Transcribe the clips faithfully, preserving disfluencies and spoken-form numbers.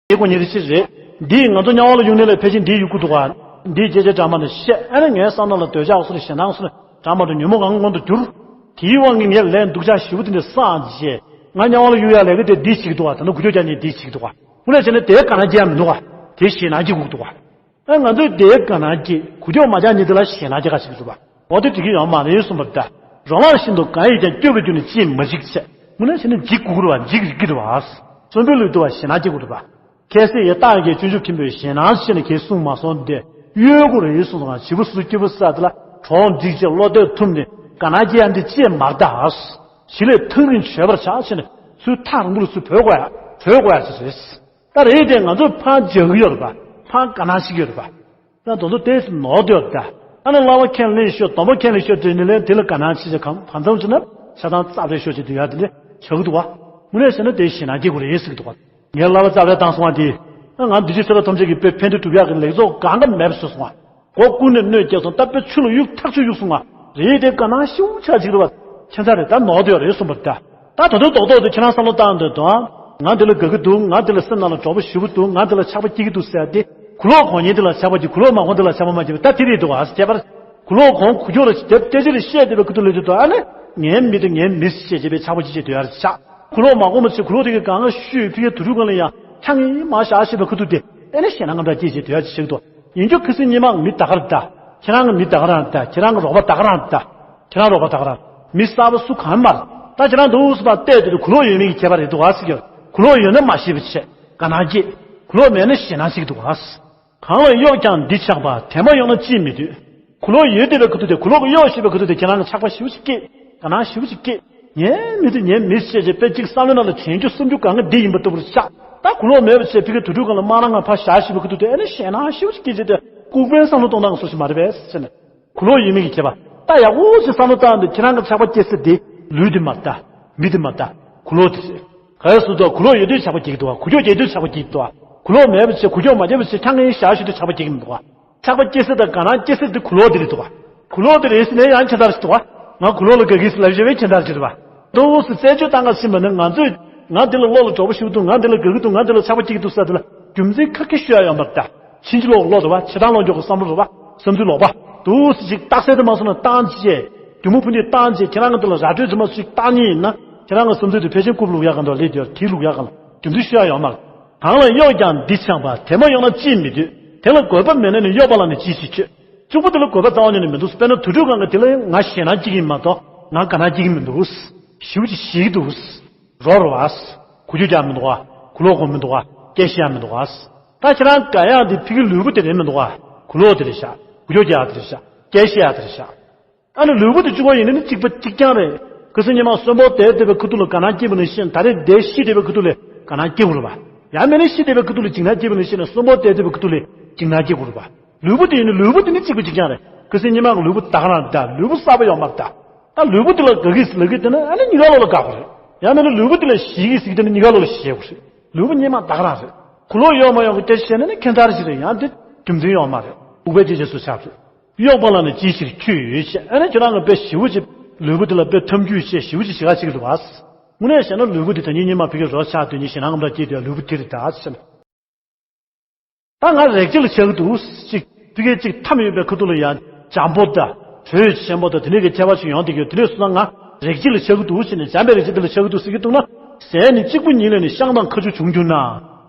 དེའི་སྒོ་ཉིད་དེ་ཅི་རེད། འདིས་ང་ཚོ་དམྱལ་བ་ལ་གཡུག་ནས་ལས་ཕལ་ཆེར་འདིའི་གཡུག་གུ་འདུག་ག་འདིའི་སྐད་ཆ་འདྲ་མ་འདྲ་བཤད། ཨ་ནི་ངའི་བསམ་ནང་ལ་འདོད་ཆགས་སོགས་ཞེད་སྣང་སོགས་འདྲ་མ་འདྲ་ཉོན་མོངས་གང་མངོན་དུ་གྱུར། དེའི་དབང་གིས་ངས་ལས་སྡུག་ཅག་ཞེ་པོ་དེ་འདྲ་བསགས་རྗེས། ང་དམྱལ་བ་ལ་གཡུག་ཡ་ལས་ཀ་དེ་འདིས་བྱེད་ཀྱི་འདུག་ག་ད་ནི་འགུལ་སྐྱོད་རྒྱག་མཁན་འདིས་བྱེད་ཀྱི་འདུག་ག་དངོས་གནས་བྱས་ན་དེའི་དགའ་སྣང་སྐྱེ་ཡ་མི་འདུག་ག་དེ་ཞེད་སྣང་སྐྱེ་དགོས་ཀྱི་འདུག་ག་ཨ་ང་ཚོས་དེའི་དགའ་སྣང་སྐྱེ། འགུལ་སྐྱོད་མ་རྒྱག་མཁན་དེ་ལ་ཞེད་སྣང་སྐྱེ་ག་ཞིག་འདུག་པ། འོ་དེ་འགྲིག་གི་ཡོད་མ་རེད་གསུངས་པ་རེད་ད། རོ་ལངས་བཞིན་དུ་གང་ཡིན་ཀྱང་སྐྱོ་བའི་རྒྱུ་ནི་ཅིས་མ་འཇིགས་བྱས། དངོས་གནས་བྱས་ན་འཇིགས་དགོས་ཀྱི་རེད་པ། འཇིགས་རིགས་ཀྱི་རེད་པ། གསོན་པོའི་ལུས་འདུལ་བ་ཞེད་སྣང་སྐྱེ་དགོས་རེད་པ། ཁ་སང་ཡང་རྟགས་ཀྱི་སྤྱོད་འཇུག་མཁན་པོས་ཞེད་སྣང་ཆེ་ནས་ཁས་གསུངས་མ་སོང་སྟེ། གཡོལ་དགོས་རེད་གསུངས་སོང་། བྱིས་པ་སུ་སྐྱིད་པོ་ས་དེ་ལ་གྲོགས་འགྲིག་བྱས་བློ་གཏད་ཐུབ་ནས་དགའ་སྣང་སྐྱེ་ཡ་འདི་ཅིས་མ་རེད་ད། གཞི་ལས་ཐག་རིང་བྱོས་པར་བྱ་བྱས་ནས་ཚུར་ཐག་རིང་པོ་ལ་ཚུར་བྲོས་དགོས་ཡ། བྲོས་དགོས་ཡ་ཅིག་རེད། ད་རེད་དེ་ང་ཚོས་ཕར་འཇགས་ཀྱི་ཡོད་རེད་པ། ཕར་དགའ་སྣང་བྱེད་ཀྱི་ཡོད་རེད་པ། ད་དོན་དུ་ཏོག་ཙམ་ནོར་འདུག་ད། ཨ་ནི་ཀླ་པ་ཁས་ལེན་ཤོག་སྡོམ་པ་ཁས་ལེན་ཤོག་དྲན་ནས་ལན་དེ་ལ་དགའ་སྣང་བྱེད་བྱེད་གང་ཕན་ཚུན་བྱེད་ན་ཆ་ཚང་རྩ་བྲལ་ཤོག་ཅེས་འདོད་ཡ་དེ་འདྲ་ཆགས་ཀྱི་འདུག་བ། དངོས་གནས་བྱས་ན་དེ་ཞེད་སྣང་སྐྱེ་དགོས་རེད་ཟེར་གྱི་འདུག་བ། ངས་ཀླ་པ་རྩ་བྲལ་བཏང་སོང་བ་དེ། ཨ་ང་འདི་ཕྱི་ཚེ་ལ་ཐམས་ཅད་ཀྱི་དཔེ་ཕན་བདེ་སྒྲུབ་ཡག་གི་ལེགས་ཚོགས་གང་ག་མེད་པ་བཟོས་སོང་བ། མགོ་ཀུན་ནས་གནོད་སྐྱེལ་སོང་། ད་དཔེ་ཆུ་ལ་གཡུག་ཐག་ཆོད་གཡུག་སོང་བ། རེད་དེ་དགའ་སྣང་ཞེ་པོ་ཆགས་ཅིག་རེད་བ། ཁྱད་མཚར་རེད། ད་ནོར་འདུག་རེད་གསུངས་པ་རེད་ད། ད་དོ་དོ་རྡོག་རྡོག་དེ་ཁྱེད་རང་བསམ་བློ་བཏང་འདོད་དོ། ང་འདི་ལ་དགའ་གི་འདུག་ང་འདི་ལ་སེམས་ནང་ལ་གྲོགས་པོ་ཞེ་པོ་འདུག་ང་འདི་ལ་ཆགས་པ་སྐྱེ་གི་འདུག་ཟེར་ཏེ། གུ་ལོག་གོང་ཉིད་འདི་ལ་ཆགས་པ་སྐྱེ། གུ་ལོག་མ་གོང་འདི་ལ་ཆགས་པ་མ་སྐྱེ་བ་ད་དེ་རེད་འདུག་ཨ། ཁྱད་པར། གུ་ལོག་གོང་གུ་ཁྱོད་ལ་དེབ་སྐད་ཆ་རེ་བཤད་བསྡད་པའི་ཁུ་ཐུག་ལས་དུ་དོ་ཨ་ནི། ངའི་མི་དེ་ངའི་མི་ཞེས་བྱས་པའི་ཆགས་པ་ཅི་བྱེད་འདོད་ཡར་ཆགས། གུ་ལོག་མ་གོང་མ་ཚོས་གུ་ལོག་དེ་གི་གང་ང་ཤུས་ཕི་གའི་དུ་རུ་གང་ལ་ཡང་ཁྱང་ངི་མ་བཞག་ཞེས་པའི་ཁུ་ཐུག་དེ་ཨེ་ནི་ཞེད་སྣང་ངམ་འདྲ་སྐྱེས་བྱས་འདོད་ཡར་ཆགས་འདུག་ཡིན་རྒྱུ་ཁུ་སིམ་ཉི་མ་མི་ད་གར་ད། ཁྱེད་རང་གི་མི་ད་ག་རང་ད། ཁྱེད་རང་གི་རོགས་པ་ད་ག་རང་ད། ཁྱེད་རང་རོགས་པ་ད་ག་རང་། མི་གསར་པ་སུ་གང་མར། ད་ཁྱེད་རང་འདུག་སུ་པ་བལྟས་དུས་གུ་ལོག་ཡོད་མེད་ཀྱི་ཁྱད་པར་རེད་འདུག་ཨ་ཟེར་གྱི། གུ་ལོག་ཡོད་ན་མ་ཤེས་པ་བྱས་དགའ་སྣང་སྐྱེས། གུ་ལོག་མེད་ན་ཞེད་སྣང་ཞིག་འདུག་ཨ། གང་ལ་གཡོགས་ཀྱང་འདི་ཆགས་པ། དེ་མ་གཡོགས་ན་ཅིས་མི་འདོད། གུ་ལོག་ཡོད་བསྡད་པའི་ཁུ་ཐུག་དེ་གུ་ལོག་གི་གཡོགས་ཞེས་པའི་ཁུ་ཐུག་དེ་ཁྱེད་རང་གི་ཆགས་པ་ཞེ་པོ་ཞིག་སྐྱེས། དགའ་སྣང་ཞེ་པོ་ཞིག་སྐྱེས། ངའི་མི་དེ་ངའི་མི་ཞེས་བྱས་པའི་གཅིག་བསམ་བློའི་ནང་ལ་དྲན་རྒྱུ་བསམ་རྒྱུ་གང་ག་འདི་ཡིན་པ་ལྟ་བུར་ཆགས། ད་གུ་ལོག་མེད་པ་བྱས་ཕི་གའི་དུར་ཁྲོད་སྒང་ལ་དམར་ནག་ངང་ཕར་བཞག་ཞེས་པའི་ཁུ་ཐུག་དེ་ཨེ་ནི་ཞེད་སྣང་ཞེ་པོ་ཞིག་སྐྱེས་བྱས་ཏེ་ལྐུགས་པའི་བསམ་བློ་གཏོང་སྟངས་སོགས་ཤིག་མ་རེད་པས་ཟེར་ནས། གུ་ལོག་ཡོད་མེད་ཀྱི་ཁྱད་པར། ད་ཡག་པོ་ཞིག་བསམ་བློ་བཏང་སྟེ་ཁྱེད་རང་གི་ཆགས་པ་སྐྱེ་ས་དེ་ལུས་དེ་མ་རེད་ད། མི་དེ་མ་རེད་ད། གུ་ལོག་དེ་རེད། ག་རེ་ཟེར་དུས་གུ་ལོག་ཡོད་དུས་ཆགས་པ་སྐྱེ་གི་འདུག་བ། གུ་ལོག་ཡོད་དུས་ཆགས་པ་སྐྱེ་གི་འདུག་བ། གུ་ལོག་མེད་པ་བྱས་གུ་ལོག་མ་སྐྱེས་པ་བྱས་ཁྱང་ངེ་བཞག་ཞུ་དུས་ཆགས་པ་སྐྱེ་གི་མི་འདུག་བ། ཆགས་པ་སྐྱེ་ས་དང་དགའ་སྣང་སྐྱེ་ས་དེ་གུ་ལོག་དེ་རེད་འདུག་བ། གུ་ལོག་དེ་རེད་ཟེར་ནས་ཡང་ཁྱད་མཚར་ཞིག་འདུག་བ། ང་གུ་ལོག་ལ་དགའ་གི་ཟེར་ལབ་བྱས་པའི་ཁྱད་མཚར་ཅིག་རེད་བ། འདུག་སེ་རྩད་གཅོད་བཏང་ག་ཕྱིན་པ་ནི་ང་ཚོས་ང་འདི་ལ་བློ་ལ་གྲོགས་པོ་ཞིག་འདུག་ང་འདི་ལ་དགའ་གི་འདུག་ང་འདི་ལ་ཆགས་པ་སྐྱེ་གི་འདུག་ས་དེ་ལ་རྒྱུ་མཚན་ཁ་སྐད་ཤོད་ཡ་ཡོད་མ་རེད་ད། ཕྱིན་ཅི་ལོག་གི་བློ་རེད་བ། ཕྱི་ཐང་ལོག་འཇོག་གི་བསམ་བློ་རེད་བ། བསམ་ཚུལ་ལོག་པ། འདུག་སེ་ཅིག་རྟགས་གསལ་དུ་མ་སོང་ན་བཏང་བྱས། དུམ་བུ་ཕུ་འདི་བཏང་བྱས་ཁྱེད་རང་གི་འདི་ལ་ར་སྤྲོད་དུ་མ་ཞིག་བཏང་ཉིན་ཡིན་ན་ཁྱེད་རང་གི་བསམ་ཚུལ་དེ་ཕལ་ཆེར་རྐུབ་ལུག་ཡག་ག་འདུག་ལས་དེར་དེ་ལུག་ཡག་ག་ལ་རྒྱུ་མཚན་ཤོད་ཡ་ཡོད་མ་རེད། གང་ལ་གཡོགས་ཀྱང་འདི་ཆགས་པ། དེ་མ་གཡོགས་ན་ཅིས་མི་འདོད། དེ་ལ་དགོས་པ་མེད་ན་ནི་གཡོགས་པ་ལ་ནི་ཅིས་ཞིག་ཁྱོད། གཅིག་པོ་དེ་ལ་དགོས་པ་རྩ་བ་ཉིད་ནས་མི་འདུག་དཔེར་ན་དུར་ཁྲོད་སྒང་གི་དེ་ལ་ང་ཞེད་སྣང་སྐྱེ་གི་མ་གཏོགས་ང་དགའ་སྣང་སྐྱེ་གི་མི་འདུག་ཞེ་པོ་ཅིག་ཞེད་ཀྱི་འདུག་རོ་རོ་ཨ། གུ་ཁྱུད་རྒྱག་མི་འདུག་ཨ། གུ་ལོག་གོ་མི་འདུག་ཨ། སྐད་བཤད་ཡ་མི་འདུག་ཨ། ད་ཁྱེད་རང་དགའ་ཡག་འདི་ཕ་གི་ལུས་པོ་དེ་རེད་མི་འདུག་ཨ། གུ་ལོག་དེ་རེད་ཤག་གུ་ཁྱུད་རྒྱག་ཡ་དེ་རེད་ཤག་སྐད་བཤད་ཡ་དེ་རེད་ཤག་ཨ་ནི་ལུས་པོ་དེ་གཅིག་པོ་ཡིན་ན་ནི་གཅིག་པ་གཅིག་རྐྱང་རེད། ཁ་སང་ཉི་མ་གསོན་པོ་བསྡད་བསྡད་པའི་ཁུ་ཐུག་ལ་དགའ་སྣང་སྐྱེས་པ་ནང་བཞིན་ད་རེས་འདིར་ཤི་བསྡད་པའི་ཁུ་ཐུག་ལ་དགའ་སྣང་སྐྱེ་དགོས་རེད་པ། ཡང་མིན་ན་ཤི་བསྡད་པའི་ཁུ་ཐུག་ལ་འཇིགས་སྣང་སྐྱེས་པ་ནང་བཞིན་གསོན་པོ་བསྡད་བསྡད་པའི་ཁུ་ཐུག་ལ་འཇིགས་སྣང་སྐྱེ་དགོས་རེད་པ། ལུས་པོ་དེ་ཡིན་ན་ལུས་པོ་དེ་ནི་གཅིག་པ་གཅིག་རྐྱང་རེད། ཁ་སང་ཉི་མ་གི་ལུས་པོ་ད་ག་རང་རེད། ད་ལུས་པོ་གསར་པ་ཡོད་མ་རེད་ད། ད་ལུས་པོ་དེ་ལ་དགའ་གི་ཟེར་ལབ་གི་དེ་ན་ཨ་ནི་གཉིས་ཀ་ལོག་ལ་དགའ་དགོས་རེད། ཡང་མིན་ན་ལུས་པོ་དེ་ལ་ཞེད་གི་ཟེར་གི་དེ་ན་གཉིས་ཀ་ལོག་ལ་ཞེད་དགོས་རེད། ལུས་པོ་གཉིས་མ་ད་ག་རང་རེད། གུ་ལོག་ཡོད་མ་ཡོད་ཀྱི་སྐད་ཆ་བཤད་ན་ནི་ཁྱད་མཚར་ཞིག་རེད། ཡང་དེ་རྒྱུ་མཚན་ཡོད་མ་རེད། ཨུ་བའི་སྐད་ཆ་སུ་ཆགས་རེད། གཡོགས་པ་ལ་ནི་ཅི་ཕྱིར་ཁྱོད་ཡོད་ཅེས། ཨ་ནི་ཁྱོད་རང་གི་དཔེ་ཞེ་པོ་ཅིག་ལུས་པོ་དེ་ལ་དཔེ་འཐམ་འཁྱུད་བྱས་ཞེ་པོ་ཅིག་བྱེད་ག་ཅིག་འདུག་ཨ། དངོས་གནས་བཤད་ན་ལུས་པོ་དེ་ད་ཉིན་ཉི་མ་ཕ་གི་རོ་ཆགས་དུས་ཉིན་ཞེད་སྣང་ངམ་འདྲ་སྐྱེས་དུས་ལུས་པོ་དེ་རེད་ད་ཟེར། ད་ང་རེག་བྱ་ལ་ཆགས་ཀྱི་འདུག་ཅིག་ཕ་གི་ཅིག་འཐམ་ཡོད་པའི་ཁ་ཐུག་ལ་ཡང་འཇམ་པོ་དང་དྲོད་ཆེན་པོ་དང་དེ་འདྲའི་གི་ཁྱད་པར་ཅིག་ཡོང་བསྡད་ཀྱི་ཡོད། དེ་འདྲའི་སོང་ཙང་ང་རེག་བྱ་ལ་ཆགས་ཀྱི་འདུག་ཟེར་ནས་འཇམ་པའི་རེག་བྱ་དེ་ལ་ཆགས་ཀྱི་འདུག་ཟེར་གྱི་འདུག་ན། ཟས་ནི་གཅིག་པུ་ཉིད་ལས་ནི་བཤང་དང་ཁ་ཆུ་བྱུང་གྱུར་ན།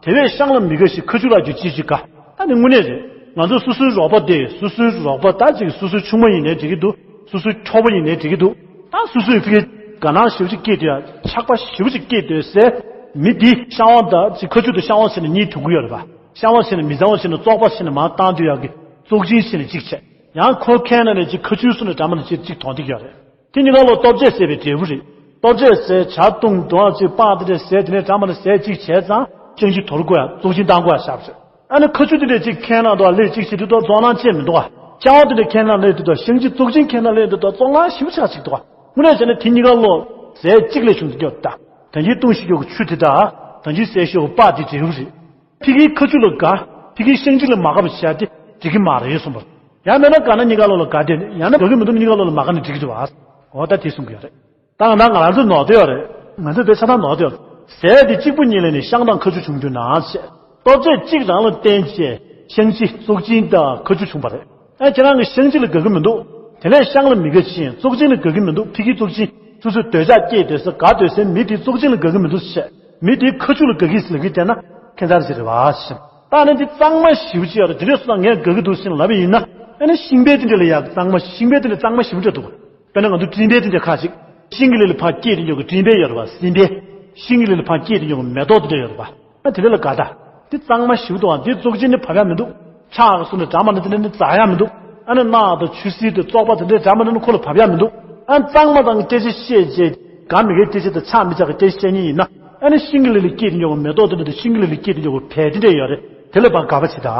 དེ་བས་བཤང་ལ་མི་དགའ་ཞིང་ཁ་ཆུ་ལ་རྒྱུ་ཅི་ཞིག་དགའ། ད་ནི་དངོས་གནས་རེད། ང་ཚོ་སོ་སོའི་རོགས་པ་དེ་སོ་སོའི་རོགས་པ་ད་ཅིག་སོ་སོའི་ཆུང་མ་ཡིན་ནའི་འགྲིག་གི་འདུག་སོ་སོའི་ཁྱོ་བོ་ཡིན་ནའི་འགྲིག་གི་འདུག་ད་སོ་སོའི་ཕ་གི་དགའ་སྣང་ཞེ་པོ་ཅིག་སྐྱེས་དུས་ཆགས་པ་ཞེ་པོ་ཅིག་སྐྱེས་དུས་ཟེར། མི་འདི་བཤང་བ་དང་ཅིག་ཁ་ཆུ་དང་བཤང་བ་བྱས་ནས་གཉིས་གྲུབ་ཀྱི་ཡོད་རེད་པ། བཤང་བ་བྱས་ནས་མི་གཙང་བ་བྱས་ནས་བཙོག་པ་བྱས་ནས་མར་བཏང་དུས་ཡག་གི་བཙོག་གཅིན་བྱས་ནས་གཅིག་བྱས། ཡང་ཁོ་ཁའི་ནང་ནས་ཅིག་ཁ་ཆུའི་སོ་ནས་འདྲ་མ་ནས་ཅིག་ཅིག་དོང་དེ་ཡོད་རེད། དེ་གཉིས་ཀ་ལོ་ལྟོ་ཆས་ཟས་པའི་འབྲས་བུ་རེད། ལྟོ་ཆས་ཟས་ཇ་བཏུང་དོང་ཅིག་སྤགས་དེ་འདྲས་ཟས་དེ་ནས་འདྲ་མ་ནས་ཟས་གཅིག་བྱས་ཙང་བཤང་གཅིན་དོར་དགོས་ཡ་བཙོག་གཅིན་བཏང་དགོས་ཡ་ཤག་ཟེར། ཨ་ནི་ཁ་ཆུ་དེ་འདྲས་ཅིག་ཁའི་ནང་དུ་ལས་གཅིག་བྱེད་དུས་དོ་བཙོག་ནང་ཆད་མི་འདུག་ཨ། ཅ་བ་དེ་འདྲས་ཁའི་ནང་ལས་དུས་དོ་བཤང་གཅིན་བཙོག་གཅིན་ཁའི་ནང་ལས་དུས་དོ་བཙོག་ནང་ཞེ་པོ་ཆགས་ཅིག་འདུག་ཨ། དངོས་གནས་བྱས་ན་དེ་གཉིས་ཀ་ལོ་ཟས་གཅིག་ལས་བྱུང་དུ་སྐྱོ་ད། ད་གིན་བཏུང་ཤི་སྐྱོ་གི་ཆུ་དེ་དག་ད་གིན་ཟས་ཤོ་གི་སྤགས་དེ་འབྲས་བུ་རེད། ཕ་གིའི་ཁ་ཆུ་ལ་དགའ། ཕ་གིའི་བཤང་གཅིན་ལ་མ་དགའ་བ་བྱས་ཏེ་འགྲིག་གི་མ་རེད་གསུངས་པ། ཡང་མིན་ན་དགའ་ན་གཉིས་ཀ་ལོ་ལ་དགའ་དེ་ཡང་ན་དགའ་གི་མི་འདུག་གཉིས་ཀ་ལོ་ལ་མ་དགའ་ན་འགྲིག་གི་འདུག་ཨ། འོ་ད་དེ་གསུང་གི་ཡོད་རེད། ད་ང་ང་རང་ཚོ་ནོར་དེ་ཡོད་རེད། ང་ཚོ་དཔེ་ཆ་ཚང་ནོར་དེ་ཡོད་རེད། ཟས་དེ་གཅིག་པུ་ཉིད་ལས་ནི་བཤང་དང་ཁ་ཆུ་བྱུང་གྱུར་ན་ཞེས། སྟོབས་ཆེ་གཅིག་རང་ལ་བརྟེན་བྱས་ཤིང་ཆེན་བཙོག་ཆེན་དང་ཁ་ཆུ་བྱུང་བ་རེད། ཨ་ཁྱེད་རང་གི་ཤིང་ཆེན་ལ་དགའ་གི་མི་འདུག་དེ་ནས་ཤིང་ལ་མི་དགའ་ཕྱིན། བཙོག་ཆེན་ལ་དགའ་གི་མི་འདུག་ཕ་གིའི་བཙོག་ཆེན་སོ་སོའི་འདོད་ཆགས་སྐྱེས་སྡོད་ས་དགའ་སྡོད་སའི་མི་དེ་བཙོག་ཆེན་ལ་དགའ་གི་མི་འདུག་ཟེར། མི་དེའི་ཁ་ཆུ་ལ་དགའ་གི་ཟེར་ལབ་གི་བལྟས་ན་ཁྱད་མཚར་ཞིག་རེད་བ་ཞེས། ད་ནི་འདི་གཙང་མ་ཞེ་པོ་ཅིག་ཡོད་རེད། དེ་འདྲས་སོང་ཙང་ངས་དགའ་གི་འདུག་ཟེར་ལབ་པ་ཡིན་ན། ཨ་ནི་ཤིང་པའི་དེ་འདྲས་ལ་ཡ་གཙང་མ་ཤིང་པའི་དེ་འདྲས་གཙང་མ་ཞེ་པོ་ཅིག་འདུག་དཔེར་ན་ང་ཚོ་སྤྲིན་པའི་དེ་འདྲས་ཁ་ཅིག་ཤིང་གི་ལི་ལ་ཕར་སྐྱེས་དེ་འཇོག་གི་སྤྲིན་པའི་ཡོད་རེད་བ། སྲིན་པའི། ཤིང་གི་ལི་ལ་ཕར་སྐྱེས་དེ་འཇོག་གི་མེ་ཏོག་དེ་འདྲས་ཡོད་རེད་བ། ཨ་དེ་འདྲས་ལ་དགའ་ད། འདི་གཙང་མ་ཞེ་པོ་འདུག་ཨ། འདི་བཙོག་ཆེན་ནི་བབས་ཡ་མི་འདུག་ཁྲག་གི་སོ་ནས་འགྲམ་པ་ནས་དེ་འདྲས་ནི་འཛག་ཡ་མི་འདུག་ཨ་ནི་རྣག་དང་ཆུ་སེར་དང་བཙོག་པ་དེ་འདྲས་འགྲམ་པ་ནས་ནི་ཁོ་ལ་བབས་ཡ་མི་འདུག་ཨ་གཙང་མ་དང་སྐད་ཆ་བཤད་བྱས་དགའ་མི་དགའི་སྐད་ཆ་དང་ཆགས་མི་ཆགས་ཀྱི་སྐད་ཆ་བཤད་མཁན་ཡིན་ན། ཨ་ནི་ཤིང་གི་ལི་ལ་སྐྱེས་དེ་འཇོག་གི་མེ་ཏོག་དེ་འདྲས་དང་ཤིང་གི་ལི་ལ་སྐྱེས་དེ་འཇོག་གི་བལ་དེ་འདྲས་ཡོད་རེད། དེ་ལ་ཕར་དགའ་པོ་བྱེད་ད།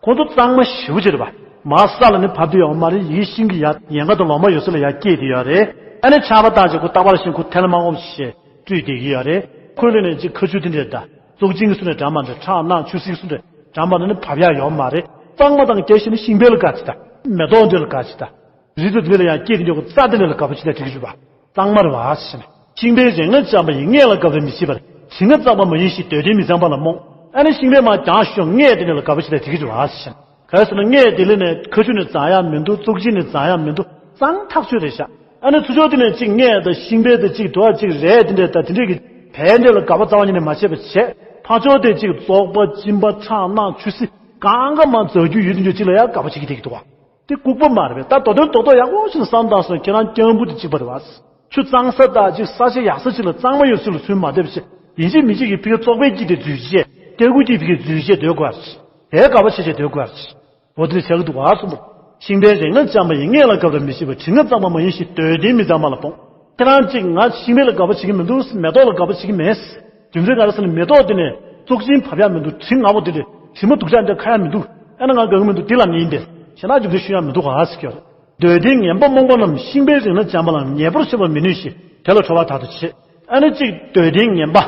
ཁོང་ཚོ་གཙང་མ་ཞེ་པོ་ཅིག་རེད་པ། མར་ས་ལ་ནི་བབས་དེ་ཡོད་མ་རེད། ཡི་གེ་ཤིང་གི་ཡ་ཡན་ཁ་དང་ལོ་མ་ཡོད་ས་ལ་ཡར་སྐྱེས་དེ་ཡོད་རེད། ཨ་ནི་ཆར་པ་བཏང་བྱས་ཁོ་རྟག་པར་བཞིན་ཁོ་ཐལ་མོ་སྒྲོལ་བྱས་བཀྲུས་བསྡད་ཀྱི་ཡོད་རེད། ཁོའི་ལུས་ནས་ཅིག་ཁ་ཆུ་དེ་འདྲས་དང་བཙོག་ཆེན་གྱི་སོ་ནས་འགྲམ་པ་འདྲ་ཁྲག་རྣག་ཆུ་སེར་གྱི་སོ་འདྲས་འགྲམ་པ་ནས་ནི་བབས་ཡ་ཡོད་མ་རེད། གཙང་མ་དང་སྐྱེ་ཤིང་ནི་ཤིང་བལ་ལ་དགའ་བྱེད་ད། མེ་ཏོག་འདྲས་ལ་དགའ་བྱེད་ད། རི་དང་དེ་འདྲས་ལ་ཡང་སྐྱེས་དེ་འཇོག་གི་རྩྭ་དེ་འདྲས་ལ་དགའ་པོ་བྱེད་ད་འགྲིག་གི་རེད་པ། གཙང་མ་རེད་བ་ཞེས་ནས། ཤིང་བལ་རིགས་ལྔ་འཇམ་པ་ཡིས། མངལ་ལ་དགའ་བར་མི་བྱེད་པར། དྲི་ང་གཙང་མ་མ་ཡིན་ཞིང་། འདོད་ལྡན་མི་གཙང་པ་ལ་རྨོངས། ཨ་ནི་ཤིང་བལ་མར་རྒྱང་ཤོག་མངལ་དེ་འདྲས་ལ་དགའ་པོ་བྱེད་ད་འགྲིག་གི་རེད་བ་ཞེས་ནས། ག་རེ་ཟེར་ན་མངལ་དེ་ལ་ནི་ཁ་ཆུ་ནི་འཛག་ཡ་མི་འདུག་བཙོག་ཆེན་ནི་འཛག་ཡ་མི་འདུག་གཙང་ཐག་ཆོད་རེད་ཤག་ཨ་ནི་ཚུར་ཕྱོགས་དེ་ནས་ཅིག་མངལ་དང་ཤིང་བལ་དང་ཅིག་དུ་བ་ཅིག་རས་དེ་འདྲས་དང་དེ་འདྲས་ཀྱི་བལ་འདྲས་ལ་དགའ་པོ་རྩ་བ་ཉིད་ནས་མ་བྱེད་པ་བྱས། ཕར་ཕྱོགས་དེ་ཅིག་བཙོག་པ་གཅིན་པ་ཁྲག་རྣག་ཆུ་སེར་གང་ག་མར་འཛག་རྒྱུ་ཡོད་དེ་འཇོག་ཅིག་ལ་ཡང་དགའ་པོ་བྱེད་ཀྱི་བསྡད་ཀྱི་འདུག་བ། དེ་ལྐུགས་པ་མ་རེད་པས། ད་མདོ་དོན་རྡོག་རྡོག་ཡག་པོ་ཞིག་བསམ་བཏང་སོང་། ཁྱེད་རང་སྐྱེ་བོ་འབུ་དེ་གཅིག་པ་རེད་བ། ཆུ་གཙང་ས་དང་ཅིག་ས་ཆ་ཡག་ས་ཅིག་ལ་གཙང་མ་ཡོད་ས་ལ་ཚུར་མ་བསྡད་པ་བྱས། ཡིན་གཅིག་མིན་གཅིག་གིས་ཕ་གི་བཙོག་པའི་དཀྱིལ་དེ་འཛུལ་བྱས། སྐྱ་ཁུག་དཀྱིལ་ཕ་གི་འཛུལ་བྱས་སྡོད་དགོས་པ་རེད། དེ་དགའ་པོ་བྱས་བྱས་སྡོད་དགོས་པ་རེད། འོ་དེ་འདྲ་བྱེད་ཀྱི་འདུག་ག་གསུངས་པ། ཤིང་བལ་རིགས་ལྔ་འཇམ་པ་ཡིས། མངལ་ལ་དགའ་བར་མི་བྱེད་པར། དྲི་ང་གཙང་མ་མ་ཡིན་ཞིང་། འདོད་ལྡན་མི་གཙང་པ་ལ་རྨོངས། ཁྱེད་རང་གཅིག་ང་ཤིང་བལ་ལ་དགའ་པོ་བྱེད་ཀྱི་མི་འདུག་མེ་ཏོག་ལ་དགའ་པོ་བྱེད་ཀྱི་མེད། རྒྱུ་མཚན་ག་རེ་ཟེར་ན་མེ་ཏོག་དེ་ནས་བཙོག་ཆེན་བབས་ཡ་མི་འདུག་དྲི་ང་པོ་དེ་འདྲས་དྲི་མ་སྡུག་ཅག་འདྲ་ཁ་ཡ་མི་འདུག་ཨ་ན་ང་དགའ་གི་མི་འདུག་དེ་ལ་ནི་ཡིན་པས་ཞེ་ན་རྒྱུ་མཚན་ཤོད་ཡ་མི་འདུག་ག་ཟེར་གྱི་ཡོད་རེད། འདོད་ལྡན་ངན་པ་རྨོངས་པ་རྣམས། ཤིང་བལ་རིགས་ལྔ་འཇམ་པ་ལའང་། ཉེ་བར་སྤྱོད་པར་མི་ནུས་ཤིང་། དེ་ལ་ཁྲོ་བ་དག་ཏུ་བྱེད། ཨ་ནི་གཅིག་འདོད་ལྡན་ངན་པ།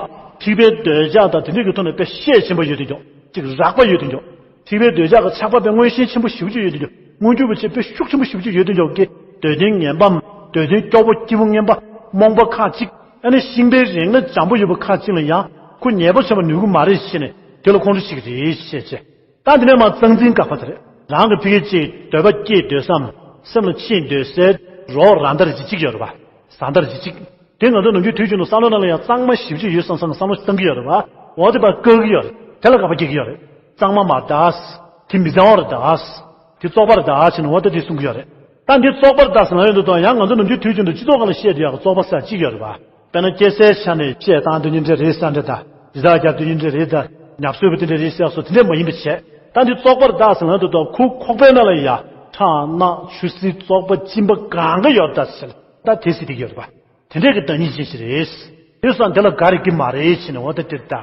ཐེག་པའི་འདོད་ཆགས་དང་དེ་འདྲས་ཀྱི་ཐོག་ནས་དཔེ་ཤས་ཆེན་པོ་ཡོད་དེ་འཇོག་གཅིག་རགས་པ་ཡོད་དེ་འཇོག་ཐེག་པའི་འདོད་ཆགས་ཀྱི་ཆགས་པ་དཔེ་མངོན་ཤན་ཆེན་པོ་ཞེ་པོ་ཅིག་ཡོད་དེ་འཇོག་མངོན་གྱུར་པ་ཆེ་དཔེ་ཤུགས་ཆེན་པོ་ཞེ་པོ་ཅིག་ཡོད་དེ་འཇོག་གི། འདོད་ལྡན་ངན་པའམ་འདོད་ལྡན་སྐྱོ་བོ་སྐྱིད་པོ་ངན་པ་རྨོངས་པ་ཁག་ཅིག་ཨ་ནི་ཤིང་བལ་རིགས་ལྔ་འཇམ་པོ་ཡོད་པ་ཁག་ཅིག་ལ་ཡང་ཁོ་ཉེ་བར་བྱེད་པར་ནུས་ཀྱི་མ་རེད་ཟེར་ནས་དེ་ལ་ཁོང་ཁྲོ་བྱེད་ཀྱི་རེད་ཞེས་བྱས། ད་འདི་ནས་མར་གཙང་འཛིན་དགག་པ་དེ་རེད། རང་གི་ཕ་གི་ཅིག་འདོད་པ་སྐྱེས་སྡོད་སའམ་སེམས་ལ་ཕྱིན་སྡོད་སའི་རོགས་རང་འདྲ་ཅིག་ཅིག་ཡོད་རེད་པ། བཟའ་ཟླ་ཅིག་ཅིག་དེ་ང་ཚོ་ནམ་རྒྱུན་དུས་རྒྱུན་དུ་བསམ་བློ་ནང་ལ་ཡང་གཙང་མ་ཞེ་པོ་ཅིག་ཡོད་བསམ་བསམ་བསམ་བློ་ཞིག་བཏང་གི་ཡོད་རེད་པ། འོ་དེ་ཕར་བཀག་གི་ཡོད་རེད། དེ་ལ་དགག་པ་རྒྱག་གི་ཡོད་རེད། གཙང་མ་མ་རེད་ད། དེ་མི་གཙང་བ་རེད་ད། དེ་བཙོག་པ་རེད་ད་ཟེར་ནས་འོ་ད་དེ་གསུང་གི་ཡོད་རེད། ད་འདི་བཙོག་པ་རེད་ད་ཟེར་ན་ཡོད་འདུག་དང་ཡང་ང་ཚོ་ནམ་རྒྱུན་དུས་རྒྱུན་དུ་སྤྱི་ཚོགས་སྒང་ལ་བཤད་བསྡད་ཡག་གི་བཙོག་པ་ཟེར་གཅིག་ཡོད་རེད་པ། དཔེར་ན་སྐྱེ་སའི་ཆ་ནས་བཤད་སྟངས་དེ་ཉིན་འདྲ་རེད་ས་འདྲ་དང་རི་དྭགས་རྒྱབ་དེ་ཉིན་འདྲ་རེད་དང་ཉ་གསོད་པ་དེ་འདྲ་རེད་ཟེར་སོགས་དེ་འདྲ་མ་ཡིན་པ་བྱས། ད་འདི་བཙོག་པ་རེད་ད་ཟེར་ན་འདུག་དང་ཁོ་ཁོག་པའི་ནང་ལ་ཡ་ཁྲག་རྣག་ཆུ་སྲིན་བཙོག་པ་གཅིན་པ་གང་ག་ཡོད་ད་ཟེར་ད་དེ་ཟེར་བསྡད་ཀྱི་ཡོད་རེད་པ། དེ་འདྲས་ཀྱི་བདག་ཉིད་ཅན་ཞིག་རེད། དེ་སོང་དེ་ལ་དགའ་རེ་གི་མ་རེད་ཕྱིན་ནས་འོ་ད་དེར་ད།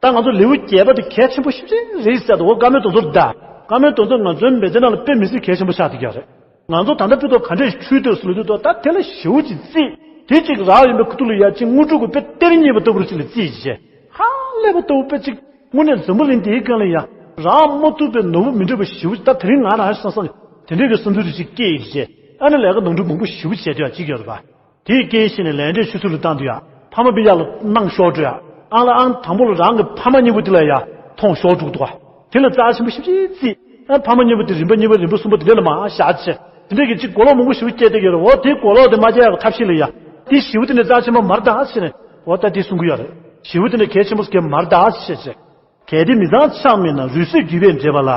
ད་ང་ཚོ་ལེའུ་བརྒྱད་པ་དེ་གལ་ཆེན་པོ་ཞིག་རེད་ཟེར་ད་འོ་བཀའ་མོལ་དོན་ཚོར་ད། བཀའ་མོལ་དོན་ཚོར་ང་ཚོའི་མི་ཚེ་ནང་ལ་དཔེ་མི་སྲིད་གལ་ཆེན་པོ་ཆགས་བསྡད་ཀྱི་རེད། ང་ཚོ་ད་ལྟ་དཔེ་ཐོག་ག་འདྲས་འཁྲུལ་འདོད་སུ་ལ་དུས་ཐོག་ད་དེ་ལ་ཞེ་པོ་ཅིག་བརྩིས། དེ་གཅིག་རག་ཡིན་པའི་ཁུ་ཐུག་ལ་ཡ་གཅིག་དངོས་གྲུབ་ཀྱི་དཔེ་གཏེར་རྙེད་པ་ལྟ་བུར་ཅིག་ལ་བརྩིས་བྱས། ཧ་ལས་པ་ལྟ་བུ་དཔེ་གཅིག་དངོས་གནས་འཛམ་བུ་གླིང་འདིའི་སྒང་ལ་ཡ་རག་མ་ཐུབ་པའི་ནོར་བུ་མི་འདྲ་བ་ཞེ་པོ་ཅིག་ད་དེ་རིང་ང་རང་བསམ་བསམ་དེ་འདྲས་ཀྱི་བསམ་ཚུལ་རེ་ཅིག་སྐྱེས་ཡིན་བྱས། ཨ་ནི་ལས་ཀ་ནོར་འཁྲུལ་མང་པོ་ཞེ་པོ་བྱས་དུས་ཡ་གཅིག་ཡོད་རེད་པ། དེའི་རྐྱེན་བྱས་ནས་ལས་འབྲས་ཆུད་ཟོས་ལ་བཏང་དུས་ཡ། ཕ་མ་སྤུན་ཀྱག་ལ་གནང་ཤོར་འགྲོ་ཡ། ཨང་ལ་ཨང་དང་པོ་ལ་རང་གི་ཕ་མ་གཉིས་པོ་དེ་ལ་ཡ་མཐོང་ཤོར་འགྲོ་གི་འདུག་ག་དེ་ལ་རྩ་ཆེན་པོ་ཞེ་པོ་ཅིག་བརྩིས། ཨ་ཕ་མ་གཉིས་པོ་དེ་རིམ་པ་གཉིས་པ་རིམ་པ་གསུམ་པ་དེ་འདྲ་ལ་མར་བཞག་བྱས། དེ་འདྲས་ཀྱི་གཅིག་གོ་ལོག་མང་པོ་ཞེ་པོ་སྐྱེས་བསྡད་ཀྱི་ཡོད་རེད། འོ་དེའི་གོ་ལོག་དེ་མ་སྐྱེ་ཡག་གི་ཐབས་ཤེས་ལ་ཡ། དེ་ཞེ་པོ་དེ་འདྲས་རྩ་ཆེན་པོ་མ་རེད་ད་ཟེར་ནས། འོ་ད་དེ་གསུང་གི་ཡོད་རེད། ཞེ་པོ་དེ་འདྲས་གལ་ཆེན་པོ་ཞིག་མ་རེད་ད་ཟེར་བྱས། གལ་ཏེ་མི་ཚངས་ཆགས་མེད་ན། རུས་སྲོས་རྒྱུད་པས་འདྲེས་པ་ལ།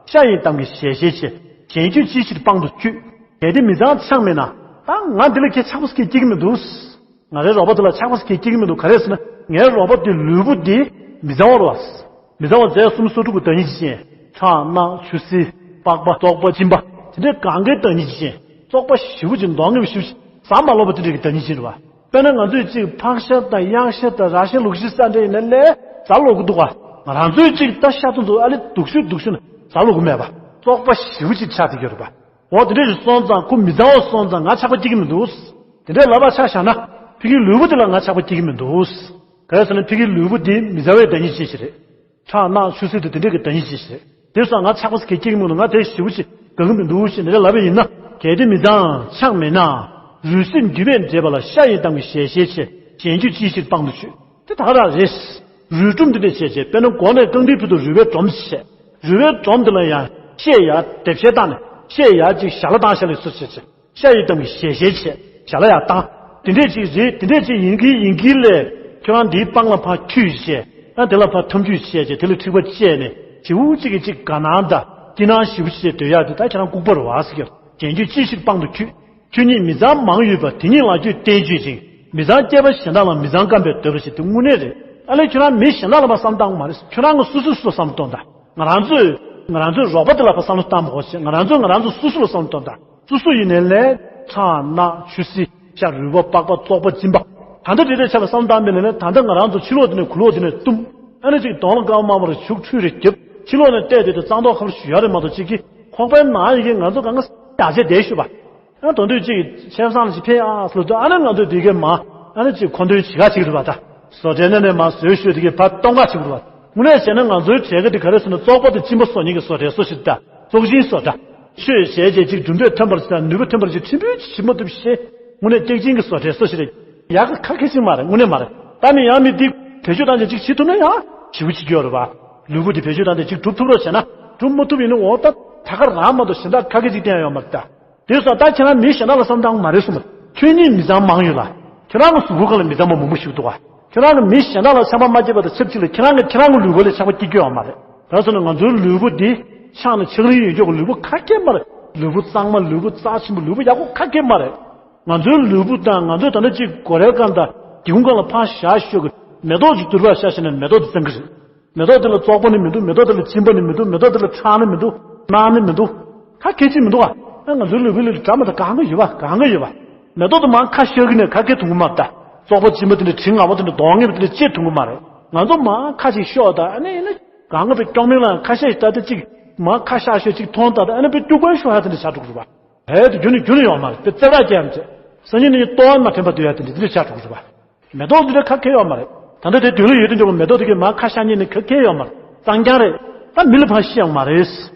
ཤ་ཡི་གཏམ་གྱིས་ཞལ་བཞེས་བྱེད། གཞན་རྒྱུད་ཅིའི་ཕྱིར་དཔང་དུ་བཅུག་གལ་ཏེ་མི་ཚངས་ཆགས་མེད་ན། ད་ང་འདི་ལ་ཁྱེད་ཆགས་པ་སྐྱེ་སྐྱེ་གི་མི་འདུག་ང་རའི་རོགས་པ་དེ་ལ་ཆགས་པ་སྐྱེ་སྐྱེ་གི་མི་འདུག་ག་རེ་ཟེར་ན་ངའི་རོགས་པ་དེ་ལུས་པོ་འདི་མི་གཙང་བ་རེད་བ། མི་གཙང་བ་རྫས་གསུམ་སོ་དྲུག་གི་བདག་ཉིད་ཅན། ཁྲག་རྣག་ཆུ་སྲིན་པགས་པ་བཙོག་པ་གཅིན་པ་དེ་འདྲའི་གང་གའི་བདག་ཉིད་ཅན། བཙོག་པ་ཞེ་པོ་ཅིག་མདོག་ངན་པ་ཞེ་པོ་ཅིག་ཟ་མ་ལོངས་པ་དེ་འདྲའི་གི་བདག་ཉིད་ཅན་རེད་བ། དཔེར་ན་ང་ཚོས་གཅིག་ཕག་ཤ་དང་གཡག་ཤ་དང་ར་ཤ་ལུག་ཤ་ཟ་འདྲ་ཡིན་ན་ལས་ཟ་ལོ་གི་འདུག་ག་ང་རང་ཚོས་གཅིག་ད་ཤ་ཚོ་ཚོ་ཨ་ལེ་སྡུག་ཤོས་སྡུག་ཤོས་ནི་ཟ་ལོ་གི་མེད་པ། བཙོག་པ་ཞེ་པོ་ཅིག་ཆགས་བསྡད་ཀྱི་ཡོད་རེད་པ། འོ་དེ་འདྲ་ཞིག་སོང་ཙང་ཁོ་མི་གཙང་བ་སོང་ཙང་ང་ཆགས་པ་སྐྱེ་གི་མི་འདུག་དེ་འདྲའི་ལབ་པ་ཆ་བཞག་ན་ཕ་གིའི་ལུས་པོ་དེ་ལ་ང་ཆགས་པ་སྐྱེ་གི་མི་འདུག་ག་རེ་ཟེར་ན་ཕ་གིའི་ལུས་པོ་དེ་མི་གཙང་བའི་བདག་ཉིད་ཅན་ཞིག་རེད། ཁྲག་རྣག་ཆུ་སྲིན་དེ་དེ་འདྲའི་གི་བདག་ཉིད་ཅན་ཞིག་རེད། དེ་སོང་ང་ཆགས་པ་སྐྱེ་གི་མི་འདུག་ང་དེ་ཞེ་པོ་ཅིག་དགའ་གི་མི་འདུག་ཞེས་འདི་འདྲ་ལབ་པ་ཡིན་ན། གལ་ཏེ་མི་ཚངས་ཆགས་མེད་ན། རུས་སྲོས་རྒྱུད་པས་འདྲེས་པ་ལ། ཤ་ཡི་གཏམ་གྱིས་ཞལ་བཞེས་བྱེད། གཞན་རྒྱུད་ཅིའི་ཕྱིར་དཔང་དུ་བཅུག་དེ་ད་ག་རང་རེད། རུས་སྒྲོམ་འདི་འདྲས་བྱས་བྱས། དཔེར་ན་མགོ་ནས་རྐང་མཐིལ་བར་དུ་རུས་པའི་སྒྲོམ་བྱས། རུས་པའི་སྒྲོམ་འདི་ལ་ཡང་ཤད་ཡར་ལྡེབ་ཤད་བཏང་ནས། ཤད་ཡར་ཅིག་ཞལ་ལ་བཏང་། ཞལ་ལ་སུ་བྱས་བྱས། ཤ་ཡི་གཏམ་གྱི་ཞལ་ཞལ་བྱས། ཞལ་ལ་ཡར་བཏང་། དེ་འདྲས་ཅིག་རེད། དེ་འདྲས་ཅིག་ཡིན་གྱི་ཡིན་གྱི་ལས། ཁྱོད་རང་འདིའི་པང་ལ་ཕར་འཁྱུད་བྱས། ཡང་དེ་ལ་ཕར་འཐམ་འཁྱུད་བྱས་བྱས། དེ་ལ་མཁྲིས་པ་བཅད་ནས། བྱིའུ་གཅིག་གིས་གཅིག་དགའ་སྣང་དང་སྐྱིད་སྣང་ཞེ་པོ་བྱས་སྡོད་ཡག་དེ་ད་ཁྱེད་རང་ལྐུགས་པ་རེད་བ་ཟེར་གྱི། རྒྱན་གྱུར་ཅི་ཞིག་པང་དུ་འཁྱུད། ཁྱོད་ཉིད་མི་ཚངས་མང་ཡོད་པ། དེ་ཉིད་ལ་ཁྱོད་བསྟན་བཅོས་ཤིང་། མི་ཚངས་སྐྱེས་པ་གཞན་དག་ལ། མི་ཚངས་སྐམ་པའི་འདོད་པ་ཞེས། དེ་དངོས་གནས་རེད། ཨ་ལས་ཁྱོད་རང་མི་གཞན་དག་ལ་མ་བསམ་བཏང་མ་རེད། ཁྱོད་རང་གི་སོ་སོ་སོ་བསམ་བཏང་དང་། ང་རང་ཚོས་ང་རང་ཚོའི་རོགས་པ་དེ་ལ་ཕར་བསམ་བློ་བཏང་དགོས་ཤེ། ང་རང་ཚོས་ང་རང་ཚོ་སོ་སོ་ལ་བསམ་བློ་བཏང་དང་། སོ་སོ་ཡིན་ནའི་ལས་ཁྲག་རྣག་ཆུ་སྲིན་ཤ་རུས་པ་པགས་པ་བཙོག་པ་གཅིན་པ། ད་ལྟ་དེ་འདྲའི་ཆ་ལ་བསམ་བློ་བཏང་མེད་ནའི་ལས། ད་ལྟ་ང་རང་ཚོ་ཕྱི་ལོགས་དེ་ནས་གུ་ལོག་དེ་ནས་བཏུམ། ཨ་ནི་ཅིག་གདོང་ལ་སྐར་མ་མང་པོ་རེ་བྱུག་ཁྲུས་རེ་རྒྱབ། ཕྱི་ལོགས་ནས་བལྟས་དེ་དུ་གཙང་ཐོག་ཁ་ལོ་ཞུ་ཡ་རེ་མ་གཏོགས། ཅིག་གི་ཁོག་པའི་ནང་ཡི་གེ་ང་ཚོ་གང་ག་ཡག་ཆེ་བསྡད་ཞུ་བ། ཨ་དོན་དུ་ཅིག་ཆེན་སང་ལ་ཅིག་ཕེབས་ཨ་སློབ་དུ། ཨ་ནི་ང་ཚོས་དེ་གའི་མ་ཨ་ནི་ཅིག་མཁོ་འདོན་བྱེད་ག་ཅིག་རེད་བ། ད་བཟོ་གྲྭའི་ནང་ནས་མ་བཟོས་ཞུས་དེ་གའི་ཕར་གཏོང་ག་ཅིག་རེད་བ། དངོས་གནས་བྱས་ན་ང་ཚོའི་གྲས་ཀ་དེ་ག་རེ་ཟེར་ན། བཙོག་པ་དང་གཅིན་པ་བཟོ་མཁན་གྱི་བཟོ་གྲྭའི་བཟོ་ཞིག་ད། བཙོག་གཅིན་བཟོ་གྲྭ། ཆོས་བྱས་རྗེས་ཅིག་གྲུབ་འབྲས་ཐོན་པར་བྱེད། ནུས་པ་ཐོན་པར་བྱེད། ཕྲན་བུ་ཅིག་བྱེད་མ་ཐུབ་ཤེ། དངོས་གནས་སྐྱག་གཅིན་གྱི་བཟོ་གྲྭའི་བཟོ་ཞིག་རེད། ཡག་ག་ཁ་མཁས་ཅིག་མ་རེད། དངོས་གནས་མ་རེད། ད་ནི་ཡང་མི་འདི་བེད་སྤྱོད་བཏང་རྗེས་ཅིག་བྱེད་ཐུབ་ན་ཡང་ཞེ་པོ་ཅིག་ཡོད་རེད་བ། ལུས་པོ་འདི་བེད་སྤྱོད་བཏང་རྗེས་ཅིག་གྲུབ་ཐུབ་རོགས་བྱས་ན། གྲུབ་མ་ཐུབ་ཡིན་ན་འོ་ད་ད་ག་རང་མ་གཏོགས་གཞན་དག་ཁ་མཁས་ཅིག་བསྟན་ཡ་ཡོད་མ་རེད་ད། དེ་སོང་ད་ཁྱེད་རང་མི་གཞན་དག་ལ་བསམ་བཏང་མ་རེད་གསུངས་པ། ཁྱོད་ཉིད་མི་ཚང་མང་ཡོད་ལ། ཁྱེད་རང་གི་གཟུགས་པོ་སྒང་ལ་མི་ཚང་མ་མང་པོ་ཞིག་འདུག་ག། ཁྱེད་རང་གི་མི་གཞན་དག་ལ་ཆགས་པ་མ་སྐྱེས་པ་དང་ཆབས་ཅིག་ལ། ཁྱེད་རང་གི་ཁྱེད་རང་གི་ལུས་པོ་ལ་ཆགས་པ་སྐྱེ་རྒྱུ་ཡོད་མ་རེད། ད་སོང་ན་ང་ཚོའི་ལུས་པོ་འདི་ཆགས་ན་ཆགས་རིན་ཡོད་ཀྱོག་གི་ལུས་པོ་ཁ་མཁས་མ་རེད། ལུས་པོ་གཙང་མ། ལུས་པོ་རྩ་ཆེན་པོ། ལུས་པོ་ཡག་པོ་ཁ་མཁས་མ་རེད། ང་ཚོའི་ལུས་པོ་དང་ང་ཚོས་ད་ལྟ་ཅིག་སྒོ་རའི་སྒང་དང་སྒེའུ་ཁུང་སྒང་ལ་ཕར་བཞག་ཤོག་གི། མེ་ཏོག་ཅིག་དུར་བར་བཞག་ཤེ་ན་མེ་ཏོག་དེ་བཙན་གི་རེད། མེ་ཏོག་དེ་ལ་བཙོག་པ་ནི་མི་འདུག། མེ་ཏོག་དེ་ལ་གཅིན་པ་ནི་མི་འདུག། མེ་ཏོག་དེ་ལ་ཁྲག་ནི་མི་འདུག། རྣག་ནི་མི་འདུག། ཁ་མཁས་ཅིག་མི་འདུག་ཨ། ཨ་ང་ཚོའི་ལུས་པོའི་ལུས་འདྲ་མ་འདྲ་གང་ག་ཡོད་པ། གང་ག་ཡོད་པ། མེ་ཏོག་དེ་མར་ཁ་ཤར་གི་ནས་ཁ་མཁས་ཐུབ་གི་མ་རེད་ད། བཙོག་པ་གཅིན་པ་དེ་འདྲ། དྲི་ངན་པ་དེ་འདྲ། གདོང་ངན་པ་དེ་འདྲ་བཅད་ཐུབ་གི་མ་རེད། ང་ཚོ་མར་ཁ་ཅིག་ཤོག་ད། ཨ་ནི་ཨ་ནི་གང་ག་པའི་སྐྱོག་མིང་ལ་ཁ་ཤས་ཤིག་ད་ལྟ་ཅིག་མར་ཁ་ཤག་ཤོག་ཅིག་མཐོང་ད། ད་ཨ་ནི་པའི་སྐྱུག་པའི་ཤོག་ཡ་དེ་འདྲ་ཆགས་འགྲོ་གི་རེད་པ། ཧེ་དེ་རྒྱུན་ནས་རྒྱུན་ནས་ཡོང་མ་རེད། དེ་རྩེ་བྲག་རྒྱལ་མཚན་སང་ཉིན་ནས་ལྟོ་བ་མ་འཐེན་པ་སྡོད་ཡ་དེ་འདྲ་དེ་འདྲ་ཆགས་འགྲོ་གི་རེད་པ། མེ་ཏོག་འདི་འདྲ་ཁ་མཁས་ཡོད་མ་རེད། ད་ལྟ་དེ་མདུན་ལ་ཡོད་དུས་འཇོག་པ་མེ་ཏོག་དེ་གས་མར་ཁ་ཤར་ཉིན་ནས་ཁ་མཁས་ཡོད་མ་རེད། གཙང་རྐྱང་རེད། ད་མི་ལ་ཕར་ཤེས་ཡོང་མ་རེད།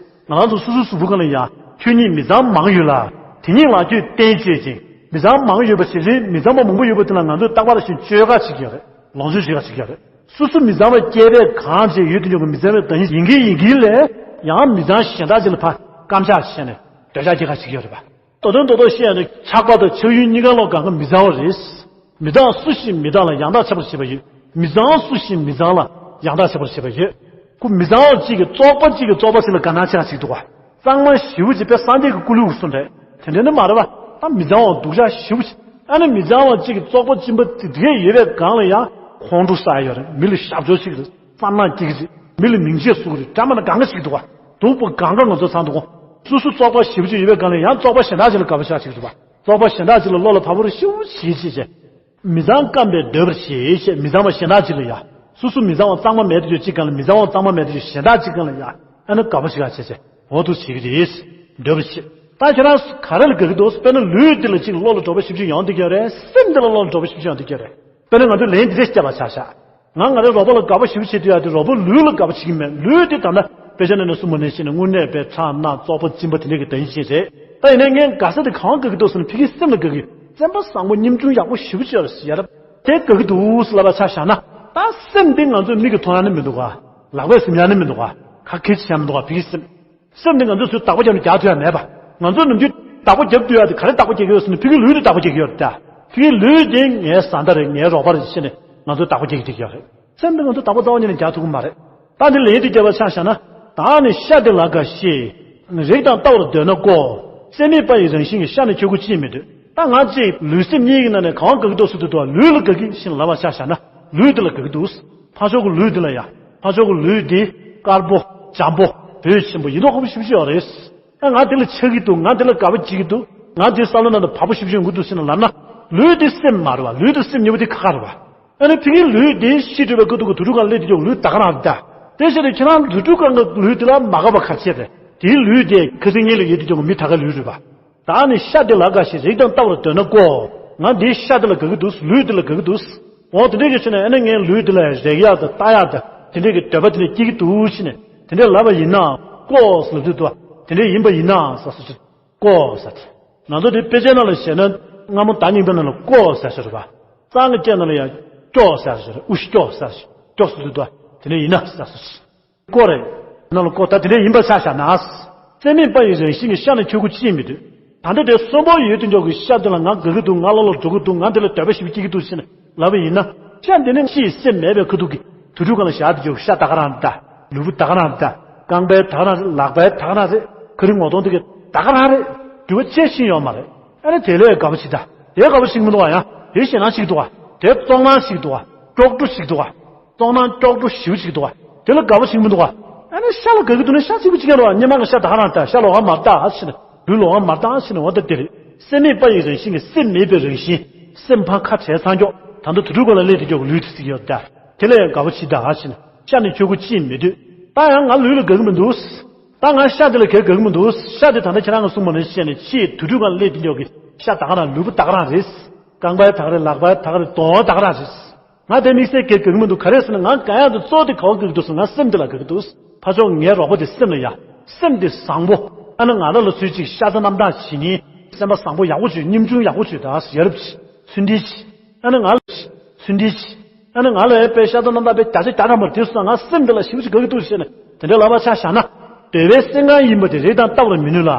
ང་རང་ཚོ་སོ་སོའི་གཟུགས་པོ་སྒང་ལ་ཡང་ཁྱོད་ཉིད་མི་ཚང་མང་ཡོད་ལ། དེ་ཉིད་ལ་ཁྱོད་བསྟན་བཅོས་ཤིང་། མི་ཚང་མང་ཡོད་པ་ཞིག་རེད། མི་ཚང་མ་མང་པོ་ཡོད་པ་དེ་ལ་ང་ཚོས་རྟག་པར་བཞིན་བཅོས་ཁ་བྱེད་ཀྱི་ཡོད་རེད། ལོངས་སྤྱོད་བྱེད་ཁ་བྱེད་ཀྱི་ཡོད་རེད། སོ་སོ་མི་ཚང་བའི་སྐྱེས་པས་གང་བྱས་ཡོད་དུ་འཇོག་པའི་མི་ཚང་བའི་བདག་ཉིད་ཡིན་གྱི་ཡིན་གྱི་ལས། ཡང་མི་ཚང་གཞན་དག་ཅིག་ལ་ཕར་བརྐམ་ཆགས་བྱས་ནས་འདོད་ཆགས་སྐྱེ་ཁ་བྱེད་ཀྱི་ཡོད་རེད་པ། མདོ་དོན་རྡོག་རྡོག་བཤད་ཡ་ནི་ཆགས་པ་དང་ཆགས་ཡུལ་གཉིས་ཀ་ལོག་གང་ག་མི་ཚང་བ་རེད། མི་ཚང་སུ་ཞིག་མི་ཚང་ལ་ཡང་དག་ཁྱབ་པར་བྱེད་པ་ཡོད། མི་ཚང་སུ་ཞིག་མི་ཚང་ལ་ཡང་དག་ཁྱབ་པར་བྱེད་པ་ཡོད། ཁོ་མི་ཚང་བ་གཅིག་གིས་བཙོག་པ་གཅིག་གིས་བཙོག་པ་ཞིག་ལ་དགའ་སྣང་ཆེ་ཁ་ཞིག་འདུག་ག། གཙང་མ་ཞེ་པོ་ཅིག་དཔེ་སངས་རྒྱས་ཀྱི་སྐུ་ལུས་གསུངས་རེད། དེ་འདྲ་ནི་མ་རེད་པ། ད་མི་ཚང་བ་སྡུག་ཅག་ཞེ་པོ་ཅིག། ཨ་ནི་མི་ཚང་བ་གཅིག་གིས་བཙོག་པ་གཅིན་པ་དེ་འདྲས་ཡོད་པའི་སྒང་ལ་ཡང་ཁོང་ཁྲོ་ཟ་ཡ་ཡོད་རེད། མི་ལ་ཞབས་ཕྱོགས་ཤིག་རེད། བསམ་ནང་སྐྱིད་ཀྱི་རེད། མི་ལ་མིང་ཆད་ཟུག་གི་རེད། འདྲ་མ་འདྲ་གང་ག་ཞིག་འདུག་ག། སྡུག་པོ་གང་ག་ང་ཚོ་ཚང་འདུག་ག། སོ་སོ་བཙོག་པ་ཞེ་པོ་ཅིག་ཡོད་པའི་སྒང་ལ་ཡང་བཙོག་པ་གཞན་དག་ཅིག་ལ་དགའ་པོ་ཤ་ཞིག་རེད་པ། བཙོག་པ་གཞན་དག་ཅིག་ལ་བློ་ལ་བབ་པོ་རེ་ཞེ་པོ་ཅིག་བྱེད་བྱེད། མི་ཚང་སྐམ་པའི་འདོད་པར་བྱེད་ཅེས། མི་ཚང་བ་གཞན་དག་ཅིག་ལ་ཡ། སོ་སོ་མི་ཚང་བ་གཙང་མ་མེད་དུ་གྱུར་གཅིག་སྒང་ལ། མི་ཚང་བ་གཙང་མ་མེད་དུ་གྱུར་གཞན་དག་གཅིག་སྒང་ལ་ཡ། ཨ་ནི་དགའ་པོ་ཞིག་ག་བྱེད་བྱེད། འོ་འདུག་བྱེད་ཀྱི་རེད། འདོད་པར་བྱེད། ད་ཁྱེད་རང་ག་རེ་ལ་དགའ་གི་འདུག། དཔེར་ན་ལུས་འདི་ལ་གཅིག་བློ་ལ་འགྲོ་བ་ཞིབ་ཅིག་ཡོང་འདི་ག་རེད། སེམས་འདི་ལ་བློ་ལ་འགྲོ་བ་ཞིབ་ཅིག་ཡོང་འདི་ག་རེད། དཔེར་ན་ང་ཚོས་ལན་འདི་འདྲས་བརྒྱབ་པ་ཆ་བཞག། ང་ང་རའི་རོགས་པ་ལ་དགའ་པོ་ཞེ་པོ་བྱེད་དུས་ཡ་དེ་རོགས་པ་ལུས་ལ་དགའ་པོ་བྱེད་ཀྱི་མེད། ལུས་དེ་ད་ལྟ་དཔེ་ཆ་ནང་ནས་གསུངས་པ་ནང་བཞིན་དངོས་གནས་པའི་ཁྲག་སྣ་བཙོག་པ་གཅིན་པ་དེ་འདྲས་ཀྱི་བདག་ཉིད་ཅིག་རེད། ད་ཡིན་ནའི་ངས་དགའ་ས་དེ་གང་དགའ་གི་འདུག་ཟེར་ན་ཕ་གིའི་སེམས་ལ་དགའ་གི། བཙན་པ་བཟང་པོ་ཉམ་ཆུང་ཡག་པོ་ཞེ་པོ་ཅིག་ཡོད་རེད་ཟེར་ཡ་རབས་དེ་དགའ་གི་འདུག་ཟེར་ལབ་པ་ཆ་བཞག་ན། ད་སེམས་དེ་ང་ཚོའི་མིག་གིས་མཐོང་ཡ་ནི་མི་འདུག་ག། ལག་པས་ཟིན་ཡ་ནི་མི་འདུག་ག། ཁ་ཁེ་ཆེ་ཡ་མི་འདུག་ག། ཕ་གིའི་སེམས། སེམས་དེ་ང་ཚོས་ཚུར་བདག་པོ་རྒྱབ་ནས་རྒྱག་ཐུབ་ཡ་མེད་པ། ང་ཚོས་ནམ་རྒྱུན་བདག་པོ་རྒྱབ་ཐུབ་ཡ་དེ་ག་རེ་བདག་པོ་རྒྱག་གི་ཡོད་ཟེར་ན་ཕ་གིའི་ལུས་དེ་བདག་པོ་རྒྱག་གི་ཡོད་རེད་ད། ཕ་གིའི་ལུས་དེ་ངའི་བཟའ་ཟླ་རེད། ངའི་རོགས་པ་རེད་ཟེར་ནས་ང་ཚོས་བདག་པོ་རྒྱག་གི་ཡོད་རེད། སེམས་དེ་ང་ཚོས་བདག་པོ་རྩ་བ་ཉིད་ནས་རྒྱག་ཐུབ་ཀྱི་མ་རེད། ད་འདི་ལན་དེ་བརྒྱབ་པ་ཆ་བཞག་ན། བདག་ནི་ཤ་དེ་ལ་དགའ་ཞེས། རེག་དང་ལྟ་བར་འདོད་ན་ཀོ། སེམས་མེད་པ་ཡི་རང་བཞིན་གྱི། ཤ་ནི་ཁྱོད་ཀུན་ཅིས་མི་འདོད། ད་ང་ཅིག་ལུས་སེམས་གཉིས་ཀྱི་ནང་ནས་གང་དགའ་གི་འདུག་ཟེར་དུས། ལུས་ལ་དགའ་གི་ཞེས་ལབ་པ་ཆ་བཞག་ན་ལུས་དེ་ལ་དགའ་གི་འདུག། ཕར་ཕྱོགས་ཀྱི་ལུས་འདི་ལ་ཡ། ཕར་ཕྱོགས་ཀྱི་ལུས་འདི་དཀར་པོ་འཇམ་པོ་འོད་ཆེན་པོ་ཡིན་མདོག་ཁ་པོ་ཞེ་པོ་ཅིག་ཡོད་རེད། ཨ་ང་དེ་ལ་ཆགས་ཀྱི་འདུག། ང་དེ་ལ་དགའ་པོ་བྱེད་ཀྱི་འདུག། ང་དེའི་བསམ་བློ་ནང་དུ་བབ་པོ་ཞེ་པོ་ཅིག་ཡོང་གི་འདུག་ཟེར་ནས་ལབ་ན། ལུས་དེ་སེམས་མ་རེད་བ། ལུས་དེ་སེམས་གཉིས་པོ་དེ་ཁ་ཁ་རེད་བ། ཨ་ནི་ཕ་གིའི་ལུས་དེ་ཤི་འགྲོ་བའི་སྐབས་དུས་ཀྱི་དུར་ཁྲོད་སྒང་སླེབས་དུས་ཀྱི་ལུས་ད་ག་རང་རེད་ད། དེ་བྱས་ཏེ་ཁྱེད་རང་དུར་ཁྲོད་སྒང་གི་ལུས་དེ་ལ་མ་དགའ་བ་ག་བྱས་རེད། དེའི་ལུས་དེ་ཁ་སང་ཉིན་ལ་ཡོད་དུས་ཀྱི་མི་ད་གའི་ལུས་རེད་བ། བདག་ནི་ཤ་དེ་ལ་དགའ་ཞེས། རེག་དང་ལྟ་བར་འདོད་ན་ཀོ། ང་འདིའི་ཤ་དེ་ལ་དགའ་གི་འདུག། ལུས་དེ་ལ་དགའ་གི་འདུག། འོ་དེ་འདྲས་ཀྱི་ཕྱིར་ནས་ཨ་ནི་ངའི་ལུས་དེ་ལ་རེག་ཡག་དང་ལྟ་ཡག་དང་དེ་འདྲས་ཀྱི་འདོད་པ་དེ་འདྲས་སྐྱེ་གི་འདུག་ཕྱིར་ནས་དེ་འདྲས་ལབ་པ་ཡིན་ན་ཀོ་ཟེར་ལབ་དུས་དུ་དེ་འདྲས་ཡིན་པ་ཡིན་ན་ཟེར་སོ་ཅི་ཀོ་ཟེར། ང་ཚོ་དེ་དཔེ་ཆའི་ནང་ལ་བཤད་ན་སྔ་མོ་ཟླ་རྙིང་པའི་ནང་ལ་ཀོ་ཟེར་ཞིག་རེད་པ། གཙང་གི་སྐད་ནང་ལ་ཡང་སྐྱོ་ཟེར་ཞིག་རེད། ཨུ་ཤི་སྐྱོ་ཟེར་ཞིག། སྐྱོགས་སུ་འདུག་ད། དེ་ནས་ཡིན་ན་ཟེར་སོ། ཀོ་རེད། ནང་ལ་ཀོ་ད་དེ་འདྲ་ཡིན་པ་ཆ་བཞག་ན། སེམས་མེད་པ་ཡི་རང་བཞིན་གྱི་ཤ་ནི་ཁྱོད་ཀུན་ཅིས་མི་འདོད། ད་ལྟ་དེ་གསོན་པོ་ཡོད་དུ་འཇོག་གི་ཤ་དེ་ལ་ང་དགའ་གི་འདུག་ང་བློ་ལ་འགྲོ་གི་འདུག་ང་འདི་ལ་འདོད་པ་ཞིག་སྐྱེ་གི་འདུག་ཟེར་ནས་ལབ་པ་ཡིན་ན། ཤ་འདི་ནི་ཅིའི་སེམས་མེད་པའི་ཁ་ཐུག་གི་དུར་ཁྲོད་སྒང་ལ་བཞག་དུ་འཇོག་གི་ཤ་ད་ག་རང་རེད་ད། ལུས་པོ་ད་ག་རང་རེད་ད། རྐང་པའི་ད་ག་རང་རེད། ལག་པའི་ད་ག་རང་རེད། ཁ་རི་ངོ་གདོང་དེ་གི་ད་ག་རང་རེད། འགྱུར་བ་ཅི་ཕྱིན་ཡོད་མ་རེད། ཨ་ནི་དེ་ལས་དགའ་པོ་ཅིག་ད། དེ་དགའ་པོ་ཞིག་མི་འདུག་བ། ཡང་དེ་ཞེད་སྣང་ཞིག་འདུག་བ། དེ་བཙོག་སྣང་ཞིག་འདུག་བ། ཀྱོག་གྲུ་ཞིག་འདུག་བ། བཙོག་སྣང་ཀྱོག་གྲུ་ཞེ་པོ་ཅིག་འདུག་བ། དེ་ལ་དགའ་པོ་ཞིག་མི་འདུག་བ། ཨ་ནི་ཤ་ལ་དགའ་གི་འདུག་ན་ཤ་གཅིག་པུ་གཅིག་རྐྱང་རེད་བ། སྔོན་མ་གི་ཤ་ད་ག་རང་ད། ཤ་ལོགས་ཀ་མ་རེད་ད་ཟེར་ནས། ལུས་ལོགས་ཀ་མ་རེད་ད་ཟེར་ནས། འོ་ད་དེ་རེད། སེམས་མེད་པ་ཡི་རང་བཞིན་གྱི་སེམས་མེད་པའི་རང་བཞིན། སེམས་ཕར་ཁ་བྲལ་ཚར་འགྱོག་ད་ལྟ་དུར་ཁྲོད་སྒང་ལ་སླེབས་དུ་འཇོག་གི་ལུས་དེ་ཟེར་གྱི་ཡོད་ད། དེ་ལ་ཡང་དགའ་པོ་ཅིག་ད་ཟེར་ནས། ཤ་ནི་ཁྱོད་ཀུན་ཅིས་མི་འདོད། ད་ཡང་ང་ལུས་ལ་དགའ་གི་མི་འདུག་ད་ང་ཤ་དེ་ལ་གས་དགའ་གི་མི་འདུག་ཤ་དེ་ད་ལྟ་ཁྱེད་རང་གིས་གསུངས་པ་ནང་བཞིན་བྱས་ནས། ཕྱིའི་དུར་ཁྲོད་སྒང་ལ་སླེབས་དུ་འཇོག་གི་ཤ་ད་ག་རང་། ལུས་པོ་ད་ག་རང་རེད། རྐང་པའི་ད་ག་རེད། ལག་པའི་ད་ག་རེད། གདོང་ད་ག་རང་རེད། ང་དེ་དམིགས་བསལ་གས་དགའ་གི་མི་འདུག་ག་རེ་ཟེར་ན། ང་དགའ་ཡག་དེ་གཙོ་བོ་དེ་ག་པར་དགའ་གི་འདུག་ཟེར་ན། ང་སེམས་དེ་ལ་དགའ་གི་འདུག་ཕར་ཕྱོགས་ངའི་རོགས་པ་དེ་སེམས་ལ་ཡ། སེམས་དེ་བཟང་པོ། ཨ་ནི་ང་རང་ལ་ཚུར་ཅིག་ཤ་ཚ་རྣམ་དག་བྱེད་མཁན། སེམས་པ་བཟང་པོ་ཡག་པོ་བྱེད། སྙིང་ཆུང་ཡག་པོ་བྱེད་ད། ཡ་རབས་བྱེད། ཚུལ་འདི་བྱེད། ཨ་ནི་ང་ལ་ཚུལ་འདི་བྱེད། ཨ་ནི་ང་ལ་ཨེ་པའི་ཤ་ཚ་རྣམ་དག་པའི་བརྒྱ་ཆ་བརྒྱ་ཐམ་པ་དེ་སོང་། ང་སེམས་དེ་ལ་ཞེ་པོ་ཅིག་དགའ་གི་འདུག་ཟེར་ནས་དེ་འདྲའི་ལབ་པ་ཆ་བཞག་ན། འདོད་པའི་སེམས་ཁམས་ཡིན་པ་དེ་རེག་དང་ལྟ་བར་མི་ནུས་ལ།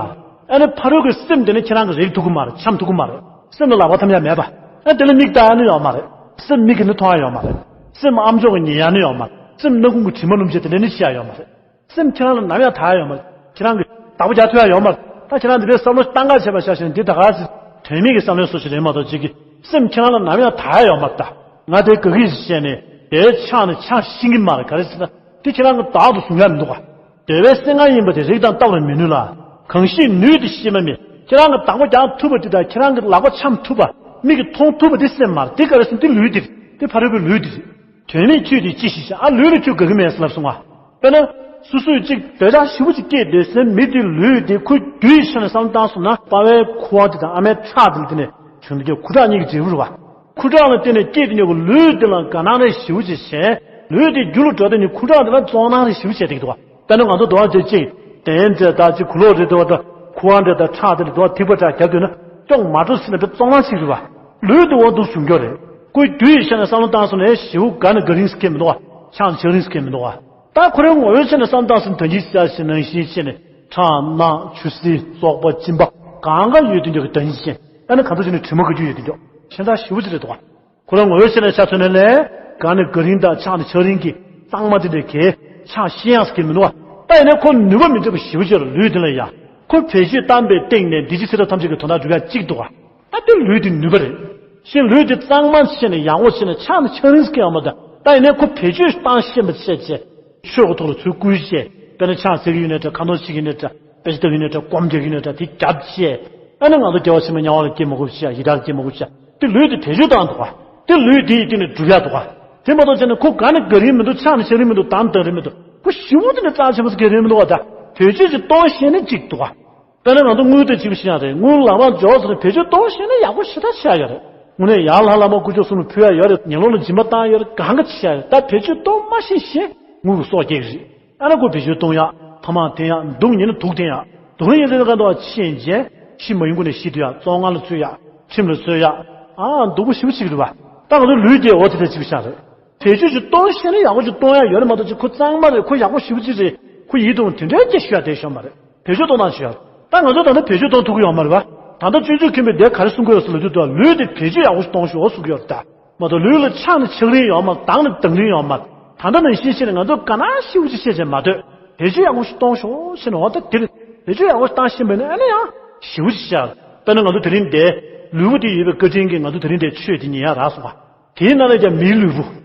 ཨ་ནི་ཕ་རོལ་གྱི་སེམས་དེ་ནི་ཁྱེད་རང་གིས་རེག་ཐུབ་ཀྱི་མ་རེད། འཆམ་ཐུབ་ཀྱི་མ་རེད། སེམས་ལ་ལག་པ་འཐམ་ཡ་མེད་པ། ཨ་དེ་ལ་མིག་ལྟ་ཡ་ནི་ཡོད་མ་རེད། སེམས་མིག་གིས་ནི་མཐོང་ཡ་ཡོད་མ་རེད། སེམས་ཨ་མཆོག་གིས་ཉན་ཡ་ནི་ཡོད་མ་རེད། སེམས་སྣ་ཁུང་གི་དྲི་མ་སྣུམ་བྱེད་དེ་འདྲ་ནི་བྱེད་ཡ་ཡོད་མ་རེད། སེམས་ཁྱེད་རང་ལ་ནམ་ཡང་དག་ཡ་ཡོད་མ་རེད། ཁྱེད་རང་གིས་བདག་པོ་རྒྱག་ཐུབ་ཡ་ཡོད་མ་རེད། ད་ཁྱེད་རང་འདི་འདྲའི་བསམ་བློ་བཏང་ག་བྱས་པ་ཆ་བཞག་ན། འདི་ད་ག་ཟེ་དོན་མེད་ཀྱི་བསམ་བློའི་བཟོ་ཞིག་རེད་མ་གཏོགས། ཅིག་གིས་སེམས་ཁྱེད་རང་ལ་ནམ་ཡང་དག་ཡ་ཡོད་མ་རེད་ད། ང་དེ་དགའ་གི་བྱས་ནས་དེའི་ཆང་ནི་ཆང་ཤེས་ཀྱི་མ་རེད། ག་རེ་ཟེར་ན། དེ་ཁྱེད་རང་གིས་བདག་ཏུ་བཟུང་ཡ་མི་འདུག་ག་འདོད་པའི་སེམས་ཁམས་ཡིན་པ་དེ་རེག་དང་ལྟ་བར་མི་ནུས་ལ། གང་ཞིག་ནུས་དེ་ཤེས་མ་མེད། ཁྱེད་རང་གིས་བདག་པོ་རྒྱག་ཐུབ་པ་དེ་དང་། ཁྱེད་རང་གི་ལག་པ་འཆམ་ཐུབ་པ། མིག་གིས་མཐོང་ཐུབ་པ་དེ་སེམས་མ་རེད། དེ་ག་རེ་ཟེར་ན། དེ་ལུས་དེ་རེད། དེ་ཕ་རོལ་པོའི་ལུས་དེ་རེད། དོན་མེད་ཁྱོད་དེ་ཅི་ཞིག་བྱ། ཨ་ལུས་ལ་ཁྱོད་དགའ་གི་མེད་ཟེར་ལབ་སོང་ང་། དཔེར་ན། སོ་སོས་ཅིག་འདོད་ཆགས་ཞེ་པོ་ཅིག་སྐྱེས་བསྡད་སའི་མི་དེ་ལུས་དེ། ཁོའི་རྒྱུ་ཡི་ཆ་ནས་བསམ་བློ་བཏང་སོང་ན། པ་ཕའི་ཁུ་བ་དེ་དང་ཨ་མའི་ཁྲག་དེ་ལ་དེ་ནས་བྱུང་དེ་ཁོ་ཁུ་ཁྲག་གཉིས་ཀྱི་འབྲས་བུ་རེད་བ། ཁུ་ཁྲག་ལ་བརྟེན་ནས་སྐྱེས་དེ་ཉོ་གི་ལུས་དེ་ལ་དགའ་སྣང་རེ་ཞེ་པོ་ཅིག་བྱས། ལུས་དེ་རྒྱུ་ལ་འགྲོ་དེ་ནི་ཁུ་ཁྲག་དེ་ལ་བཙོག་སྣང་རེ་ཞེ་པོ་བྱས་བསྡད་ཀྱི་འདུག་བ། དཔེར་ན་ང་ཚོ་དོ་བ་ཅིག་ཅིག་དེ་འདྲ་ད་ཅིག་གུ་ལོག་རེ་དེ་བ་ད་ཁུ་བ་འདྲ་ད་ཁྲག་དེ་ལ་དོ་བ་ཐིགས་པ་འདྲ་རྒྱབ་དུས་ན་ཅོག་མ་འགྲོ་ཟེར་ན་དེ་བཙོག་སྣང་ཞིག་རེད་བ། ལུས་དེ་འོ་འདུག་བྱུང་རྒྱུ་རེད། ཁོའི་རྒྱུ་ཡི་ཆ་ནས་བསམ་བློ་བཏང་སོང་ན་ཞེ་པོ་དགའ་ནས་དགའ་རིང་ཟེར་མཁན་མི་འདུག་བ། ཆགས་ཆགས་རིང་ཟེར་མཁན་མི་འདུག་བ། ད་ཁོ་རའི་ངོ་བོའི་ཆ་ནས་བསམ་བློ་བཏང་སོང་ན། ད་ཅི་ཟེར་ཞེ་ནང་བཞིན་བྱས་ནས་ཁྲག་རྣག་ཆུ་སེར་བཙོག་པ་གཅིན་པ་གང་ག་ཡོད་དེ་འདྲ་གི་ད་ཅི་བྱས། ཨ་ནི་གང་ལྟར་བྱས་ནས་དྲི་མ་ག་རྒྱུ་ཡོད་དེ་འདྲ་ཞེ་དྲག་ཞེ་པོ་ཅིག་རེད་འདུག་བ། ཁོ་རང་ངོ་བོའི་ཆ་ནས་ཆ་མཚོན་ན་ལས། དགའ་ནས་དགའ་རིང་དང་ཆགས་ནས་ཆགས་རིང་གི་གཙང་མ་དེ་འདྲ་གས་ཆགས་ཤེས་ཡག་ཟེར་མཁན་མི་འདུག་བ། ད་ཡིན་ནའི་ཁོ་ནུས་པ་མི་འདྲ་བ་ཞེ་པོ་ཅིག་ལ་ལུས་དེ་ལ་ཡ། ཁོ་བེད་སྤྱོད་བཏང་པའི་སྟེང་ནས་འདི་ཕྱི་ཚེ་རབས་ཐམས་ཅད་ཀྱི་དོན་དག་འགྲུབ་ཡག་གཅིག་འདུག་བ། ད་དེ་ལུས་དེ་ནུས་པ་རེད། ཤིང་ལུས་དེ་གཙང་མ་བྱས་ནས་ཡག་པོ་བྱས་ནས་ཆགས་ནས་ཆགས་རིང་ཟེར་མཁན་ཡོད་མ་རེད། ད་ཡིན་ནའི་ཁོ་བེད་སྤྱོད་བཏང་ཤེས་པ་བྱས་བྱས། ཆོས་ཀྱི་ཐོག་ལ་ཚུར་བསྐུལ་བྱས། དཔེར་ན་ཕྱག་འཚལ་གྱི་ཡོད་ནའི་འདྲ། ཁ་འདོན་བྱེད་ཀྱི་ཡོད་ནའི་འདྲ། དཔེ་ཆ་ལྟ་གི་ཡོད་ནའི་འདྲ། སྒོམ་རྒྱག་གི་ཡོད་ནའི་འདྲ། དེ་རྒྱབ་བྱས། ཨ་ནི་ང་ཚོ་རྒྱལ་བ་ཕྱི་མ་དམྱལ་བ་ལ་སྐྱེ་མ་དགོས་པ་བྱས། ཡི་དྭགས་སྐྱེ་མ་དགོས་པ་བྱས། དེ་ལུས་དེ་བེད་སྤྱོད་བཏང་འདུག་བ། དེ་ལུས་དེ་ཡི་སྟེང་ནས་སྒྲུབ་ཡག་འདུག་བ། དེ་མ་གཏོགས་བྱས་ན་ཁོ་དགའ་ནས་དགའ་རིན་མི་འདུག་ཆགས་ནས་ཆགས་རིན་མི་འདུག་དང་དང་རིན་མི་འདུག་ཁོ་ཞེ་པོ་དེ་ནས་གཙང་ཆེན་པོ་ཟེར་གྱི་རིན་མི་འདུག་བ། ད་བེད་སྤྱོད་ཅིག་གཏོང་ཤེས་ན་གཅིག་འདུག་བ། དཔེར་ན་ང་ཚོ་དངུལ་དང་གཅིག་པ་ཤེས་ཡག་རེད། དངུལ་ལག་པ་འབྱོར་ཟེར་ནས་བེད་སྤྱོད་གཏོང་ཤེས་ན་ཡག་པོ་ཞེ་དྲག་ཆགས་ཡོད་རེད། དངོས་གནས་ཡར་ལྷ་བླ་མ་སྐུ་ཕྱོགས་གསུམ་ལ་ཕུལ་ཡག་ཡོད་རེད། ངན་སློང་ལ་སྦྱིན་པ་བཏང་ཡག་ཡོད་རེད། གང་ག་ཆགས་ཡོད་རེད། ད་བེད་སྤྱོད་གཏོང་མ་ཤེས་ཤེས་དངུལ་གྱི་སྲོག་སྐྱེལ་གྱི་རེད། ཨ་ནི་ཁོ་བེད་སྤྱོད་གཏོང་ཡག་ཐ་མག་འཐེན་ཡག་སྡུག་ཉེས་ན་སྡུག་འཐེན་ཡག་སྡུག་ཉེས་འཐེན་ཡག་ག་འདུག་བ། ཕྱིན་རྗེས་ཤི་མ་ཡོང་གོང་ནས་ཤི་ཐུབ་ཡག་བཙོན་ཁང་ལ་ཚུད་ཡག་ཁྲིམས་ལ་ཚུད་ཡག་ཨ་སྡུག་པོ་ཞེ་པོ་ཅིག་རེད་བ། ད་ང་ཚོ་ལུས་དེ་འོ་དེ་འདྲ་ཅིག་ཆགས་རེད། བེད་སྤྱོད་ཅིག་གཏོང་ཤེས་ན་ཡག་པོ་ཅིག་གཏོང་ཡག་ཡོད་རེད་མ་གཏོགས། ཅིག་ཁོ་གཙང་མ་རེད། ཁོ་ཡག་པོ་ཞེ་པོ་ཅིག་རེད། ཁོ་ཡིད་དུ་འོང་། དེ་འདྲའི་སྐད་ཤོད་ཡག་དེ་ཤོད་མ་རེད། བེད་སྤྱོད་གཏོང་སྟངས་ཤོད་ཡག་ད་ང་ཚོ་ད་ལྟ་བེད་སྤྱོད་གཏོང་ཐུབ་ཀྱི་ཡོད་མ་རེད་བ། ད་ལྟ་སྤྱོད་འཇུག་མཁན་པོས་འདིར་ག་རེ་གསུང་གི་ཡོད་ཟེར་ལབ་དུས། ད་ལུས་དེ་བེད་སྤྱོད་ཡག་པོ་ཞིག་གཏོང་ཤོག་གསུང་གི་ཡོད་རེད་ད། མ་གཏོགས་ལུས་ལ་ཆགས་ནས་ཆགས་རིན་ཡོད་མ་རེད། སྡང་ནས་སྡང་རིན་ཡོད་མ་རེད། ད་ལྟ་ནང་བཞིན་བྱས་ནས་ང་ཚོ་དགའ་སྣང་ཞེ་པོ་ཅིག་བྱས་བྱས་མ་སྡོད། བེད་སྤྱོད་ཡག་པོ་ཞིག་གཏོང་ཤོག་ཟེར་ནས། འོ་ད་དེ་རེད། བེད་སྤྱོད་ཡག་པོ་ཞིག་བཏང་ཤེས་པ་ཡིན་ན་ཨ་ནི་ཡང་ཞེ་པོ་ཅིག་ཆགས། དཔེར་ན་ང་ཚོ་དེ་རིང་འདིར་ལུས་པོ་དེ་ཡོད་པའི་བཀའ་དྲིན་གྱིས་ང་ཚོ་དེ་རིང་འདིར་ཆོས་དེ་ཉན་ཡག་རག་སོང་བ། དེའི་ནང་ལ་ཀྱང་མིའི་ལུས་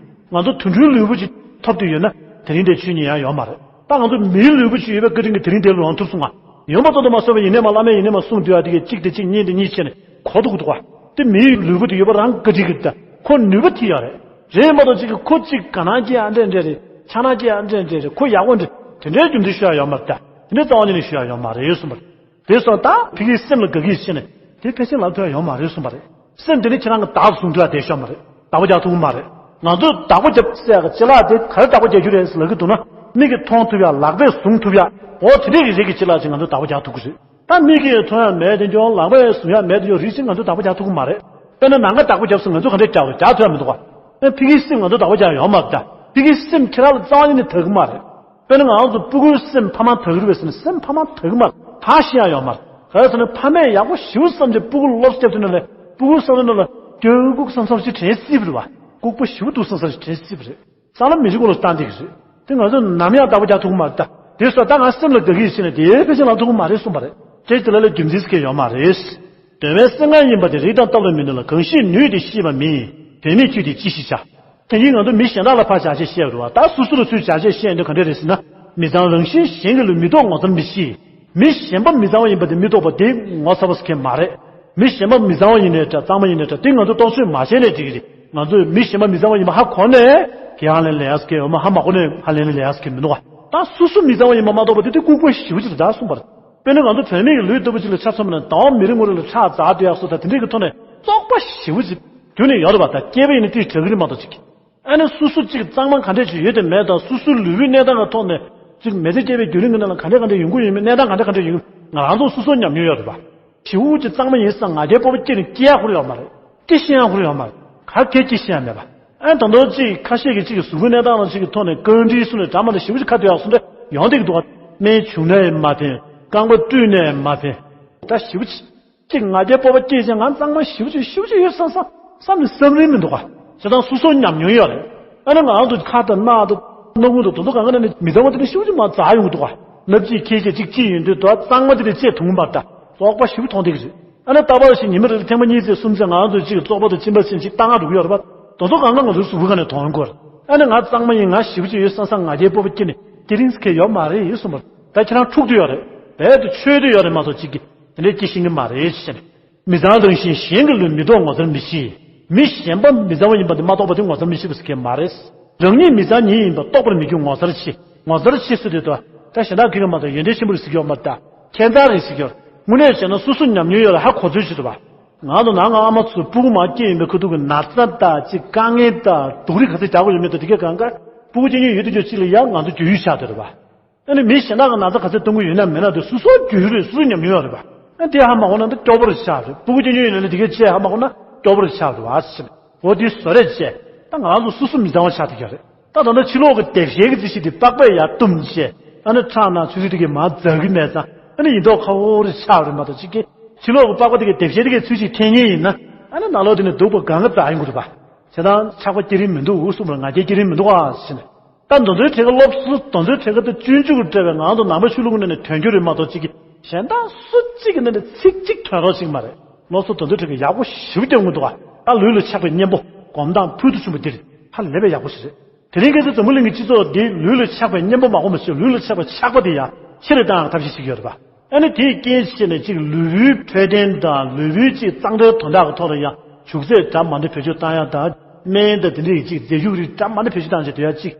པོ། ང་ཚོ་དུད་འགྲོའི་ལུས་པོ་ཅིག་ཐོབ་བསྡད་ཡོད་ན་དེ་རིང་འདིར་ཆོས་ཉན་ཡག་ཡོད་མ་རེད། ད་ང་ཚོ་མིའི་ལུས་པོ་ཅིག་ཡོད་པའི་བཀའ་དྲིན་གྱིས་དེ་རིང་འདིར་ལོངས་ཐུབ་སོང་ང་། ཡོད་མ་གཏོགས་དུ་མ་གསོལ་བ་ཡིན་ནས་མ་བླ་མས་ཡིན་ནས་མ་གསུངས་དུས། ཨ་དེ་གས་གཅིག་དེ་གཅིག་གཉིས་དེ་གཉིས་བྱས་ནས་གོ་ཐུབ་ཀྱི་འདུག་བ། དེ་མིའི་ལུས་པོ་དེ་ཡོད་པ་རང་བཀའ་དྲིན་གྱིས་ད་ཁོ་ནུས་པ་དེ་ཡོད་རེད། རེད་མ་གཏོགས་ཅིག་གིས་ཁོ་ཅིག་དགའ་སྣང་སྐྱེ་ཡག་འདྲ་འདྲ་རེད། ཆགས་སྣང་སྐྱེ་ཡག་འདྲ་འདྲ་རེད། ཁོ་ཡག་པོ་འདྲ་དེ་འདྲའི་རྒྱུ་མཚན་ཤོད་ཡག་ཡོད་མ་རེད་ད། དེ་འདྲའི་རྩ་བ་ཉིད་ནས་ཤོད་ཡག་ཡོད་མ་རེད་གསུངས་པ་རེད། དེ་སོང་ད་ཕ་གིའི་སེམས་ལ་དགའ་གི་བྱས་ནས་དེ་ཕལ་ཆེར་ལབ་ཐུབ་ཡག་ཡོད་མ་རེད་གསུངས་པ་རེད། སེམས་དེ་ནི་ཁྱེད་རང་གིས་བདག་ཏུ་བཟུང་ཐུབ་ཡག་དེ་ཤོད་མ་རེད། བདག་པོ་རྒྱག་ཐུབ་ཀྱི་མ་རེད། ང་ཚོས་བདག་པོ་རྒྱབ་ཟེར་ཡག་གི་ཅ་ལག་དེ་ག་རེ་བདག་པོ་རྒྱག་རྒྱུ་རེད་ཟེར་ལབ་ཀྱི་འདུག་ན། མིག་གིས་མཐོང་ཐུབ་ཡག་ལག་པས་བཟུང་ཐུབ་ཡག་འོ་དེ་འདྲའི་གི་རིགས་ཀྱི་ཅ་ལག་ཅིག་ང་ཚོས་བདག་པོ་རྒྱག་ཐུབ་ཀྱི་རེད། ད་མིག་གིས་མཐོང་ཡག་མེད་དེ་འཇོག་ལག་པས་བཟུང་ཡག་མེད་དེ་འཇོག་རིགས་ཅིག་ང་ཚོས་བདག་པོ་རྒྱག་ཐུབ་ཀྱི་མ་རེད། དཔེར་ན་ནམ་མཁའ་བདག་པོ་རྒྱབ་ཟེར་ང་ཚོས་ག་འདྲས་རྒྱག་དགོས། རྒྱག་ཐུབ་ཡག་མི་འདུག་ག་ཨེ་ཕ་གིའི་སེམས་ང་ཚོས་བདག་པོ་རྒྱག་ཡག་ཡོད་མ་རེད་ད། ཁྱེད་ཀྱི་སེམས་ཁྱེད་རང་ལ་རྩ་བ་ཉིད་ནས་དག་གི་མ་རེད། དཔེར་ན་ང་རང་ཚོ་སྤུ་གུའི་སེམས་ཕ་མ་དག་གི་རེད་པས་ཟེར་ན་སེམས་ཕ་མ་དག་གི་མ་རེད། ད་ཤེས་ཡ་ཡོད་མ་རེད། ག་རེ་ཟེར་ན་ཕ་མས་ཡག་པོ་ཞེ་པོ་བསམ་བྱས་སྤུ་གུ་སློབ་སྐྱོབ་ཐུབ་ན་ལས་སྤུ་གུ་བསམ་བློ་ནང་ལ་སྐྱོ་ལྐུགས་བསམ་བསམ་ཞིག་དྲན་སྲིད་པ་རེད་པ། ལྐུགས་པ་ཞེ་པོ་འདུག་བསམ་བསམ་ཞིག་དྲན་སྲིད་པ་རེད། ས་ལམ་མི་འཇིགས་ཀུན་ལ་བཏང་བསྡད་ཀྱི་རེད། དེ་ང་ཚོས་ནམ་ཡང་བདག་པོ་རྒྱག་ཐུབ་ཀྱི་མ་རེད་ད། དེ་སོགས་ད་ང་སེམས་ལ་དགའ་གི་ཡིན་ཟེར་ནས་དེའི་ཕལ་ཆེར་ལངས་ཐུབ་ཀྱི་མ་རེད་གསུངས་པ་རེད། དེ་དེ་ལ་ལས་རྒྱུ་མཚན་ཟེར་མཁན་ཡོད་མ་རེད། དོན་བས་སེམས་ངན་ཡིན་པ་དེ་རིགས་དང་སྟོབས་ལ་མི་གནོད་ལ། གང་ཞིག་ནུས་ཏེ་ཤེས་པ་མེད། བུད་མེད་ཁྱོད་དེ་ཅི་ཞིག་བྱ། དེ་ཉིད་ང་ཚོ་མི་གཞན་དག་ལ་ཕར་བྱ་བྱེད་བཤད་པ་རེད་པ། ད་སོ་སོ་ལ་ཚུར་བྱ་བྱེད་བཤད་དོན་ག་འདྲ་རེད་ཟེར་ན། མི་གཙང་རང་བཞིན་གཞན་གྱི་ལུས་མི་རྟོག་ངོ་ཚ་མི་ཤེས། མི་གཞན་པ་མི་གཙང་བ་ཡིན་པ་དེ་མི་རྟོགས་པ་དེ་ངོ་ཚ་བ་ཟེར་མཁན་མ་རེད། མི་གཞན་པ་མི་གཙང་བ་ཡིན་ནའི་འདྲ་གཙང་མ་ཡིན་ནའི་འདྲ་དེ་ང་ཚོ་རྟོག་དཔྱོད་མ་བྱས་ནའི་འགྲིག་གི་རེད། ང་ཚོས་མི་གཞན་པ་མི་གཙང་བ་ཡིན་པ་ཧ་གོ་ནས་དེ་ཧ་ལས་ལས་ཡ་ཟེར་མཁན་ཡོད་མ། ཧ་མ་གོ་ནས་ཧ་ལས་ནས་ལས་ཡ་ཟེར་མཁན་མི་འདུག་ག་ད་སོ་སོ་མི་གཙང་བ་ཡིན་པ་མ་རྟོགས་པ་དེ་དེ་ལྐུགས་པ་ཞེ་པོ་ཅིག་རེད་ད་གསུངས་པ་རེད། དཔེར་ན་ང་ཚོ་བུད་མེད་ཀྱི་ལུས་ལྟ་བུ་ཅིག་ལ་ཆ་མཚོན་པ་ན་ཟླ་བ་མི་རེ་ངོ་རེ་ལ་ཁྲག་འཛག་བསྡད་ཡག་སོགས་དང་དེ་འདྲས་ཀྱི་ཐོག་ནས་བཙོག་པ་ཞེ་པོ་ཅིག་རྒྱུན་ནས་ཡོད་རེད་པ། ད་སྐྱེས་པ་ཡིན་ན་དེ་དྲག་གི་རེད་མ་གཏོགས་ཅིག་ཨ་ནི་སོ་སོ་གཅིག་གཙང་མ་ག་འདྲས་ཅིག་ཡོད་དམ་མེད་དང་སོ་སོའི་ལུས་པོའི་གནས་སྟངས་ཀྱི་ཐོག་ནས་གཅིག་མི་ཚེ་སྐྱེལ་བའི་བརྒྱུད་རིམ་གྱི་ནང་ལ་ག་འདྲས་ག་འདྲས་ཡོང་གི་ཡོད་མེད་གནས་སྟངས་ག་འདྲས་ག་འདྲས་ཡོང་གི་ང་རང་ཚོ་སོ་སོ་ཉམས་མྱོང་ཡོད་རེད་པ། ཞེ་པོ་ཅིག་གཙང་མ་ཡིན་ཙང་ང་རྒྱལ་སྤོབས་པ་སྐྱེས་ནས་སྐྱེ་ཡག་ཁུར་ཡོད་མ་རེད། སྐྱེ་ཤེས་ཡག་ཁུར་ཡོད་མ་རེད། ག་གེ་སྐྱེ་ཤེས་ཡག་མེད་པ། ཨ་ནི་ད་དུང་གཅིག་ཁ་ཤས་ཀྱིས་གཅིག་གི་གཟུགས་པོའི་གནས་སྟངས་ལ་གཅིག་གི་ཐོག་ནས་བཀའ་འདྲི་གསུངས་ནས་འདྲ་མ་འདྲ་ཞེ་པོ་ཅིག་ཁ་གཏད་ཡག་སོང་འདྲ་ཡོང་བསྡད་ཀྱི་འདུག་ག་སྨན་བྱུང་ན་ཡང་མ་ཕན། རྐང་པ་བཀྲུས་ནས་ཡང་མ་ཕན། ད་ཞེ་པོ་ཅིག་གཅིག་ང་རྒྱལ་སྤོབས་པ་སྐྱེས་ཅིང་ང་གཙང་མ་ཞེ་པོ་ཅིག་ཞེ་པོ་ཅིག་ཡོད་བསམ་བསམ་བསམ་ནས་བསམ་རིན་མི་འདུག་ག་བྱས་ཙང་སོ་སོ་ཉམས་མྱོང་ཡོད་རེད། ཨ་ནི་ང་རང་ཚོ་ཁ་དང་སྣ་དང་སྣ་ཁུང་དང་དོ་དོ་གང་ག་ནས་ནི་མི་གཙང་བ་དེ་འདྲ་ཞེ་པོ་ཅིག་མར་འཛག་ཡོང་གི་འདུག་ག་སྣབས་ཀྱིས་འཁྱེར་བྱས་གཅིག་ཅིག་ཡོང་དུས་དོ་གཙང་མ་དེ་འདྲ་བཅད་ཐུབ་ཀྱི་མ་རེད། ད་བཙོག་པ་ཞེ་པོ་མཐོང་བསྡད་ཀྱི་རེད། ཨ་ནི་རྟག་པར་ཞིག་ཉི་མ་རེ་ལ་ཐེངས་མ་གཉིས་ཙམ་གསུམ་ཙམ་ང་རང་ཚོ་གཅིག་གི་བཙོག་པ་དང་གཅིན་པ་ཟེར་ཅིག་བཏང་ག་འགྲོ་གི་ཡོད་རེད་པ། དེ་ཚོ་གང་ག་ང་ཚོའི་གཟུགས་པོའི་ཁ་ནས་མཐོང་ཡོང་གི་ཡོད་རེད། ཨ་ནི་ང་གཙང་མ་ཡིན་ང་ཞེ་པོ་ཅིག་ཡོད་བསམ་བསམ་ང་རྒྱལ་སྤོབས་པ་སྐྱེས་ནས་སྐྱེ་རིན་ཟེར་མཁན་ཡོད་མ་རེད་གསུངས་པ་རེད། ད་ཁྱེད་རང་འཁྲུག་བསྡད་ཡོད་རེད། རྦད་དེ་འཆོལ་བསྡད་ཡོད་རེད་མ་གཏོགས་གཅིག་གིས་དེ་འདྲའི་སྐྱེ་ཤེས་ཀྱི་མ་རེད་ཟེར་ནས། མི་གཙང་རང་བཞིན་གཞན་གྱི་ལུས་མི་རྟོག་ངོ་ཚ་མི་ཤེས། མི་གཞན་པ་མི་གཙང་བ་ཡིན་པ་དེ་མ་རྟོགས་པ་དེ་ངོ་ཚ་མི་ཤེས་པ་ཟེར་མཁན་མ་རེད། རང་ཉིད་མི་གཙང་ཉིད་ཡིན་པ་རྟོགས་པར་མི་འགྱུར་ངོ་ཚར་ཆེ། ངོ་ཚར་ཆེ་ཟེར་དུས་དོ། ད་གཞན་དག་གིས་མ་གཏོགས་ཡོན་ཏན་ཆེན་པོ་རེད་ཟེར་གྱི་ཡོད་མ་རེད་ད། ཁྱད་མཚར་རེད་ཟེར་གྱི་ཡོད། དངོས་གནས་བྱས་ན་སོ་སོ་ཉམས་མྱོང་ཡོད་ལ་ཧ་གོ་ཚོད་ཆེད་དུ་བ། ང་དང་ནང་ང་ཨ་མ་ཚོ་སྤུ་གུ་མར་སྐྱེས་ཡིན་པའི་ཁ་ཐུག་གི་ན་ཚ་དང་གཅིག་དཀའ་ངལ་དང་སྡུག་རུས་ག་ཚོད་རྒྱག་དགོས་ཡོད་མེད་དང་དེ་གས་གང་ག་སྤུ་གུ་སྐྱེ་མྱོང་ཡོད་དུས་ཅིག་ལ་ཡང་ང་ཚོ་རྒྱུས་ཡོད་ཆགས་བསྡད་རེད་བ། ཨ་ནི་མི་གཞན་དག་གི་ན་ཚ་ག་ཚོད་གཏོང་གི་ཡོད་ན་མེད་ན་དེ་སོ་སོ་རྒྱུས་རེད། སོ་སོ་ཉམས་མྱོང་ཡོད་རེད་པ། ཨ་དེ་ཧ་མ་གོ་ན་འདི་སྐྱོ་པོ་རེ་ཆགས་རེད། སྤུ་གུ་སྐྱེ་མྱོང་ཡོད་ན་ནི་དེ་གའི་ཆེ་ཧ་མ་གོ་ན་སྐྱོ་པོ་རེ་ཆགས་རེད་བ་ཟེར། འོ་དེ་བཟོ་རེད་བྱས། ད་ང་རང་ཚོ་སོ་སོ་མི་གཙང་བ་ཆགས་བསྡད་ཀྱི་རེད། ད་ད་ལྟ་ཕྱི་ལོགས་ཀྱི་དེབ་གཞས་ཀྱི་རྩི་ཤིང་དེ་པགས་པས་ཡར་བཏུམས་བྱས། ཨ་ནི་ཁྲག་ནང་ཆུ་ཚོད་དེ་གའི་མར་འཛག་གི་མེད་ཙང་ཨ་ནི་ཡིན་མདོག་ཁ་པོ་རེ་ཆགས་རེད་མ་གཏོགས་གཅིག་གིས་ཕྱི་ལོགས་ཀྱི་པགས་པ་དེ་གའི་དེབ་གཞས་དེ་གའི་ཚུལ་ཞིག་འཐེན་མཁན་ཡིན་ན་ཨ་ནི་ནང་ལོགས་དེ་ནས་སྡུག་པ་གང་ག་འཛག་ཡོང་གི་རེད་པ། བྱས་ཙང་ཆགས་པ་སྐྱེ་རིན་མི་འདུག་གསུངས་པར་ང་རྒྱལ་སྐྱེ་རིན་མི་འདུག་ཨ་ཟེར་ནས། ད་མདོ་མཛོད་ཁྲི་ཀ་སློབ་གསོ་མདོ་མཛོད་ཁྲི་ཀ་དང་སྤྱོད་འཇུག་གི་འབྲེལ་བའི་ང་ཚོ་ནང་པ་ཆོས་ལུགས་ཀྱི་ནང་ནས་དོན་འཁྱོལ་རེད་མ་གཏོགས་གཅིག་གིས་གཞན་དག་སུ་གཅིག་གི་ནང་ནས་ཚིག་གཅིག་ཐོན་རོགས་ཤིག་མ་རེད། སློབ་གསོ་མདོ་མཛོད་ཁྲི་ཀ་ཡག་པོ་ཞེ་པོ་སྐྱོན་གྱི་འདུག་ཨ། ད་ལུས་ལ་ཆགས་པའི་གཉེན་པོ་སྒོམ་སྟངས་ཕུལ་དུ་བྱུང་བ་འདི་རེད། ཧ་ལས་པའི་ཡག་པོ་ཞིག་རེད། དེ་རིང་ཁ་སང་འཛམ་བུ་གླིང་གི་སྤྱི་ཚོགས་འདི་ལུས་ལ་ཆགས་པའི་གཉེན་པོ་མ་གོ་མ་ཞིག་ལུས་ལ་ཆགས་པའི་ཆགས་པ་དེ་ཡང་ཆེ་རུ་བཏང་ཡག་ཐབས་ཤེས་བྱེད་ཀྱི་ཡོད་རེད་པ། ཨ་ནི་དེའི་རྐྱེན་བྱས་ནས་གཅིག་ལུས་པོའི་འཕྲོད་བསྟེན་དང་ལུས་པོའི་གཅིག་གཙང་སྦྲའི་དོན་དག་གི་ཐོག་ལ་ཡང་བྱུག་རྫས་འདྲ་མི་འདྲ་བེད་སྤྱོད་བཏང་ཡག་དང་སྨན་དང་དེ་འདྲའི་གཅིག་རྫས་འཇུག་རིགས་འདྲ་མི་འདྲ་བེད་སྤྱོད་བཏང་བྱས་དེ་ཡང་གཅིག་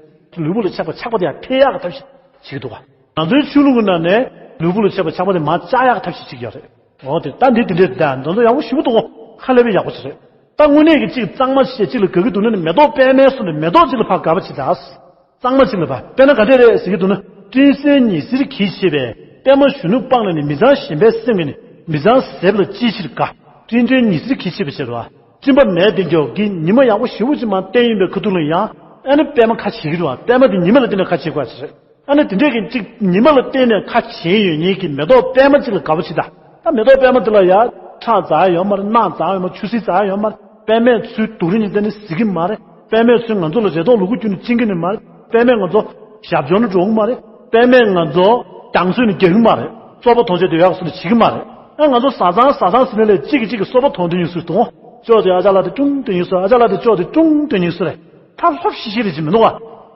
ལུས་པོ་ལ་ཆགས་པ་ཆགས་པ་དེ་ཡང་འཕེལ་ཡག་གི་ཐབས་ཤེས་བྱེད་ཀྱི་འདུག་ག་ང་ཚོའི་ཆོས་ལུགས་ཀྱི་ནང་ནས་ལུས་པོ་ལ་ཆགས་པ་ཆགས་པ་དེ་མར་བཅག་ཡག་གི་ཐབས་ཤེས་བྱེད་ཀྱི་ཡོད་རེད། འོ་དེ་ད་འདི་དེ་འདྲས་ད་ང་ཚོ་ཡག་པོ་ཞེ་པོ་འདུག་ག་ཧ་ལས་པའི་ཡག་པོ་ཞིག་རེད། ད་དངོས་གནས་ཀྱི་གཅིག་གཙང་མ་ཞིག་གཅིག་ལ་དགའ་གི་འདུག་ན་ནི་མེ་ཏོག་པད་མའི་གསུང་ནས་མེ་ཏོག་གཅིག་ལ་ཕར་དགའ་བ་བྱེད་ད། གཙང་མ་གཅིག་ལ་ཕར་དཔེར་ན་ག་འདྲས་རེད་ཟེར་གྱི་འདུག་ན། སྤྲིན་གསེབ་ཉི་ཟེར་གྱིས་ཕྱེ་བའི་པད་མ་གཞོན་ནུ་སྤངས་ནས་ནི་མི་གཙང་གཞན་པའི་སེམས་ཀྱིས་ནི་མི་གཙང་གཟེབ་ལ་ཅིའི་ཕྱིར་དགའ། སྤྲིན་གསེབ་ཉི་ཟེར་གྱིས་ཕྱེ་བའི་ཕྱིར་རོ། སྤྲིན་པ་མེད་བདེ་མགྱོགས་ཀྱི་ཉི་མ་ཡག་པོ་ཞེ་པོ་ཅིག་མར་བསྟན་ཡིན་པའི་ཁ་ཐུག་ལ་ཡང་ཨ་ནི་པད་མ་ཁ་བྱེ་གི་རེད་བ། པད་མ་དེ་ཉི་མ་ལ་བརྟེན་ནས་ཁ་བྱེ་དགོས་ཟེར། ཨ་ནི་དེ་འདྲས་ཀྱི་གཅིག་ཉི་མ་ལ་བརྟེན་ནས་ཁ་བྱེ་ཡོད་མཁན་གྱི་མེ་ཏོག་པད་མ་གཅིག་ལ་དགའ་པོ་བྱེད་ད། ད་མེ་ཏོག་པད་མ་དེ་ལ་ཡ་ཁྲག་འཛག་ཡ་ཡོད་མ་རེད། རྣག་འཛག་ཡ་ཡོད་མ་རེད། ཆུ་སེར་འཛག་ཡ་ཡོད་མ་རེད། པད་མས་ཚུར་སྡུག་རུས་ནི་དེ་ནི་གཟིགས་ཀྱི་མ་རེད། པད་མས་ཚུར་ང་ཚོ་ལ་རེ་དོགས་ལུ་གུ་བསྐྱུར་ནས་བཅིངས་ཀྱི་ནི་མ་རེད། པད་མས་ང་ཚོ་ཞབས་འཇོག་ནི་འགྲོ་གི་མ་རེད། པད་མས་ང་ཚོ་རྒྱང་ཚོད་ནི་རྒྱག་གི་མ་རེད། བཙོག་པ་མཐོང་ཆེད་དུ་ཡག་སུ་ནི་བྱེད་ཀྱི་མ་རེད། ཨ་ང་ཚོ་བཟའ་ཚང་བཟའ་ཚང་ཟེར་ནས་ལས་གཅིག་གིས་གཅིག་གི་སོ་པ་མཐོང་དུས་ནི་སུ་དང་ཅོག་དེ་ཨ་ཅག་ལགས་དེ་ཀྲུང་དུ་ཡིན་སུ། ཨ་ཅག་ལགས་དེ་ཅོག་དེ་ཀྲུང་དུ་ཡིན་སུ་རེད། ཐབས་ལྷབ་ཤིག་ཤིག་རེད་ཅེས་མི་འདུག་ག་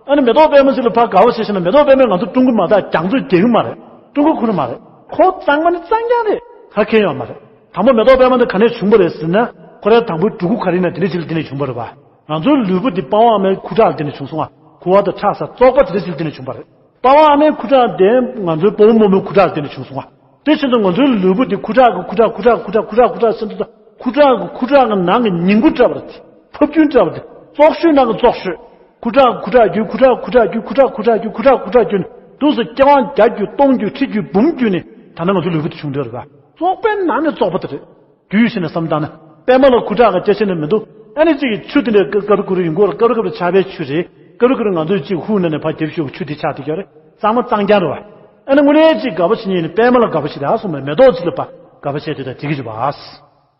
ཨ་ནི་མེ་ཏོག་པད་མ་ཅིག་ལ་ཕར་དགའ་བ་བྱས་ཤིང་ན་མེ་ཏོག་པད་མས་ང་ཚོ་ཀྲུང་གི་མ་གཏོགས་རྒྱང་ཚོད་རྒྱག་གི་མ་རེད། ཀྲུང་གོ་ཁུར་གི་མ་རེད། ཁོ་གཙང་མ་ནི་གཙང་རྐྱང་རེད། ཁ་ཁེལ་ཡོད་མ་རེད། དང་པོ་མེ་ཏོག་པད་མ་འདི་ག་ནས་བྱུང་བ་རེད་ཟེར་ན། ཁོ་རའི་དང་པོའི་འབྲུ་གུ་ག་རེ་ཡིན་ན་དེ་འདྲ་ཅིག་ལ་བརྟེན་ནས་བྱུང་བ་རེད་པ། ང་ཚོའི་ལུས་པོ་འདི་པ་ཝང་ཨ་མའི་ཁུ་ཁྲག་ལ་བརྟེན་ནས་བྱུང་སོང་ང་། ཁུ་བ་དང་ཁྲག་ཟ་བཙོག་པ་དེ་འདྲ་ཅིག་ལ་བརྟེན་ནས་བྱུང་བ་རེད། པ་ཝང་ཨ་མའི་ཁུ་ཁྲག་དེ་ང་ཚོའི་སྤོ་བོ་རྨོ་མོའི་ཁུ་ཁྲག་ལ་བརྟེན་ནས་བྱུང་སོང་ང་། དེ་ཕྱིན་ཚུལ་ང་ཚོའི་ལུས་པོ་འདི་ཁུ་ཁྲག་གི་ཁུ་ཁྲག་ཁུ་ཁྲག་ཁུ་ཁྲག་ཁུ་ཁྲག་ཁུ་ཁྲག་ཟེར་དུས། ཁུ་ཁྲག་གི་ཁུ་ཁྲག་གི་ནང་གི་ཉིང་ཁུ་འདྲ་བ་རེད། ཕབ་རྒྱུན་འདྲ་བ་རེད། བཙོག་ཤོས་ནང་གི་བཙོག་ཤོས། ཁུ་ཁྲག་ཁུ་ཁྲག་རྒྱུ་ཁུ་ཁྲག་ཁུ་ཁྲག་རྒྱུ་ཁུ་ཁྲག་ཁུ་ཁྲག་རྒྱུ་ཁུ་ཁྲག་ཁུ་ཁྲག་རྒྱུ་ནི་དུས་སུ་སྐྱེ་དབང་བརྒྱ་རྒྱུ་སྟོང་རྒྱུ་ཁྲི་རྒྱུ་འབུམ་རྒྱུ་ནི་ད་ནི་ང་ཚོའི་ལུས་པོ་དེ་བྱུང་འདོད་རེད་པ། བཙོག་པའི་ནང་ནས་བཙོག་པ་དེ་རེད། རྒྱུས་ཤེས་ནས་བསམ་བཏང་ན་པད་མ་ལ་ཁུ་ཁྲག་གི་སྐྱེ་ཆ་ནི་མི་འདུག་ཨ་ནི་གཅིག་གི་ཆུ་དེ་འདྲའི་སྐབས་སྐབས་རེ་ཁུ་རེ་ཡིན་གོ་ར་སྐབས་རེ་སྐབས་རེ་ཆར་པའི་ཆུ་རེད། ཀ་རུ་ཀ་རུ་ང་ཚོས་གཅིག་ཧུ་ནང་ནས་ཕར་རྒྱབ་ཤོག་ཆུ་དེ་ཆགས་དེ་ག་རེད། གཙང་མ་གཙང་རྐྱང་རེད་བ། ཨ་ནི་དངོས་གནས་གཅིག་དགའ་པོ་བྱེད་ཉིན་ནི་པད་མ་ལ་དགའ་པོ་བྱེད་དེ་ཨ་སོང་བས་མེ་ཏོག་གཅིག་ལ་ཕར་དགའ་པོ་བྱེད་དེ་ད་དེ་གི་རེད་བ།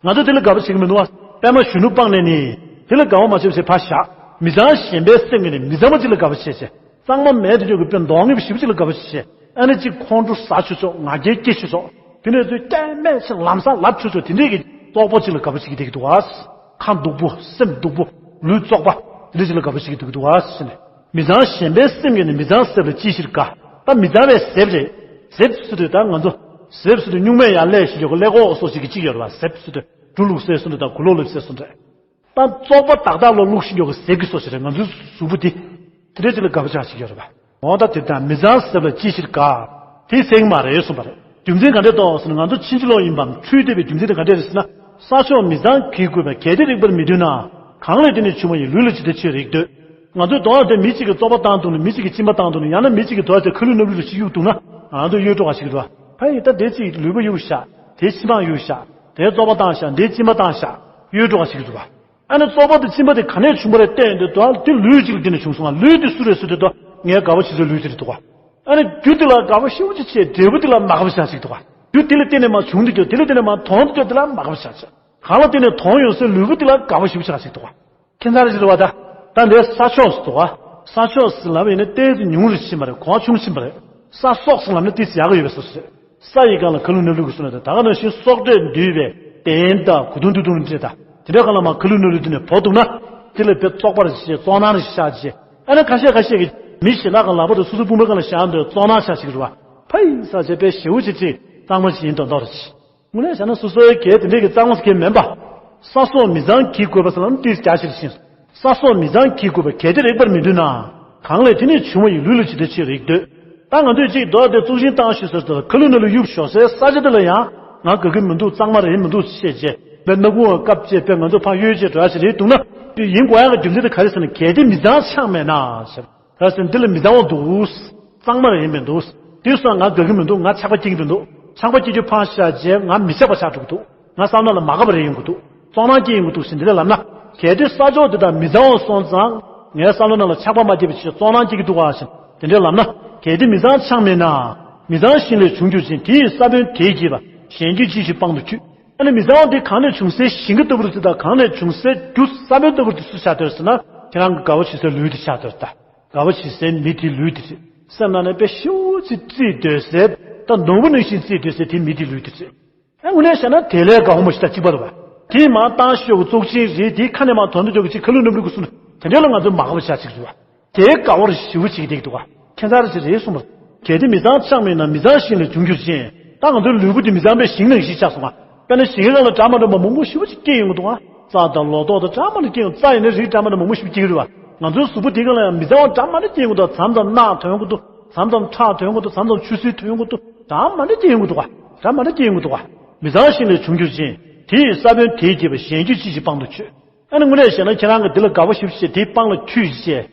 ང་ཚོ་དེ་ལ་དགའ་པོ་བྱེད་ཀྱི་མི་འདུག་བ། པད་མ་གཞོན་ནུ་སྤངས་ནས་ནི། དེ་ལ་དགའ་པོ་མ་བྱེད་པ་བྱེད་ཕར་བཞག་མི་ཚང་གཞན་པའི་སེམས་ཀྱི་ནི་མི་ཚང་མ་གཅིག་ལ་དགའ་པོ་བྱེད་བྱེད། གཙང་མ་མེད་དུ་འཇོག་གི་དཔེ་མདོག་ངན་པ་ཞིབ་ཅིག་ལ་དགའ་པོ་བྱེད། ཨ་ནི་གཅིག་ཁོང་ཁྲོ་ཟ་ཆོག་ཆོག་ང་རྒྱལ་སྐྱེ་ཆོག་ཆོག་དེ་ནས་ཚོས་སྐྱེ་མེད་ཕྱིར་ལམ་སང་ལབ་ཆོག་ཆོག་དེ་འདྲས་ཀྱི་བཙོག་པ་ཅིག་ལ་དགའ་པོ་བྱེད་ཀྱི་བསྡད་ཀྱི་འདུག་ཨ། ཁ་སྡུག་པོ་སེམས་སྡུག་པོ་ལུས་བཙོག་པ་དེ་འདྲས་ཅིག་ལ་དགའ་པོ་བྱེད་ཀྱི་འདུག་འདུག་ཨ་ཟེར་ནས། མི་ཚང་གཞན་པའི་སེམས་ཀྱི་ནི་མི་ཚང་གཟེབ་ལ་ཅིའི་ཕྱིར་དགའ། ད་མི་ཚང་བའི་གཟེབ་རེད། གཟེབ་ཟེར་དུས་ད་ང་ཚོ་གཟེབ་ཟེར་དུས་སྨྱུག་མས་ཡར་སླེབས་ཤིག་ཡོད་གི་ཀླད་ཀོར་སོགས་ཤིག་གི་གཅིག་ཡོད་རེད་བ། གཟེབ་ཟེར་དུས་འབྲུ་བླུགས་སའི་སོ་འདྲ་དང་གུ་ལོག་བླུགས་སའི་སོ་འདྲ། ད་བཙོག་པ་དག་དག་ལོ་བླུགས་ཤིང་ཡོད་གི་ཟེར་གི་སོ་ཞིག་རེད། ང་ཚོའི་གཟུགས་པོ་འདི་དེ་འདྲའི་ཅིག་ལ་དགའ་པོ་ཆགས་ཤིག་ཡོད་རེད་པ། འོ་ད་དེ་ལྟར་མི་ཚང་གཟེབ་ལ་ཅི་ཕྱིར་དགའ། དེ་སེང་མ་རེད་གསུངས་པ་རེད། རྒྱུ་མཚན་ག་འདྲས་གཏོགས་ཟེར་ན་ང་ཚོ་ཕྱིན་ཅི་ལོག་ཡིན་པའམ་འཁྲུལ་བསྡད་པའི་རྒྱུ་མཚན་དེ་ག་འདྲས་རེད་ཟེར་ན། ས་ཕྱོགས་མི་ཚང་གིས་བསྐོས་པ་གལ་ཏེ་རིག་པར་མི་འདོད་ན། གང་ལས་དེ་ནི་བྱུང་བ་ཡི་ལུས་ལ་ཇི་ལྟར་ཆོས་རིག་འདོད། ང་ཚོས་དོགས་དེ་མི་གཅིག་གིས་བཙོག་པ་བཏང་འདུག་ན་མི་གཅིག་གིས་གཅིན་པ་བཏང་འདུག་ན་ཡང་ན་མི་གཅིག་གིས་དོགས་དེ་ཁ་ལུད་སྣབས་ལུད་ལ་ཞིག་གཡུག་འདུག་ན་ང་ཚོ་གཡོལ་འགྲོ་ག་ཞིག་འགྲོ། ཕ་ཡི་ད་དེ་གཅིག་ལུས་པོ་གཡུག་བཞག་དེ་གཅིན་པ་གཡུག་བཞག་དེ་བཙོག་པ་བཏང་བཞག་དེ་གཅིན་པ་བཏང་བཞག་གཡོལ་འགྲོ་ག་ཞིག་འགྲོ་བ། ཨ་ནི་བཙོག་པ་དང་གཅིན་པ་དེ་ག་ནས་བྱུང་བ་རེད་བལྟས་ཡོང་དུས་དོ་དེ་ལུས་གཅིག་ལ་བརྟེན་ནས་བྱུང་སོང་ང་། ལུས་དེ་སུ་རེད་ཟེར་དུས་དོ་ངའི་དགའ་བོ་བྱེད་སའི་ལུས་དེ་རེད་འདུག་ག་ཨ་ནི་རྒྱུ་དེ་ལ་དགའ་བོ་ཞེ་པོ་ཅིག་བྱས་འབྲས་བུ་དེ་ལ་མ་དགའ་བོ་བྱ་ཞིག་འདུག་ག་རྒྱུ་དེ་ལ་བརྟེན་ནས་མ་བྱུང་དུས་དེ་ལ་བརྟེན་ནས་མ་དོན་དུ་དེ་ལ་མ་དགའ་བོ་བྱ་ཞིག་གང་ལ་བརྟེན་ནས་དོན་ཡོང་སའི་ལུས་པོ་དེ་ལ་དགའ་བོ་ཞེ་པོ་བྱ་ཞིག་འདུག་ག་ཁྱད་མཚར་ཞིག་རེད་བ་ད། ད་འདིར་ས་ཕྱོགས་སུ་འདུག་ག་ས་ཕྱོགས་སུ་ལབ་ཡིན་ན་ཏོག་ཙམ་ཉུང་རུ་ཕྱིན་པ་རེད། གོ་བ་ཆུང་ཕྱིན་པ་རེད། ས་སོགས་སུ་ལབ་ན་ཏོག་ཙམ་ཡག་གི་ཡོད་པའི་བཟོ་ཞིག་རེད། ས་ཡི་སྒང་ལ་ཁ་ལུད་སྣབས་ལུད་ཀྱི་སོ་ན་དེ་ད་ག་ནང་བཞིན་སྲོག་གཅོད་འདུས་པའི་གདན་དང་གོས་ཐུང་དུ་དུང་རེད་ད། དེ་འདྲའི་སྒང་ལ་མ་ཁ་ལུད་སྣབས་ལུད་དེ་ནས་བོ་འདུག་ན། དེ་ལ་དཔེ་བཙོག་པ་རེ་བྱས་བཙོག་ནང་རེ་བཞག་བྱས། ཨ་ནི་ཁ་ཤས་ཁ་ཤས་ཀྱིས་མི་ཞེ་དྲག་གི་ལག་པ་དང་སོ་སོའི་དཔུང་པའི་སྒང་ལ་བཞག་འདོད་བཙོག་ནང་བཞག་ཞིག་རེད་བ། ཕ་ཡི་ས་བྱས་དཔེ་ཞེ་པོ་ཅིག་ཅིག་གཙང་མ་ཞིག་ཡིན་མདོག་མདོག་རེ་བྱས། དངོས་གནས་བྱས་ན་སོ་སོའི་གལ་དེ་འདྲས་ཀྱི་གཙང་མ་ཟེར་མཁན་མིན་པ། ས་སོགས་མི་ཚང་གིས་བསྐོས་པ་ཟེར་ལབ་ན་ཏོག་ཙམ་རྒྱ་ཆེར་ཕྱིན། ས་སོགས་མི་ཚང་གིས་བསྐོས་པ་གལ་ཏེ་རིག་པར་མི་འདོད་ན། གང་ལས་དེ་ནི་བྱུང་བ་ཡི་ལུས་ལ་ཇི་ལྟར་ཆོས་རིག་འདོད། ད་ང་ཚོས་ཅིག་མདོ་དེ་གཙུག་ཆེན་བཏང་ཞུས་ཟེར་དུས་ཁ་ལུད་སྣབས་ལུད་གཡུག་ཞོག་སའི་ས་ཆ་དེ་ལ་ཡང་ང་དགའ་གི་མི་འདུག་གཙང་མ་རེད་མི་འདུག་ཞེས་བྱས་པའི་སྣ་ཁུང་བ་བཀབ་བྱས་པས་ང་ཚོ་ཕར་གཡོལ་བྱས་འགྲོ་ཡ་ཞིག་རེད་འདུག་ན། དེ་ཡིན་དགོས་ཡ་གི་རྒྱུ་མཚན་དེ་ག་རེ་ཟེར་ན་གལ་ཏེ་མི་ཚང་ཆགས་མེད་ན་ཟེར། ད་ཟེར་འདི་ལ་མི་ཚང་བ་འདུག་གཙང་མ་རེད་ཡིན་པས་འདུག་དེ་སོང་ང་དགའ་གི་མི་འདུག་ང་ཆགས་པ་སྐྱེ་གི་མི་འདུག་ཆགས་པ་སྐྱེ་རྒྱུ་ཕངས་ཤག་བྱས་ང་མི་ཆགས་པ་ཆགས་འགྲོ་གི་འདུག་ང་བསམ་བློ་ལ་མ་དགའ་བ་རེ་ཡོང་གི་འདུག་བཙོག་ནང་སྐྱེ་ཡོང་གི་འདུག་ཟེར་འདི་འདྲ་ལབ་ན། གལ་ཏེ་ས་ཕྱོགས་འདི་དག་མི་གཙང་བ་སོང་ཙང་། ངའི་བསམ་བློ་ནང་ལ་ཆགས་པ་མ་སྐྱེས་པ་ཞིག་བཙོག་ནང་སྐྱེ་གི་འདུག་ག་ཞེས་དེ་འདྲ་ལབ་ན། གལ་ཏེ་མི་གཙང་ཆགས་མེད་ན། མི་གཙང་ཞིང་ལས་བྱུང་གྱུར་ཅིང་དེ་ཡི་ས་བོན་དེས་བསྐྱེད་པ་གཞན་རྒྱུད་ཅི་ཞིག་དཔང་དུ་འཁྱུད། ཨ་ནི་མི་གཙང་བ་འདི་གང་ནས་བྱུང་སའི་ཞིང་ཁ་ལྟ་བུར་དེ་དང་གང་ནས་བྱུང་སའི་རྒྱུ་ས་བོན་ལྟ་བུར་དེ་སུ་ཆགས་འདོད་ཟེར་ན། ཁྱེད་རང་གི་དགའ་བ་བྱེད་སའི་ལུས་དེ་ཆགས་འདོད་ད། དགའ་བ་བྱེད་སའི་མི་དེའི་ལུས་དེ་རེད། སེམས་ནང་ནས་དཔེ་ཞེ་པོ་ཅིག་བརྩིས་སྡོད་སའི་ད་ནོར་བུ་ནང་བཞིན་བརྩིས་སྡོད་སའི་དེ་མི་དེའི་ལུས་དེ་རེད། ཨ་དངོས་གནས་བཤད་ན་དེ་ལས་དགའ་བོ་མ་ཞིག་དང་གཅིག་པ་རེད་བ། དེས་མར་བཏང་ཤོག་གི་བཙོག་ཆེན་རེད་དེའི་ཁ་ནས་མར་དོན་དུ་འཇོག་གི་ཅིག་ཁ་ལུད་སྣབས་ལུད་ཀྱི་སོ་ན་དེ་འདྲ་ལ་ང་ཚོ་མ་དགའ་བ་ཆགས་ཅིག་རེད་བ། དེའི་དགའ་བོར་ཞེ་པོ་ཅིག་བསྡད་འདུག་བ། ཁྱད་མཚར་ཞིག་རེད་གསུངས་པ། གལ་ཏེ་མི་གཙང་ཆགས་མེད་ན་མི་གཙང་ཞིང་ལས་བྱུང་གྱུར་ཅིང་། ད་ང་ཚོའི་ལུས་པོ་དེ་མི་གཙང་པའི་ཞིང་ནང་བཞིན་ཆགས་སོང་ང་། དཔེར་ན་ཞིང་ཁའི་སྒང་ལ་འདྲ་མ་འདྲ་མ་མང་པོ་ཞེ་པོ་ཅིག་སྐྱེ་ཡོང་གི་འདུག་ཨ། རྩྭ་དང་ལོ་ཏོག་དང་འདྲ་མ་འདྲ་སྐྱེ་ཡོང་། རྩྭ་ཡིན་ན་རིགས་འདྲ་མ་འདྲ་མང་པོ་ཞེ་པོ་སྐྱེ་གི་རེད་བ། ང་ཚོའི་གཟུགས་པོ་དེའི་སྒང་ལ་ཡང་མི་གཙང་བ་འདྲ་མ་འདྲ་སྐྱེ་ཡོང་གི་འདུག་མཚམས་མཚམས་རྟགས་ཐོན་གི་འདུག་མཚམས་མཚམས་ཁྲག་ཐོན་གི་འདུག་མཚམས་མཚམས་ཆུ་སེར་ཐོན་གི་འདུག་འདྲ་མ་འདྲ་སྐྱེ་ཡོང་གི་འདུག་བ། འདྲ་མ་འདྲ་སྐྱེ་ཡོང་གི་འདུག་བ། མི་གཙང་ཞིང་ལས་བྱུང་གྱུར་ཅིང་། དེ་ཡི་ས་བོན་དེས་བསྐྱེད་པ་གཞན་རྒྱུད་ཅི་ཞིག་དཔང་དུ་འཁྱུད། ཨ་ནི་དངོས་གནས་བཤད་ན་ཁྱེད་རང་གིས་འདི་ལ་དགའ་བོ་ཞེ་པོ་ཅིག་བྱས་དེའི་དཔང་ལ་འཁྱུད་བྱས་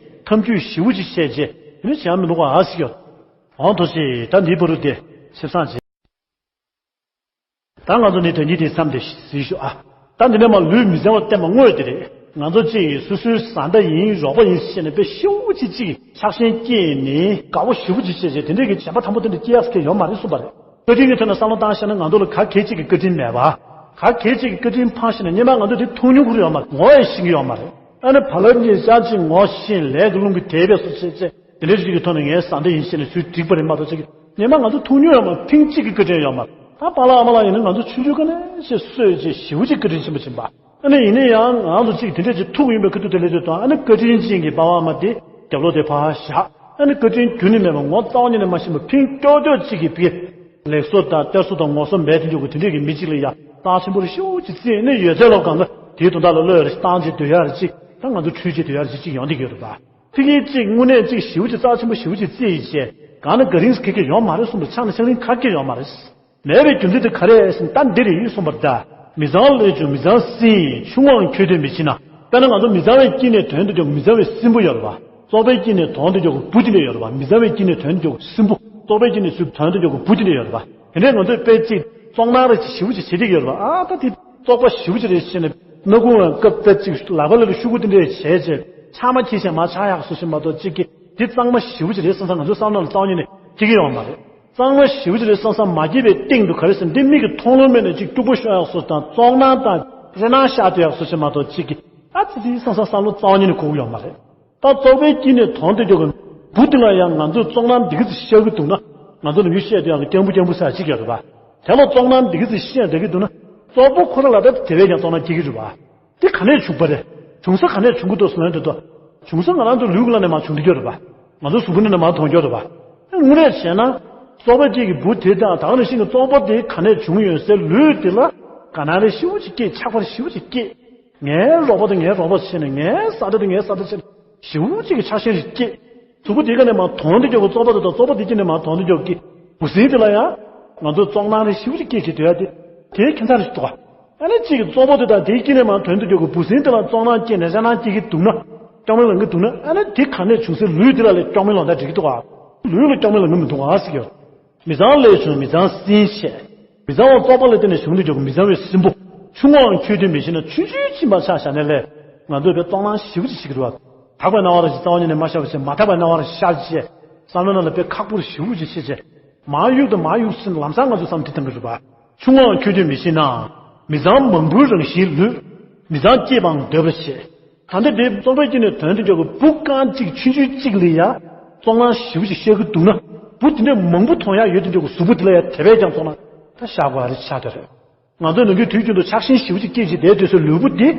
ཐབས་འཁྱུད་ཞེ་པོ་ཅིག་བྱས་རྗེས་དེ་ནི་བྱས་མི་འདུག་ག་ཨ་ཟིག་ཡོད། འོང་དོ་ཞེས་ད་འདིའི་བར་དུ་དེ་ཆེ་སང་བྱས། ད་ང་ཚོ་ནི་དོན་གྱི་དེ་མཚམས་དེ་གཟིགས་ཤོག་ཨ། ད་འདི་ནས་མ་ལུས་མི་གཙང་བ་བསྟན་པ་དངོས་དེ་རེད། ང་ཚོ་གཅིག་སོ་སོའི་བཟའ་ཟླ་ཡིན་རོགས་པ་ཡིན་ཞེས་ནས་དཔེ་ཞེ་པོ་ཅིག་གཅིག་ཆགས་ཞེན་སྐྱེས་ནས་དགའ་བོ་ཞེ་པོ་ཅིག་བྱས་རྗེས་དེ་འདྲས་ཀྱི་བྱམས་པ་ཐང་པོ་དེ་འདྲ་སྐྱེ་ཡག་ཟེར་མཁན་ཡོད་མ་རེད་གསུངས་པ་རེད། བཀའ་དྲིན་གྱི་ཐོག་ནས་བསམ་བློ་བཏང་བཤད་ན་ང་ཚོ་ལ་ག་གེ་གཅིག་གི་བཀའ་དྲིན་མེད་པ། ག་གེ་གཅིག་གི་བཀའ་དྲིན་ཕངས་ཤིང་ནས་སྔོན་མ་ང་ཚོ་དེ་མཐོང་མྱོང་ཁུར་ཡོད་མ་རེད། ངོ་ཡང་ཤེས་ཀྱི་ཡོད་མ་རེད། ཨ་ནི་བ་ལབ་ཉིན་ཤག་ཅིག་ངོ་ཤེས་ལས་ཀྱི་རླུང་གིས་དེད་པའི་སོ་བྱས་བྱས་དེ་འདྲའི་རིགས་ཀྱི་ཐོག་ནས་ངའི་བཟའ་ཟླ་ཡིན་ཞེས་ནས་ཚུར་འགྲིག་པ་རེད་མ་གཏོགས་ཅིག་སྔོན་མ་ང་ཚོ་མཐོང་མྱོང་ཡོད་མ་རེད། ཐེངས་གཅིག་གི་བཀའ་དྲིན་ཡོད་མ་རེད། ད་པཱ་ལགས་ཨ་མ་ལགས་ཡིན་ན་ང་ཚོ་ཆུང་ཆུང་སྒང་ནས་ཤེས་གསོས་བྱས་ཞེ་པོ་ཅིག་བཀའ་དྲིན་ཆེན་པོ་ཕྱིན་པ། ཨ་ནི་ཡིན་ན་ཡང་ང་ཚོ་གཅིག་དེ་འདྲས་ཅིག་ཐུག་ཡིན་པའི་ཁ་ཐུག་དེ་ལས་དེ་དང་ཨ་ནི་བཀའ་དྲིན་ཅན་གྱི་པ་ཕ་མ་དེ་རྒྱབ་ལོགས་དེ་ཕར་བཞག་ཨ་ནི་བཀའ་དྲིན་རྒྱུན་ནས་མེད་པ་ངོ་རྩ་བ་ཉིད་ནས་མ་ཤེས་པ་ཕིང་ཀྱོག་ཀྱོག་ཅིག་གིས་བེད། ལེགས་སོ་དང་གཏེར་སོ་དང་ངོ་སོ་མེད་དུ་འཇུག་གི་དེ་འདྲས་ཀྱི་མི་གཅིག་ལ་ཡ་རྩ་ཆེན་པོ་རེ་ཤོག་ཅིག་བརྩིས་ནས་ཡོད་ཚད་ལོག་གང་ལ་དེའི་དོན་དག་ལ་བློ་ཡོད་རེ་བཏང་བྱས་སྡོད་ཡ་རེ་ཅིག་ད་ང་ཚོ་འཁྲུལ་བྱས་སྡོད་ཡ་རེ་ཅིག་ཅིག་ཡོང་བསྡད་ཀྱི་ཡོད་རེད་པ། ཕ་གི་གཅིག་དངོས་གནས་གཅིག་ཞེ་པོ་ཅིག་རྩ་ཆེན་པོ་ཞེ་པོ་ཅིག་བརྩིས་ཡིན་བྱས་གང་ན་ག་རིང་ཁེ་ཁེ་ཡོང་མ་རེད་གསུངས་པ་ཆགས་ན་ཆགས་རིང་ཁ་སྐད་ཡོང་མ་རེད། མེད་པའི་རྒྱུ་མཚན་དེ་ག་རེ་ཟེར་ན་ད་འདི་རེད་ཡིན་གསུངས་པ་རེད་ད། མི་གཙང་ལས་བྱུང་མི་གཙང་སྲིན་ཡིན་ཆུང་ངུའང་ཁྱོད་དོན་མི་བྱེད་ན། དཔེར་ན་ང་ཚོ་མི་གཙང་བའི་དཀྱིལ་ནས་དོན་དུ་འཇོག་མི་གཙང་བའི་སྲིན་པོ་ཡོད་རེད་བ། བཙོག་པའི་དཀྱིལ་ནས་དོན་དུ་འཇོག་བུ་དེ་འདྲ་ཡོད་རེད་བ། མི་གཙང་བའི་དཀྱིལ་ནས་དོན་དུ་འཇོག་སྲིན་པོ། བཙོག་པའི་དཀྱིལ་ནས་ཚུར་དོན་དུ་འཇོག་བུ་དེ་འདྲ་ཡོད་རེད་བ། དེ་འདྲས་ང་ཚོས་དཔེ་གཅིག་བཙོག་ནང་རེ་ཞེ་པོ་ཅིག་བྱེད་ཀྱི་ཡོད་རེད་བ། ཨ་ད་དེ་བཙོག་པ་ཞེ་པོ་ཅིག་རེད་ཟེར་ནས་སྣ་ཁུང་ལ་སྐབས་དཔེ་གཅིག་ལག་པ་ལ་ལ་ཤུ་གུ་དེ་འདྲས་བྱས་བྱས། ཆག་མ་འཁྱེར་ཞིང་མར་ཆག་ཡག་སོ་ཞིག་མ་གཏོགས་གཅིག་གི་འདི་གཙང་མ་ཞེ་པོ་ཅིག་རེད་བསམ་བསམ་ང་ཚོའི་བསམ་བློ་ལ་རྩ་བ་ཉིད་ནས་སྐྱེ་གི་ཡོད་མ་རེད། གཙང་མ་ཞེ་པོ་ཅིག་རེད་བསམ་བསམ་མ་སྐྱེས་པའི་སྟེང་དུ་ག་རེ་ཟེར་འདི་མིག་གིས་མཐོང་ལོང་མེད་ནས་ཅིག་སྐྱུག་པ་ཤོར་ཡག་སོ་དང་བཙོག་ནང་དང་རེ་ནང་ཤར་སྡོད་ཡག་སོ་ཞིག་མ་གཏོགས་གཅིག་གི་ཨ་ཙི་ཙི་བསམ་བསམ་བསམ་བློ་རྩ་བ་ཉིད་ནས་འཁོར་གི་ཡོད་མ་རེད། ད་བཙོག་པའི་དཀྱིལ་ནས་དོན་དེ་འཇོག་གི་འབུ་དེ་ལ་ཡང་ང་ཚོས་བཙོག་ནང་འདི་ག་ཚོད་ཤར་གི་འདུག་ན་ང་ཚོ་ནམ་རྒྱུན་བཤད་དུ་ཡང་སྐྱང་པོ་སྐྱང་པོ་ཟེར་གཅིག་ཡོད་རེད་པ། དེ་ལ་བཙོག་ནང་འདི་ག་ཚོད་ཤར་བསྡད་ཀྱི་འདུག་ན་བཙོག་པ་ཁོ་རང་ལ་ད་དེ་བས་ཀྱང་བཙོག་ནང་སྐྱེ་གི་རེད་པ། དེ་ག་ནས་བྱུང་པ་རེད། བྱུང་ས་ག་ནས་བྱུང་གི་འདུག་ཟེར་ན་འདི་འདུག་བྱུང་ས་ང་རང་ཚོ་ལུས་ཀྱི་ནང་ནས་མར་བྱུང་འདི་ཡོད་རེད་པ། ང་ཚོ་གཟུགས་པོ་ནང་ནས་མར་ཐོན་ཡོད་རེད་པ། དངོས་གནས་བྱས་ན། བཙོག་པ་གཅིག་གི་འབུ་དེ་དང་ད་ག་ནང་བཞིན་གྱི་བཙོག་པ་དེ་ག་ནས་བྱུང་ཡོད་སའི་ལུས་དེ་ལ་དགའ་སྣང་རེ་ཞེ་པོ་ཅིག་སྐྱེས། ཆགས་པ་རེ་ཞེ་པོ་ཅིག་སྐྱེས། ངའི་རོགས་པ་དང་ངའི་རོགས་པ་བྱས་ནས་ངའི་བཟའ་ཟླ་དང་ངའི་བཟའ་ཟླ་བྱས་ནས་ཞེ་པོ་ཅིག་གི་ཆགས་ཞེན་རེ་སྐྱེས། གཟུགས་པོ་དེ་ག་ནས་མར་དོན་དུ་འཇོག་གི་བཙོག་པ་དེ་དང་བཙོག་པ་དེ་གཅིག་ནས་མར་དོན་དུ་འཇོག་གི་འབུ་སྲིན་དེ་ལ་ཡང་ང་ཚོས་བཙོག་སྣང་རེ་ཞེ་པོ་ཅིག་སྐྱེས་བྱས་སྡོད་ཡ་དེ་དེའི་ཁྱད་མཚར་རེ་ཞིག་འདུག་ག་ཨ་ནི་གཅིག་གི་བཙོག་པ་དེ་དང་དེའི་དཀྱིལ་ནས་མར་དོན་དུ་འཇོག་གི་འབུ་སྲིན་དེ་ལ་བཙོག་སྣང་སྐྱེས་ནས་ཆགས་སྣང་སྐྱེ་གི་འདུག་ན། སྐྱོན་མེད་ལབ་ཀྱི་འདུག་ན་ཨ་ནི་དེ་ག་ནས་བྱུང་སའི་ལུས་དེ་ལ་ལས་སྐྱོན་མེད་ལབ་ན་འགྲིག་གི་འདུག་ག་ལུས་ལ་སྐྱོན་མེད་ལབ་ཀྱི་མི་འདུག་ག་ཟེར་གྱི་ཡོད། མི་གཙང་ལས་བྱུང་མི་གཙང་སྲིན་བྱས། མི་གཙང་བ་བཙོག་པ་ལ་བརྟེན་ནས་བྱུང་དུ་འཇོག་གི་མི་གཙང་བའི་སྲིན་བུ། ཆུང་ངུའང་ཁྱོད་དུས་མི་ཤེས་ན་ཆུང་ཆུང་ཕྱིན་པ་ཆ་བཞག་ནས་ལས། ང་ཚོས་དཔེ་བཙོག་སྣང་ཞེ་པོ་ཅིག་བྱེད་ཀྱི་རེད་བ། དག་པའི་སྣང་བ་རང་ཞིག་རྩ་བ་ཉིད་ནས་མ་ཤར་བ་བྱས། མ་དག་པའི་སྣང་བ་རང་ཤར་བྱས། བསམ་བློ་ནང་ལ་དཔེ་ཁག་པོ་རེ་ཞེ་པོ་ཅིག་བྱེད་བྱས། མར་གཡུག་དང་མར་གཡུག་ཕྱིན་ལམ་སང་ང་ཚོ་བསམ་འདི་བཏང་གི་རེད་བ། ཆུང་ངུའང་ཁྱོད་དུས་མི་ཤེས་ནའང་། མི་གཙང་མང་པོའི་རང་བཞིན་ལུས། མི་གཙང་སྐྱེས་པའང་འདོད་པ་བྱེད། ད་ལྟ་དེ་བཙོག་པའི་དཀྱིལ་ནས་དོན་དུ་འཇོག་གི་འབུ་རྐང་གཅིག་ཆུང་ཆུང་གཅིག་ལ་ཡ། བཙོག་སྣང་ཞེ་པོ་ཅིག་ཤར་གི་འདུག་ན། འབུ་དེ་འདྲ་མང་པོ་མཐོང་ཡག་ཡོད་དུ་འཇོག་གི་གཟུགས་པོ་དེ་ལ་ཡ་དེ་བས་ཀྱང་བཙོག་སྣང་ད་ཤར་དགོས་རེད་ཆགས་བསྡད་རེད། ང་ཚོས་ནམ་རྒྱུན་དུས་རྒྱུན་དུ་ཆགས་ཞེན་ཞེ་པོ་ཅིག་སྐྱེས་བྱས་བསྡད་དུས་སུ་ལུས་པོ་འདི།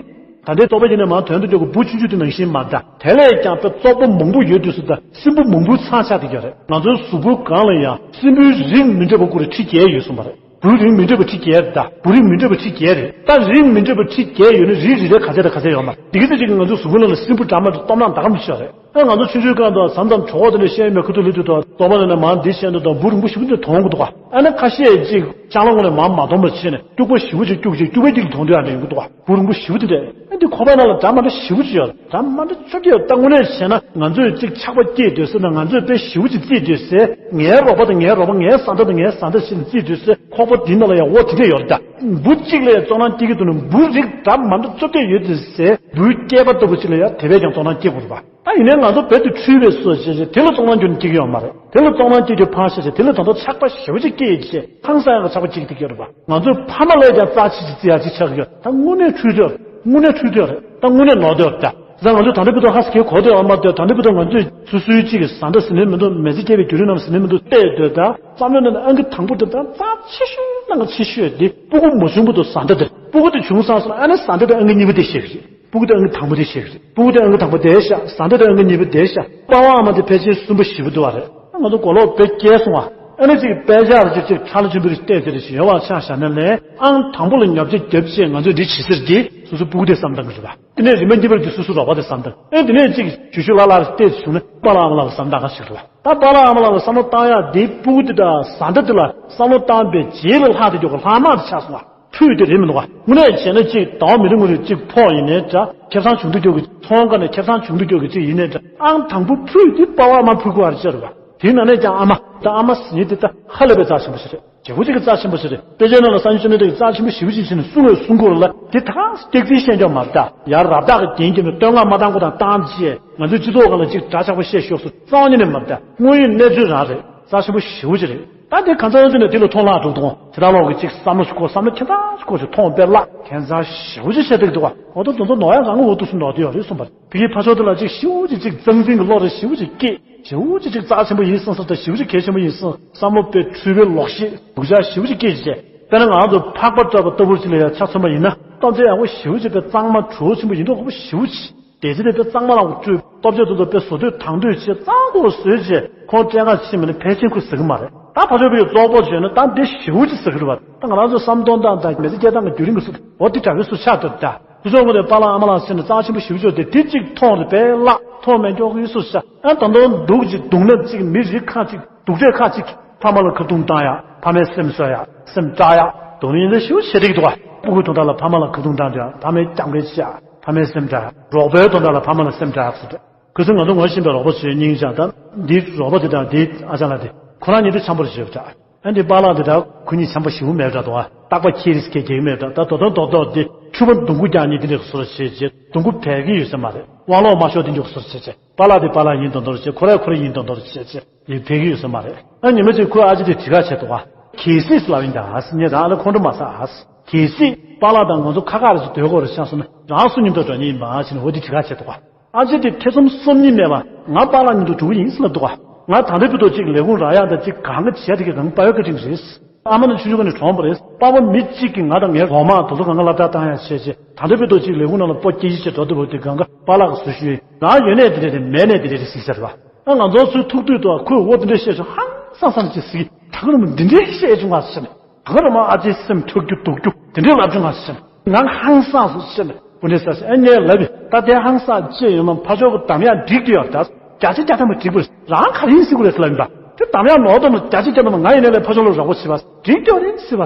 ད་ལྟའི་བཙོག་པའི་དཀྱིལ་ནས་མར་དོན་དུ་འཇོག་གི་འབུ་ཆུང་ཆུང་དེ་ནང་བཞིན་མ་འདྲ། དེ་ལས་ཀྱང་དཔེ་བཙོག་པ་མང་པོ་ཡོད་དུས་སུ་ད་སྲིན་བུ་མང་པོའི་ཚང་ཆགས་བསྡད་ཀྱི་རེད། ང་ཚོའི་གཟུགས་པོ་སྒང་ལ་ཡང་སྲིན་བུའི་རིགས་མི་འདྲ་བ་ཀུ་རེ་ཁྲི་བརྒྱད་ཡོད་གསུངས་པ་རེད། འབུའི་རིགས་མི་འདྲ་བ་ཁྲི་བརྒྱད་རེད་ད། འབུ་རིགས་མི་འདྲ་བ་ཁྲི་བརྒྱད་རེད་ད། རིགས་མི་འདྲ་བ་ཁྲི་བརྒྱད་ཡོད་ན་རིགས་རེ་རེ་ག་ཚད་དང་ག་ཚད་ཡོད་མ་རེད། དེ་གི་ཚེ་གཅིག་གི་ང་ཚོའི་གཟུགས་པོ་ནང་ལ་སྲིན་བུ་འདྲ་མི་འདྲ་སྟོབས་ནག་འདྲ་ག་མི་ཤེས་རེད། ཨ་ང་ཚོ་ཆུང་ཆུང་སྒང་དུ་ཟམ་དང་གྲོགས་དེ་འདྲ་བཤད་མེད་ཁུ་ཐུག་ལུས་ཐུག་དང་སྟོབས་པ་ནས་ནས་མར་འདི་བཤད་འདུག་དང་འབུ་རིང་པོ་ཞེ་པོ་འདི་མཐོང་གི་འདུག་ག་ཨ་ནི་ཁ་ཤས་ཅིག་ལྕང་ལོ་ངོ་ནས་མར་མ་མཐོང་བར་བྱས་ནས་སྐྱུག་པ་ཞེ་པོ་ཅིག་སྐྱུག་བྱས་སྐྱུག་པའི་དཀྱིལ་ལ་མཐོང་དུས་ཡང་འདྲ་ཡོང་གི་འདུག་ག་འབུ་རིང་པོ་ཞེ་པོ་དེ་འདྲས། ཨ་འདི་ཁོག་པའི་ནང་ལ་འདྲ་མི་འདྲ་ཞེ་པོ་ཅིག་ཡོད། འདྲ་མི་འདྲ་བཅོ་བརྒྱད་ཡོད། ད་དངོས་གནས་བྱས་ན་ང་ཚོས་ཅིག་ཆགས་པ་སྐྱེས་སྡོད་ས་དང་ང་ཚོས་དཔེ་ཞེ་པོ་ཅིག་བརྩིས་སྡོད་ས། ངའི་རོགས་པ་དང་ངའི་རོགས་པ། ངའི་བཟའ་ཟླ་དང་ངའི་བཟའ་ཟླ་ཞེས་ནས་བརྩིས་སྡོད་ས་ཁོག་པ་འདི་ནང་ལ་ཡང་འོ་དེ་འདྲས་ཡོད་རེད་ད། འབུ་གཅིག་ལ་ཡང་བཙོག་སྣང་སྐྱེ་གི་འདུག་ན་འབུ་རིགས་འདྲ་མི་འདྲ་བཅོ་བརྒྱད་ཡོད་དུས་སའི་འབུའི་སྐྱེས་པ་ལྟ་བུ་ཅིག་ལ་ཡང་དེ་བས་ཀྱང་བཙོག་སྣང་སྐྱེ་དགོས་རེད་པ། ད་ཡིན་ནའི་ང་ཚོ་རྦད་དེ་འཁྲུལ་པའི་བཟོ་བྱས་བྱས་དེ་ལ་བཙོག་སྣང་ཁྱོན་ནས་སྐྱེ་གི་ཡོད་མ་རེད། དེ་ལ་བཙོག་སྣང་སྐྱེ་རྒྱུ་ཕར་བཞག་བྱས་དེ་ལ་ད་དུང་ཆགས་པ་ཞེ་པོ་ཅིག་སྐྱེས་བྱས་ཧང་སང་ཡག་གི་ཆགས་པ་སྐྱེ་གི་ཡོད་རེད་པ། ང་ཚོའི་ཕ་མ་ལ་ཡང་རྩ་ཆེ་ཅིག་བརྩི་ཡག་ཅིག་ཆགས་ཀྱི་ཡོད། ད་དངོས་གནས་འཁྲུལ་འདོད་རེད། དངོས་གནས་འཁྲུལ་འདོད་རེད། ད་དངོས་གནས་ནོར་འདོད་རེད་ད། ད་ང་ཚོས་ད་ལྟ་བར་དུ་ཧ་སེ་གོ་བདེ་བ་མ་བདེ། ད་ལྟ་བར་དུ་ང་ཚོས་སོ་སོའི་གཅིག་གི་བཟའ་ཟླ་ཟེར་ནའི་མི་འདུག་མི་ཚེ་སྐྱེལ་བའི་བརྒྱུད་རིམ་ནང་ཟེར་ནའི་མི་འདུག་བལྟས་སྡོད་ད། བསམ་བློའི་ནང་ནས་ཨང་ཀི་དང་པོ་དེ་ད་རྩ་ཆེ་ཤོས་ནང་གི་ཆེ་ཤོས་དེ་སྤུ་གུ་མ་བྱུང་བར་དུ་བཟའ་ཟླ་དེ་རེད། སྤུ་གུ་དེ་བྱུང་སོང་ཟེར་ན་ཨ་ནི་བཟའ་ཟླ་དེ་ཨང་ཀི་གཉིས་པ་དེ་བཤད་གི་རེད། སྤུ་གུ་དེ་ཨང་ཀི་དང་པོ་དེ་བཤད་གི་རེད། སྤུ་གུ་དེ་ཨང་ཀི་དང་པོ་དེ་བཞག་བཟའ་ཟླ་དེ་ཨང་ཀི་གཉིས་པ་དེ་བཞག་པ་ཕ་ཨ་མ་དེ་ཕལ་ཆེར་གསུམ་པ་བཞི་པ་འདུག་བ་རེད། ང་ཚོ་མགོ་ལོག་དཔེ་སྐྱེལ་སོང་བ། ཨ་ནི་ཅིག་དཔེ་ཆ་རེ་ཅིག་ཅིག་ཁྲ་ལ་ཆེན་པོ་རེ་བལྟས་ཚེ་རེ་ཞིག་ཡོད་པ་ཆ་བཞག་ན་ལས་ཨང་དང་པོ་ལ་ཉོ་ཆ་རྒྱབ་བྱས་ང་ཚོས་འདི་བྱེད་ཟེར་དེ་སོ་སོ་སྤུ་གུ་དེ་བསམ་བཏང་གི་རེད་པ། དེ་ནས་རིམ་པ་གཉིས་པར་གྱི་སོ་སོའི་རོགས་པ་དེ་བསམ་བཏང་། ཨེ་དེ་ནས་ཅིག་ཞུ་ཞུ་ལ་ལ་བལྟས་བྱུང་ན་པཱ་ལགས་ཨ་མ་ལགས་ལ་བསམ་བཏང་ག་ཞིག་རེད་པ། ད་པཱ་ལགས་ཨ་མ་ལགས་ལ་བསམ་བློ་བཏང་ཡག་དེ་སྤུ་གུ་དེ་དང་བཟའ་ཟླ་དེ་ལ་བསམ་བློ་བཏང་པའི་རྗེས་ལ་ལྷག་དེ་མགྱོགས་ལྷག་མ་དེ་ཆགས་སོང་བ། འཁྲུལ་དེ་རེད་མི་འདུག་བ། དངོས་གནས་བྱས་ན་ཅིག་ཟླ་བ་མི་རེ་ངོ་རེ་ཅིག་ཕོགས་ཡིན་ནའི་འདྲ་ཁེ་བཟང་བྱུང་དུ་འཇོག་གི་ཚོང་ཁང་ནས་ཁེ་བཟང་བྱུང་དུ་འཇོག་གི་ཅིག་ཡིན་ནའི་འདྲ་ཨང་དང་པོ་ཕུལ་དེ་པཱ་ཕ་ཨ་མ་ཕུལ་དགོས་པ་རེད་ཟེར་བ། དེའི་ནང་ནས་ཀྱང་ཨ་མ་ད་ཨ་མ་ཟེར་མཁན་དེ་ད་ཧ་ལས་པའི་རྩ་ཆེན་པོ་ཞིག་རེད། ཞེ་པོ་ཅིག་གི་རྩ་ཆེན་པོ་ཞིག་རེད། དཔེ་ཆའི་ནང་ལ་སངས་རྒྱས་བཅོམ་ལྡན་འདས་ཀྱིས་རྩ་ཆེན་པོ་ཞེ་པོ་ཅིག་ཟེར་ནས་གསུང་དགོས་གསུང་དགོས་ལ་དེ་ད་སྐྱག་རྫུན་བཤད་རྒྱུ་མ་རེད་ད། ཡར་རབ་བཏགས་ཀྱི་རྒྱན་གྱི་ནང་བསྟོད་བསྔགས་མ་བཏང་དགོས་དང་བཏང་རྗེས་ང་ཚོའི་སྤྱི་ཚོགས་སྒང་ལ་ཅིག་འདྲ་ཆགས་པོ་བཤད་ཤོག་སུ་རྩ་བ་ཉིད་ནས་མ་རེད་ད། དངོས་ཡོད་གནས་ཚུལ་རང་རེད། རྩ་ཆེན་པོ་ཞེ་པོ་ཅིག་རེད། ད་དེ་གང་ཚང་ཡོང་དུས་ནས་དེ་ལ་ཐོང་ལག་འགྲོ་འདུག་དེ་དག་ལོག་གི་ཅིག་བསམ་བློ་ཞིག་འཁོར། བསམ་བློ་ཁྱད་མཚར་ཞིག་འཁོར་ཞིག་མཐོང་དཔེ་བརླག་ཁྱད་མཚར་ཞེ་པོ་ཅིག་བྱེད་བསྡད་འདུག་བ། འོ་ད་དེ་ཚོ་ནོར་ཡག་རང་གི་འོག་ཏུ་སུ་ནོར་དེ་ཡོད་རེད་གསུངས་པ་རེད། བོད་ཀྱི་ཕ་ཕྱོགས་དེ་ལ་ཅིག་ཞེ་པོ་ཅིག་ཅིག་གཙང་འཛིན་གྱི་བློ་རེ་ཞེ་པོ་ཅིག་སྐྱེས། ཞེ་པོ་ཅིག་ཅིག་རྩ་ཆེན་པོ་ཡིན་བསམ་བསམ་དང་ཞེ་པོ་ཅིག་གལ་ཆེན་པོ་ཡིན་བསམ་བསམ་བློ་དཔེ་འཁྲུལ་པའི་ལོག་ཤེས་སྡུག་ཅག་ཞེ་པོ་ཅིག་སྐྱེས་བྱས། དཔེར་ན་ང་ཚོ་ཕག་པ་འདྲ་པོ་ལྟ་བུ་ཅིག་ལ་ཡང་ཆ་མཚོན་པ་ཡིན་ན་སྟོབས་ཆེན་ཡག་པོ་ཞེ་པོ་ཅིག་དཔེ་གཙང་མ་བྲོ་བོ་ཆེན་པོ་ཡིན་མདོག་ཁ་པོ་ཞེ་པོ་ཅིག་དེ་ཚེ་དེ་དཔེ་གཙང་མ་རང་སྤྲུལ་སྟོབས་ཆེན་དེ་ཚོ་དཔེ་བཟོ་དུས་དང་དུས་བྱས་གཙང་པོ་བཟོས་བྱས་ཁོང་སྤྲད་ག་ཕྱིན་མ་ནི་ཕལ་ཆེར་ཁོས་ཟ་གི་མ་རེད། ད་ཕ་ཕྱོགས་པའི་བཙོག་པོ་བྱས་ན་ད་འདི་ཞེ་པོ་ཅིག་ཟ་གི་རེད་བ། ད་ང་རང་ཚོ་བསམ་གཏོང་སྟངས་དང་མི་ཚེ་སྐྱེལ་སྟངས་ཀྱི་བརྒྱུད་རིམ་གྱི་སུ་འོ་དེ་འདྲ་བའི་སུ་ཆགས་འདུག་ད་དེ་ཚོ་ངོ་དེ་པཱ་ལགས་ཨ་མ་ལགས་ཟེར་ནས་རྩ་ཆེན་པོ་ཞེ་པོ་ཅིག་དེ་གཅིག་མཐོང་རེད་པས་ལགས་མཐོང་མེད་མགྱོགས་ཀྱི་སུ་ཤ་ཨ་ད་དུང་སྡུག་ཅིག་སྡུག་ནད་ཅིག་མི་རིགས་ཁག་ཅིག་སྡུག་འདྲེ་ཁག་ཅིག་ཕ་མ་ལ་ཁ་རྡུང་བཏང་ཡག་ཕ་མའི་སེམས་གསོ་ཡག་སེམས་སྐྲག་ཡག་སྡུག་ནི་ཡིན་ན་ཞེ་པོ་ཆེ་འགྲིག་འདུག་ག་སྤུ་གུ་དོན་དག་ལ་ཕ་མ་ལ་ཁ་རྡུང་བཏང་དུས་ཡང་ཕ་མའི་སྐྱབས་མགོན་ཆེ་ཡག་ཕ་མའི་སེམས་སྐྲག་ཡག་རོགས་པའི་དོན་དག་ལ་ཕ་མ་ལ་སེམས་སྐྲག་ཡག་ཟེར་ཏེ། ཁོ་ཚོས་ང་ཚོ་ངོ་ཤེས་པའི་རོགས་པ་ཚོའི་སྙིང་བཅངས་དང་འདིའི་རོགས་པ་དེ་དང་འདིའི་ཨ་ཅག་ལགས་དེ་ཁོ་རང་གཉིས་དེ་འཆམ་པོ་རེད་ཞེས་པ་འདྲ། ཨ་འདི་པཱ་ལགས་དེ་དང་ཁོ་གཉིས་འཆམ་པོ་ཞེ་པོ་མེད་འདྲ་འདུག་ཨ། རྟག་པ་ཁྱེད་རིས་ཁྱེད་རྒྱག་གི་མེད་འདྲ། ད་དོ་དོན་རྡོག་རྡོག་དེ་འཁྲུལ་ ཕྱུ་པ་སྡོང་མགོ་རྒྱག་མཁན་དེ་འདྲས་བཟོ་འདྲ་བྱས་བྱས་སྡོང་མགོ་བད་ཀྱི་ཡོད་ས་མ་རེད། དབང་ལོག་མ་ཤོར་དེ་འདྲས་བཟོ་འདྲ་བྱས་བྱས་པཱ་ལགས་དེ་པཱ་ལགས་ཡིན་མདོག་མདོག་བྱས། ཁོ་ར་ཁོ་ར་ཡིན་མདོག་མདོག་བྱས་བྱས་ཡིན་བད་ཀྱི་ཡོད་ས་མ་རེད། ཨ་ཉི་མ་གཅིག་ཁོའི་ཨ་ཅེ་དེ་དྲི་ཁ་བྱས་འདུག་ག་གལ་སྲིད་ལབ་ཡིན་ད་ཨ་སི་ངས་རང་ལ་ཁོང་ཁྲོ་མ་ཟ་ཨ་སི། གལ་སྲིད་པཱ་ལགས་དང་ང་ཚོ་ཁ་ཁ་རེ་ཞིག་སྡོད་དགོས་རེད་ཤག་སོང་ན་རང་སུ་མཉམ་དུ་འགྲོ་མཁན་ཡིན་པ་ཨ་ཕྱིན་འོ་དེ་དྲི་ཁ་བྱས་འདུག་ག་ཨ་ཅེ་དེ་ཐེ་ཚོམ་སོམ་ཉི་མེད་པ་ང་པཱ་ལགས་མཉམ་དུ་འགྲོ་གི་ཡིན་ཟེར་ལབ་འདུག་ག་ང་ད་ལྟའི་བར་དུ་གཅིག་ལས་ཁུངས་རག་ཡག་དང་གཅིག་གང་ག་བྱས་དེ་ག་གང་པ་ཡོད་བཀའ་དྲིན་རེད། ཨ་མ་ནི་ཆུང་ཆུང་ནས་གྲོངས་པ་རེད། པ་ཕ་མི་གཅིག་གིས་ང་དང་ངའི་གོང་མ་དེ་ཚོ་གང་ག་སློབ་གྲྭ་བཏང་ཡག་བྱས་བྱས་ད་ལྟའི་བར་དུ་གཅིག་ལས་ཁུངས་ནང་ལ་སྤོ་སྐྱེ་ཡི་བྱས་འགྲོ་དུས་བར་དུ་གང་ག་པཱ་ལགས་ཀྱིས་བཟོ་ཞུས་ཡིན། རང་ཡོད་ནས་དེ་འདྲས་རེད་མེད་ནས་དེ་འདྲས་རེད་ཟེར་ཤག་རེད་པ། ཨ་ང་ཚོ་ཚོའི་ཐུག་དུས་དུ་ཁོས་འོ་དེ་འདྲས་བཤད་ཤག་ཧང་སང་སང་ཅིག་ཟིག་ད་ག་རུ་མ་འདི་འདྲས་བཤད་བྱུང་བ་ཟེར་ནས། ད་ག་རུ་མ་ཨ་ཅེ་སེམས་འཁྲུག་རྒྱུ་སྡུག་རྒྱུ་དེ་འདྲས་ལབ་བྱུང་བ་ཟེར་ནས་ང་ཧང་སངས་སོང་ཟེར་ནས་འོ་འདྲས་ཟེར་ཟེར། ཨ་ངས་ལབ་པས་ད་དེ་ཧང་སངས་ཅི་ཡོད་ན་ཕ་ཕྱོགས་ཀྱི་འདམ་ཡག་འགྲིག་དེ་ཡོད་ད་བརྒྱ་ཆ་བརྒྱ་ཐམ་པ་འགྲིག་པ་རེད། རང་ག་རེ་ཡིན་ཟེར་དགོས་རེད་ཟེར་ལབ་ཡིན་པ། དེ་འདམ་ཡག་ནོར་དོ་ན་བརྒྱ་ཆ་བརྒྱ་ཐམ་པ་ང་ཡིན་ནའི་ལས་ཕ་ཕྱོགས་ལ་རོགས་པ་བྱེད་པ་འགྲིག་དེ་ཡོད་རེད་ཟེར་བ།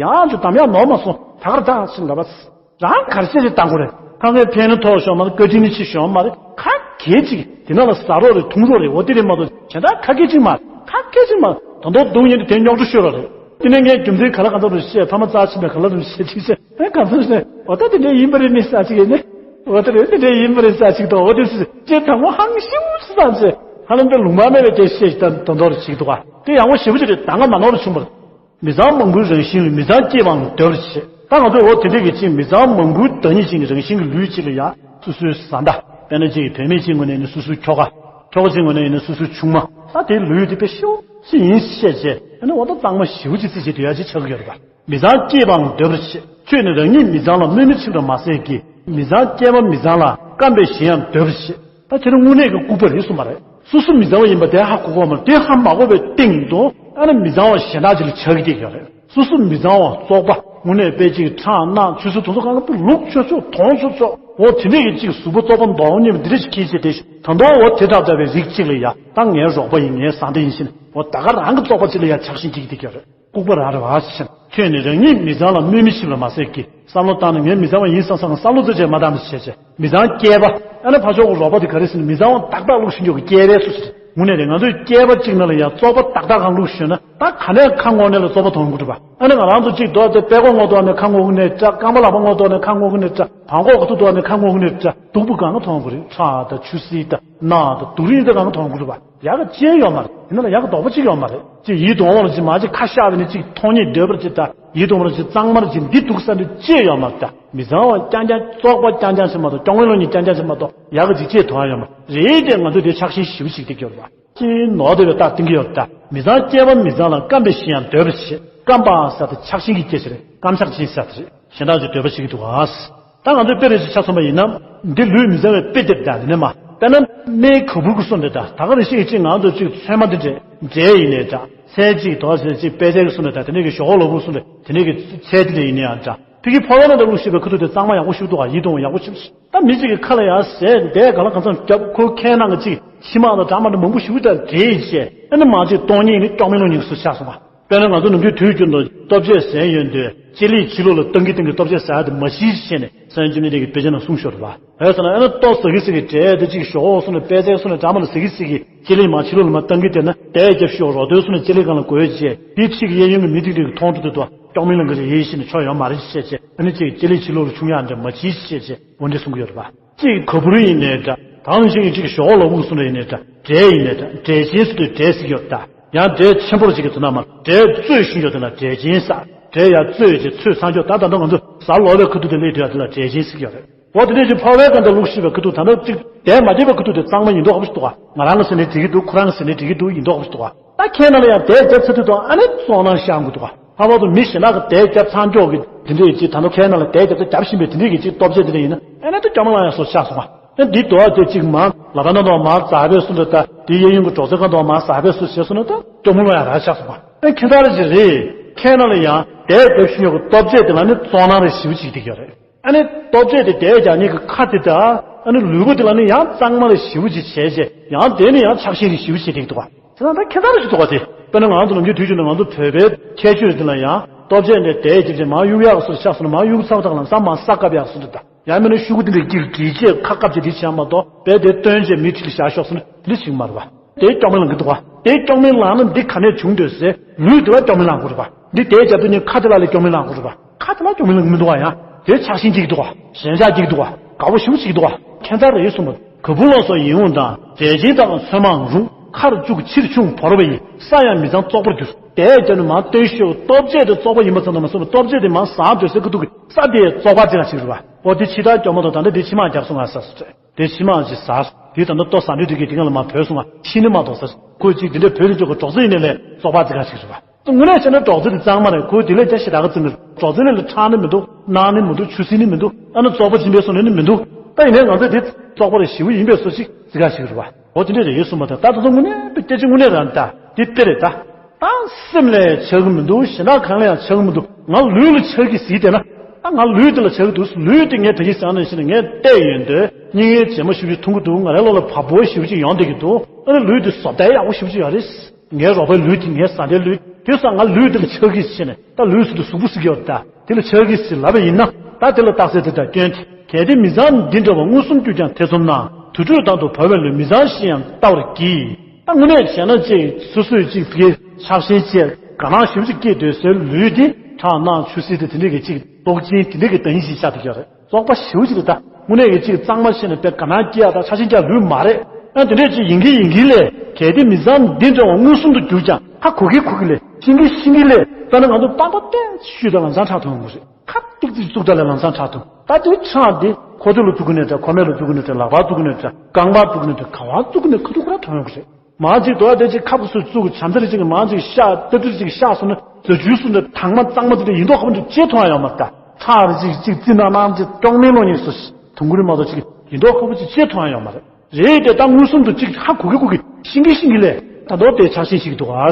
ཡང་ཅིག་འདམ་ཡག་ནོར་མ་སོང་ད་ག་རེ་ད་ཟེར་ལབ་པ། རང་ག་རེ་བཤད་ཅིག་བཏང་དགོས་རེད། ཁ་ངའི་ཕན་ནི་ཐོགས་ཤོག་མ་རེད། བཀའ་དྲིན་ནི་ཆེ་ཤོག་མ་རེད། ཁ་གས་ཅིག་དེ་ན་ལ་ཟ་རོགས་རེད་འཐུང་རོགས་རེད་འོ་དེ་རེད་མ་གཏོགས་གཞན་དག་ཁ་སྐད་ཅིག་མ་རེད། ཁ་སྐད་ཅིག་མ་རེད། ད་དུང་སྡུག་བསྔལ་དེ་དེ་རྙོག་དྲ་ཤོར་བ་རེད། དེ་ནས་ངས་རྒྱུ་མཚན་ག་ལ་གང་འཚམ་རེ་བཤད་ཕ་མ་རྩ་ཆེན་པོས་ག་ལ་རེ་བཤད་ཅིག་བཤད་ཨེ་གང་འཚམ་བཤད་འོ་ད་དེ་འདྲ་ཡིན་པ་རེད་ནི་ས་ཅིག་ཡིན་ནི། འོ་ད་རེད་དེ་འདྲ་ཡིན་པ་རེད་ས་ཅིག་དང་འོ་དེ་སུ་ཅེ་དང་པོ་ཧང་ཤིའུ་སུ་དང་ཅེ་ཧ་ལམ་པའི་ལུང་མ་མེད་པའི་དེ་བཤད་ཅིག་དང་དོན་དོར་ཅིག་འདུག་ག་དེ་ཡག་པོ་ཞེ་པོ་ཅིག་རེད། ད་ང་མ་ནོར་བྱུང་བ་རེད། མི་ཚང་མང་པོའི་རང་བཞིན་ལ་མི་ཚང་སྐྱེས་པའང་འདོད་པར་བྱེད། ད་ང་ཚོས་འོ་དེ་འདྲས་ཀྱི་ཅིག་མི་ཚང་མང་པོའི་བདག་ཉིད་ཅན་གྱི་རང་བཞིན་གྱི་ལུས་གཅིག་ལ་ཡ་སོ་སོའི་བཟའ་ཟླ། དཔེར་ན་ཅིག་བུད་མེད་ཅིག་ངོས་ནས་ཡིན་ན་སོ་སོའི་ཁྱོ་ག་ཁྱོ་ག་ཅིག་ངོས་ནས་ཡིན་ན་སོ་སོའི་ཆུང་མ། ད་དེའི་ལུས་དེ་དཔེ་ཤོག་ཅིག་ཡིན་ཤེས་བྱས་ཨ་ནི་འོ་ད་གཙང་མ་ཞེ་པོ་ཅིག་རྩི་བྱེད་དུ་ཡ་ཅིག་ཆགས་ཀྱི་ཡོད་རེད་པ། མི་ཚང་སྐྱེས་པའང་འདོད་པར་བྱེད། ཁྱོད་ནི་རང་ཉིད་མི་ཚང་ལ་སྨོན་མི་ཚིམ་པར་མ་ཟད་ཀྱི། མི་ཚང་སྐྱེས་པ་མི་ཚང་ལ་བརྐམ་པས་གཞན་ཡང་འདོད་པར་བྱེད། ད་དེ་ནི་དངོས་གནས་ཀྱི་ལྐུགས་པ་རེད་གསུངས་པ་རེད། སོ་སོ་མི་ཚང་བ་ཡིན་པ་དེ་ཧ་གོ་གོ་མ་རེད། དེ་ཧ་མ་གོ་བའི་སྟེང་དུ་ཨ་ནི་མི་ཚང་བ་གཞན་དག་ཅིག་ལ་ཆགས་ཀྱི་བསྡད་ཡོད་རེད། སོ་སོ་མི་ཚང་བ་བཙོག་པ་དངོས་གནས་དཔེ་ཅིག་ཁྲག་རྣག་ཆུ་སོ་དེ་ཚོ་གང་ག་པུ་ལུག་ཆོག་ཆོག་མཐོང་ཆོག་ཆོག་འོ་དེ་འདྲས་ཀྱི་ཅིག་གཟུགས་པོ་བཙོག་པ་མདོག་ཉེས་པ་འདི་འདྲས་ཤིག་སྐྱེས་བྱས་དེ་ད་དུང་འོ་དེ་འདྲ་འདྲ་བའི་རིགས་གཅིག་ལ་ཡ་ད་ངའི་རོགས་པ་ཡིན་ངའི་བཟའ་ཟླ་ཡིན་ཞེས་འོ་ད་ག་རང་གི་བཙོག་པ་ཅིག་ལ་ཡ་ཆགས་ཤིང་སྐྱེ་གི་བསྡད་ཡོད་རེད། ལྐུགས་པ་རང་རེད་བ་ཞེས། ཁྱོད་ནི་རང་ཉིད་མི་ཚང་ལ་སྨོན་མི་ཚིམ་པར་མ་ཟད་ཀྱི། བསམ་བློ་བཏང་ནས་ངས་མི་ཚང་བ་ཡིན་བསམ་བསམ་བསམ་བློ་རྩེ་བྱས་མ་བཏང་བ་བྱས་བྱས། མི་ཚང་སྐྱེས་པ། ཨ་ནི་ཕར་ཕྱོགས་ཀྱི་རོགས་པ་དེ་ག་རེ་ཟེར་ན་མི་ཚང་བ་ཏག་ཏག་བླུགས་ཤིང་འཇོག་གི་སྐྱེས་པའི་སུ་ཞིག་དངོས་གནས་རེད། ང་ཚོས་སྐྱེས་པ་གཅིག་ནང་ལ་ཡང་བཙོག་པ་ཏག་ཏག་གང་བླུགས་ཤོད་ན་ད་ག་ནས་ཁ་ངོ་ནས་ལ་བཙོག་པ་མཐོང་གི་རེད་པ། ཨ་ནི་ང་རང་ཚོ་གཅིག་རྡོ་དེ་པད་ཀོ་ངོ་ཐོག་ནས་ཁ་ངོ་གི་ནས་འདྲ། རྐང་པ་ལག་པ་ངོ་ཐོག་ནས་ཁ་ངོ་གི་ནས་འདྲ། བྲང་ཁོག་གི་ཐུག་ཐོག་ནས་ཁ་ངོ་གི་ནས་འདྲ། སྡུག་པོ་གང་ག་མཐོང་གི་རེད། ཁྲག་དང་ཆུ་སེར་དང་རྣག་དང་དུག་རིགས་དེ་གང་ག་མཐོང་གི་རེད་པ། ཡག་ག་ཅི་ཡང་ཡོད་མ་རེད། ཡིན་ན་ལ་ཡག་ག་རྡོག་པ་གཅིག་ཡོད་མ་རེད། ཅིག་ཡིད་དུ་འོང་བ་ལ་ཅིག་མ་ཅིག་ཁ་ཤགས་པ་ནི་ཅིག་མཐོང་སྙིང་འདོད་པར་ཅིག་དང་ཡིད་དུ་འོང་བ་ལ་ཅིག་གཙང་མར་ཅིག་འདི་འདུག་ས་འདི་ཅི་ཡང་ཡོད་མ་རེད། ད་མི་ཚང་བ་རྐྱང་རྐྱང་བཙོག་པ་རྐྱང་རྐྱང་ཞིག་མ་གཏོགས་སྐྱོ་ངལ་ལོ་ཉིད་རྐྱང་རྐྱང་ཞིག་མ་གཏོགས་ཡག་ག་ཅིག་ཅི་ཡང་མཐོང་ཡ་ཡོད་མ་རེད། དེ་ང་ཚོས་དེ་ཆགས་ཞེན་ཞེ་པོ་ཞིག་སྟེར་གྱི་ཡོད་རེད་པ། ཅིག་ནོར་འདོད་པའི་རྟགས་བསྟན་གྱི་ཡོད་རེད། ད་མི་ཚང་སྐྱེས་པ་མི་ཚང་ལ་བརྐམ་པས་གཞན་ཡང་འདོད་པར་བྱེད། བརྐམ་པ་ཟེར་དེ་ཆགས་ཞེན་གྱི་སྐྱེ་ས་རེད། བརྐམ་ཆགས་ཅན་ཟེར་དེ་རེད། གཞན་དག་ཅིག་འདོད་པ་བྱེད་ཀྱི་འདུག་ག་ད་ང་ཚོས་དཔེ་རེ་ཞིག་ཆ་མཚོན་པ་ཡིན་ན། འདི་ལུས་མི་གཙང་བའི་དཔེ་དེབ་དང་དེ་ནས་མ། དཔེར་ན་སྨན་ག་བུར་གྱི་གསུང་དེ་དང་ད་ག་རེ་ཞིག་གི་ཅིག་ང་ཚོ་ཅིག་ཚོད་མ་དེ་འདྲས་འབྲས་ཡིན་ནའི་འདྲ། ཚལ་ཅིག་དོ་ཟེར་ཅིག་དཔེ་ཆའི་གི་གསུང་དེ་དང་དེ་ནས་གི་ཞོག་ལོ་བུར་གསུང་དེ་དེ་ནས་གི་ཚལ་དེ་འདྲས་ཡིན་ནའི་ཡང་འདྲ། ཕ་གི་ཕོ་བའི་ནང་དུ་བླུགས་ཤེས་པའི་ཁ་ཐུག་དེ་གཙང་མ་ཡག་པོ་ཞིག་འདུག་ག་ཡིད་དུ་འོང་ཡག་པོ་ཞིག་ད་མི་ཅིག་གི་ཁ་ལ་ཡང་ཟས་འདས་ག་ལ་གང་འཚམ་རྒྱབ་ཁོ་ཁའི་ནང་གི་ཅིག་མཆི་མ་དང་གྲང་མ་དང་མང་པོ་ཞིག་ད་འདྲེས་ཡིན་བྱས་ཨ་ནི་མ་ཅིག་སྟོང་ཉིད་ནི་སྐྱོ་མེད་ལོ་ཉིད་སུ་ཆགས་སོང་བ། དཔེར་ན་ང་ཚོ་ནམ་རྒྱུན་དུས་རྒྱུན་དུ་ལྟོ་ཆས་ཟས་ཡོན་དུས་ལྕེ་ལེ་ཕྱི་ལོགས་ལ་བཏང་གི་བཏང་གི་ལྟོ་ཆས་ཟ་ཡ་དེ་མ་བྱིན་ཞེས་ནས་སངས་རྒྱས་བཅོམ་ལྡན་འདས་ཀྱིས་དཔེ་ཆ་ནང་གསུངས་ཤོར་བ། འོ་ཟེར་ན་ཨ་ནི་ལྟོ་ཟ་གི་ཟ་གི་འབྲས་དེ་གཅིག་ཞོག་སོང་ནས་པད་ཚལ་སོང་ནས་གྲང་མོ་ལ་ཟ་གི་ཟ་གི་ལྕེ་ལེ་མ་ཕྱི་ལོགས་ལ་མ་བཏང་གི་དེ་ན་དལ་རྒྱབ་ཤོག་རོ་དོལ་སོང་ནས་ལྕེ་ལེ་སྒང་ལ་འགོས་རྗེས་དེ་ཕྱི་གི་གཡས་གཡོན་གྱི་མི་ཏིག་ཏིག་གི་མཐོང་གྲོལ་དུ་དོ་སྐྱོ་མེད་ལ་འགའ་རེ་ཡེ་ཤེས་ནས་ཆོ་ཡོད་མ་རེད་ཅེས་བྱས་ཨ་ནི་གཅིག་ལྕེ་ལེ་ཕྱི་ལོགས་ལ་ཆུང་ཡག་འདྲ་མ་བྱིན་ཞེས་བྱས་འོ་འདྲ་གསུང་གི་ཡོད་རེད་པ། གཅིག་ག་བུར་ཡིན་ནའི་འདྲ། ད་ནང་བཞིན་གྱི་གཅིག་ཞོག་ལོ་བུ་གསུང་རེ་ཡིན་ནའི་འདྲ། འབྲས་ཡིན་ནའི་འདྲ། འབྲས་ཆེན་ཟེར་དུས་འབྲས་ཟེར་གྱི་ཡོད་ད། ཡང་འབྲས་ཆེན་པོར་གཅིག་གི་དོན་དག་མ་འབྲས་བཙོས་ཤིང་ཡོད་དེ་ལ་འབྲས་ཆེན་ཟེར། འབྲས་ཡང་བཙོས་ཀྱི་ཚོས་ཚང་ཆོག་ད་ད་དུང་ང་ཚོ་ཟ་ལོ་བའི་ཁ་ཐུག་དེ་ལས་དུས་ཡང་དེ་ལ་འབྲས་ཆེན་ཟེར་གྱི་ཡོད་རེད། འོ་དེ་འདྲས་ཀྱི་ཕོ་བའི་སྒང་དུ་བླུགས་ཤེས་པའི་ཁ་ཐུག་ད་ནི་གཅིག་འབྲས་མ་རྒྱས་པའི་ཁ་ཐུག་དེ་གཙང་མ་ཡིན་མདོག་ཁ་པོ་ཞིག་འདུག་ག་ང་རང་གི་ཟེར་ནས་འགྲིག་གི་འདུག་ཁོ་རང་གི་ཟེར་ནས་འགྲིག་གི་འདུག་ཡིན་མདོག་ཁ་པོ་ཞིག་འདུག་ག་ད་ཁྱེད་རྣམས་ལ་ཡང་འབྲས་རྒྱབ་ཚར་དུས་དང་ཨ་ནི་བཙོང་ནང་བཤང་དགོས་འདུག་ག་ལྷག་པར་དུ་མི་གཞན་དག་གི་འབྲས་རྒྱབ་ཚར་མགྱོགས་ཀྱི་དེ་འདྲས་ཀྱི་ད་ནི་ཁྱེད་རྣམས་ལ་འབྲས་རྒྱབ་ཚར་རྒྱབ་བཞིན་པའི་དེ་འདྲས་ཀྱི་ཅིག་ལྟོ་ཆས་དེ་འདྲས་ཡིན་ན་ཨ་ནི་ད་སྐྱོ་མ་ལངས་ཡ་སོགས་ཆགས་སོང་བ། ཨ་འདི་དོ་བ་དེ་ཅིག་མ་ལ་ད་ན་དོ་མ་ཟ་བའི་སུ་འདྲ་ད་དེ་གཡས་གཡོན་གྱི་གྲོགས་ཚོ་ག་དོ་མ་ཟ་བའི་སུ་བྱས་སོང་ན་ད་སྐྱོ་མ་ལངས་ཡ་ར་ཆགས་སོང་བ། ཨ་ཁྱེད་རང་རེ་ཅིག་རེད། ཁྱེད་རྣམས་ལ་ཡང་འབྲས་རྒྱབ་བཞིན་ཡོད་ཀྱི་ལྟོ་ཆས་དེ་ལ་ནི་བཙོང་ནང་རེ་ཞེ་པོ་ཅིག་བསྡད་ཀྱི་ཡོད་རེད། ཨ་ནི་ལྟོ་ཆས་དེ་འབྲས་རྒྱག་མཁན་གྱི་ཁ་དེ་དང་ཨ་ནི་ལུས་པོ་དེ་ལ་ནི་ཡང་གཙང་མ་ལ་ཞེ་པོ་ཅིག་བྱས་རྗེས་ཡང་དེ་ནི་ཡང་ཆགས་ཞེན་རེ་ཞེ་པོ་བྱས་བསྡད་ཀྱི་འདུག་ག་དེ་ན་ད་ཁྱད་མཚར་ཞིག་འདུག་ག་དེ་དཔེར་ན་ང་ཚོ་ནམ་རྒྱུན་དུས་རྒྱུན་དུ་ང་ཚོ་བོད་པའི་ཁྱད་ཆོས་དེ་ལ་ཡང་ལྟོ་ཆས་འདི་དེ་རྒྱབ་ཅིག་མར་གཡུག་ཡག་སོ་ཆགས་སོང་ན་མར་གཡུག་ཚར་བ་དང་ལམ་སང་མར་ས་བཀབ་ཡག་སོ་འདྲ་ད་ཡང་མིན་ན་ཤུ་གུ་དེ་འདྲ་གིར་གིར་བྱས་ཁ་བཀབ་བྱས་དེ་བྱས་མ་གཏོགས་དཔེ་དེ་བཏོན་བྱས་མེ་ཁྲི་ལ་བཞག་ཤོག་སོ་འདི་ཞིག་མ་རེད་པ། དེ་སྐྱོ་མེད་ལངས་ཀྱི་འདུག་ག་དེ་སྐྱོ་མེད་ལངས་ན་འདི་ག་ནས་བྱུང་འདོད་ཟེར་ལུས་དེ་ལ་སྐྱོ་མེད་ལངས་དགོས་རེད་པ། འདི་དེ་རྒྱབ་དུས་ནི་ཁ་དེ་ལ་ལས་སྐྱོ་མེད་ལངས་དགོས་རེད་པ། ཁ་དེ་ལ་སྐྱོ་མེད་ལངས་ཀྱི་མི་འདུག་ག་ཡང་། དེ་ཆགས་ཞེན་སྐྱེ་གི་འདུག་ག་ཞེན་ཆགས་སྐྱེ་གི་འདུག་ག་དགའ་པོ་ཞེ་པོ་བྱེད་ཀྱི་འདུག་ག་ཁྱད་མཚར་རེད་གསུངས་པ། ག་བུ་ལོ་སོགས་ཡིན་འོང་དང་། དད་ཅན་དག་ཚོད་མང་རུང་། ཁར་བཅུག་ཕྱིར་ཕྱུང་བོར་བ་ཡིས། ས་ཡང་མི་གཙང་བཙོག་པར་འགྱུར། དེས་ཀྱང་མར་བསྟན་ཞུ་ལྟོ་ཆས་དེ་བཙོག་པ་ཡིན་པ་ཙམ་དུ་མ་ཟད་པར་ལྟོ་ཆས་དེ་མར་ཟ་འདོད་སའི་ཁ་ཐུག་གི་ས་དེ་བཙོག་པ་ཅིག་ལ་ཞིག་རེད་བ། འོ་དེ་ཕྱི་ཐག་སྐྱོ་མ་དང་ད་ལྟ་དེ་ཕྱི་མ་རྒྱབ་སོང་ང་ས་སོ་ཚེ། དེ་ཕྱི་མ་ཅིག་ཟ་སོ། དེ་ད་ལྟ་ལྟོ་ཟ་འདོད་དེ་གི་དེ་ག་ལ་མ་བོས་སོང་ང་ཕྱི་ནི་མ་གཏོགས་ས་སོ། ཁོས་ཅིག་དེ་འདྲ་བོས་ནས་ཅོག་གི་གྲོགས་ཚེ་ཡིན་ནས་ལས་བཙོག་པ་ཅིག་ལ་ཞིག་རེད་བ། དངོས་གནས་བྱས་ན་གྲོགས་ཚེ་དེ་གཙང་མ་རེད། ཁོས་དེ་ལས་ཀྱང་ཞེ་དྲག་གི་བརྩི་གི་རེད། གྲོགས་ཚེ་ལས་ལ་ཁྲག་ནི་མི་འདུག་སྣ་ནི་མི་འདུག་ཆུ་སྲིན་ནི་མི་འདུག་ཨ་ནི་བཙོག་པ་སྦྱིན་པའི་སོ་ནི་ནི་མི་འདུག་ད་ཡིན་ནའི་ང་ཚོས་དེ་བཙོག་པ་རེད་ཞེ་པོ་ཡིན་པའི་སོ་ཞིག་བརྩི་ག་ཞིག་རེད་བ། འོ་དེ་འདྲས་རེད་ཡོད་གསུངས་པ་དང་ད་ད་དུང་དངོས་གནས་དཔེ་སྐད་ཆ་དངོས་གནས་རང་ད་དེ་དཔེ་རེད་ད། ད་སེམས་ལ་ཡང་ཆགས་ཀྱི་མི་འདུག་གཞན་དག་གང་ལ་ཡང་ཆགས་ཀྱི་མི་འདུག་ང་ལུས་ལ་ཆགས་ཀྱི་ཟིག་བལྟས་ན། ད་ང་ལུས་དེ་ལ་ཆགས་ཀྱི་འདུག་ལུས་དེ་ངས་བདག་གིས་བཟུང་ནས་ཕྱིན་ནས་ངས་བལྟས་ཡོང་དུས་སྙིང་གའི་རྗེས་མ་ཞིབ་ཞིབ་མཐོང་གི་འདུག་ང་རའི་ལོགས་ལ་བ་སྤུ་ཞིབ་ཞིབ་ཡོང་བསྡད་ཀྱི་འདུག་ཨ་ནི་ལུས་དེ་བཟོ་ལྟ་ཡག་པོ་ཞིབ་ཞིབ་ཡོད་རེད། ངའི་རོགས་པའི་ལུས་དེ་ངའི་བཟའ་ཟླའི་ལུས་དེ་ས་ང་ལུས་དེ་ལ་ཆགས་ཀྱི་ཟིག་བྱས་ནས་ད་ལུས་སུ་དུ་གཟུགས་པོ་ཟིག་ཡོད་ད་དེ་ལ་ཆགས་ཀྱི་ཟིག་ལབ་པ་ཡིན་ན། ད་དེ་ལ་རྟགས་གསལ་དེ་དང་སྐྱོན་དེ། གལ་ཏེ་མི་གཙང་འདི་འདྲ་བ་མངོན་སུམ་གྱུར་ཀྱང་ཐེ་ཚོམ་ན། དུར་ཁྲོད་དག་ཏུ་བོར་བའི་ལུས་མི་གཙང་ཞིག་ཡང་ལྟ་བར་གྱིས། ད་དངོས་གནས་བྱས་ན་ཅིག་སོ་སོས་ཅིག་དེ་ཆགས་ཞེན་བཅས་དགའ་སྣང་ཞེ་པོ་ཅིག་སྐྱེས་སྡོད་སའི་ལུས་དེ་ཁྲག་རྣག་ཆུ་སྲིན་དེ་དེ་འདྲས་ཀྱི་ཅིག་རྟོག་ཅན་དེ་འདྲས་ཀྱི་བརྡ་ཡིན་ཞིག་ཆགས་བསྡད་ཀྱི་ཡོད་རེད། བཙོག་པ་ཞེ་པོ་ཅིག་རེད་ད། དངོས་གནས་ཀྱི་ཅིག་གཙང་མ་བྱས་ནས་དཔེ་དགའ་སྣང་སྐྱེ་ཡག་དང་ཆགས་ཞེན་སྐྱེ་ཡག་ལུས་མ་རེད། ཨ་དེ་འདྲས་ཅིག་ཡིན་གྱི་ཡིན་གྱི་ལས། གལ་ཏེ་མི་གཙང་འདི་འདྲ་བ་མངོན་སུམ་དུ་གྱུར་ཀྱང་ཧ་གོ་གི་གོ་གི་ལས་ཤེས་ཀྱི་ཤེས་ཀྱི་ལས། དཔེར་ན་ང་ཚོ་པགས་པ་བཏོན་ཤུལ་དང་ལམ་སང་ཁྲག་འཐུང་ཡོང་གི་རེད། ཁ་ཏིག་ཙིག་བཙུགས་ད་ལས་ལམ་སང་ཁྲག་འཐུང་། ད་དེ་ཁྲག་འདི་ཁོག་སྟོད་ལ་བཙུགས་ཀྱི་ནས་འདྲ། ཁོག་སྨད་ལ་བཙུགས་ཀྱི་ནས་འདྲ། ལག་པར་བཙུགས་ཀྱི་ནས་འདྲ། རྐང་པར་བཙུགས་ཀྱི་ནས་འདྲ། ག་བར་བཙུགས་ཀྱི་ནས་ཁ་ཐུག་ཁོ་རང་འཐུང་ཡོང་གི་རེད། མང་ཅིག་དོ་བ་དེ་ཅིག་ཁབ་སུ་བཙུགས་བྱམས་ཚེ་རེ་ཅིག་མང་ཅིག་བཤགས་སྟབས་བདེ་ཅིག་བཤགས་སོང་ན་བཟོ་བཅོས་སུ་འདྲ་དྭངས་མ་གཙང་མ་དེ་འདྲ་ཡིན་མདོག་ཁ་པོ་འདྲ་ཅིག་མཐོང་ཡ་ཡོད་མ་རེད་ད། ཁྲག་རེ་ཅིག་ཅིག་རྩི་ན་ནང་ཅིག་ཀྲོང་མིན་ལོ་ཉིས་སུ་ཞིག་དུང་གུ་རི་མ་གཏོགས་ཅིག་ཡིན་མདོག་ཁ་པོ་ཅིག་ཅིག་མཐོང་ཡ་ཡོད་མ་རེད། རེད་དེ་ད་མངོན་སུམ་དུ་ཅིག་ཧ་གོ་གི་གོ་གི་ཤེས་ཀྱི་ཤེས་ཀྱི་ལས་ད་མདོག་དེ་ཆགས་ཞེན་ཞིག་འདུག་ཨ།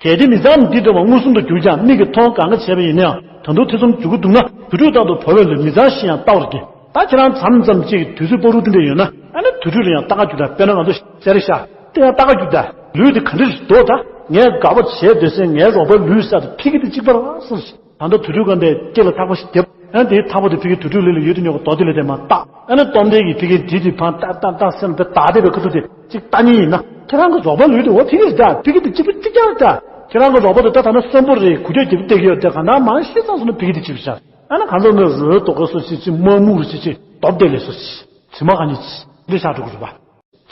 གལ་ཏེ་མི་གཙང་འདི་འདྲ་བ་མངོན་སུམ་དུ་གྱུར་ཀྱང་མིག་གིས་མཐོང་གང་ག་བྱས་པ་ཡིན་ནའང་ད་དུང་ཐེ་ཚོམ་འཇུག་གི་འདུག་ན་དུར་ཁྲོད་དག་ཏུ་བོར་བའི་ལུས་མི་གཙང་ཞིག་ཡང་ལྟ་བར་གྱིས། ད་ཁྱེད་རང་མཚམས་མཚམས་ཅིག་དུས་ཚོད་སྤོ་རུ་དེ་འདྲ་ཡོད་ན་ཨ་ནི་དུར་ཁྲོད་ལ་ཡང་ལྟ་ག་རྒྱུགས་དང་། དཔེར་ན་ང་ཚོ་གསེར་ཤ་དེ་ཡང་ལྟ་ག་རྒྱུགས་དང་། ལུས་དེ་ག་འདྲ་ཞིག་འདུག་ད་ངས་དགའ་པོ་བྱས་སྡོད་སའི་ངའི་རོགས་པའི་ལུས་ས་དེ་ཕི་གི་དེ་གཅིག་པ་ར་སོང་ཞིག་ད་ལྟ་དུར་ཁྲོད་སྒང་དེ་སྐེ་ལ་ཐག་པ་ཞིག་རྒྱབ། ཨ་ནི་དེའི་ཐག་པ་དེ་ཕི་གི་དུར་ཁྲོད་ལས་ལ་ཡོད་དུ་ཉོ་གི་རྡོ་དེ་ལས་དེ་མ་བཏགས། ཨ་ནི་སྟོབས་ལྡན་གྱི་ཕི་གི་དེ་དེ་ཕང་ཏག་ཏག་ཏག་སེམས་པའི་བདག་བདེ་བའི་ཁུ་ཐུ་དེ་གཅིག་ལྟ་ཉིན་ཡིན་ན། ཁྱེད་རང་གི་རོགས་པ་ལུས་དེ་འོ་ཕི་གི་རེད་ད། ཕི་གི་དེ་གཅིག་པ་གཅིག་རྐྱང་རེད་ད། ཁྱེད་རང་གི་རོགས་པ་དེ་ད་ད་ནི་གསོན་པོ་རེད། གུ་རྒྱ་རྒྱབ་བསྡད་ཀྱི་ཡོད་དེ་ག་ན་མང་ཤེས་ཙང་སོང་ན་ཕི་གི་དེ་གཅིག་པ་ཤ། ཨ་ནི་གང་ཚོ་ནི་རི་རྡོ་ཀ་སོ་ཞིག་ཅིག་མ་སྨུག་རུ་ཞིག་ཅིག་སྟོབས་ལྡན་ལས་སོ་ཞིག་དྲི་མ་ག་ཉིད་ཅིག་འདི་ཤ་འགྲོ་གི་རེད་པ།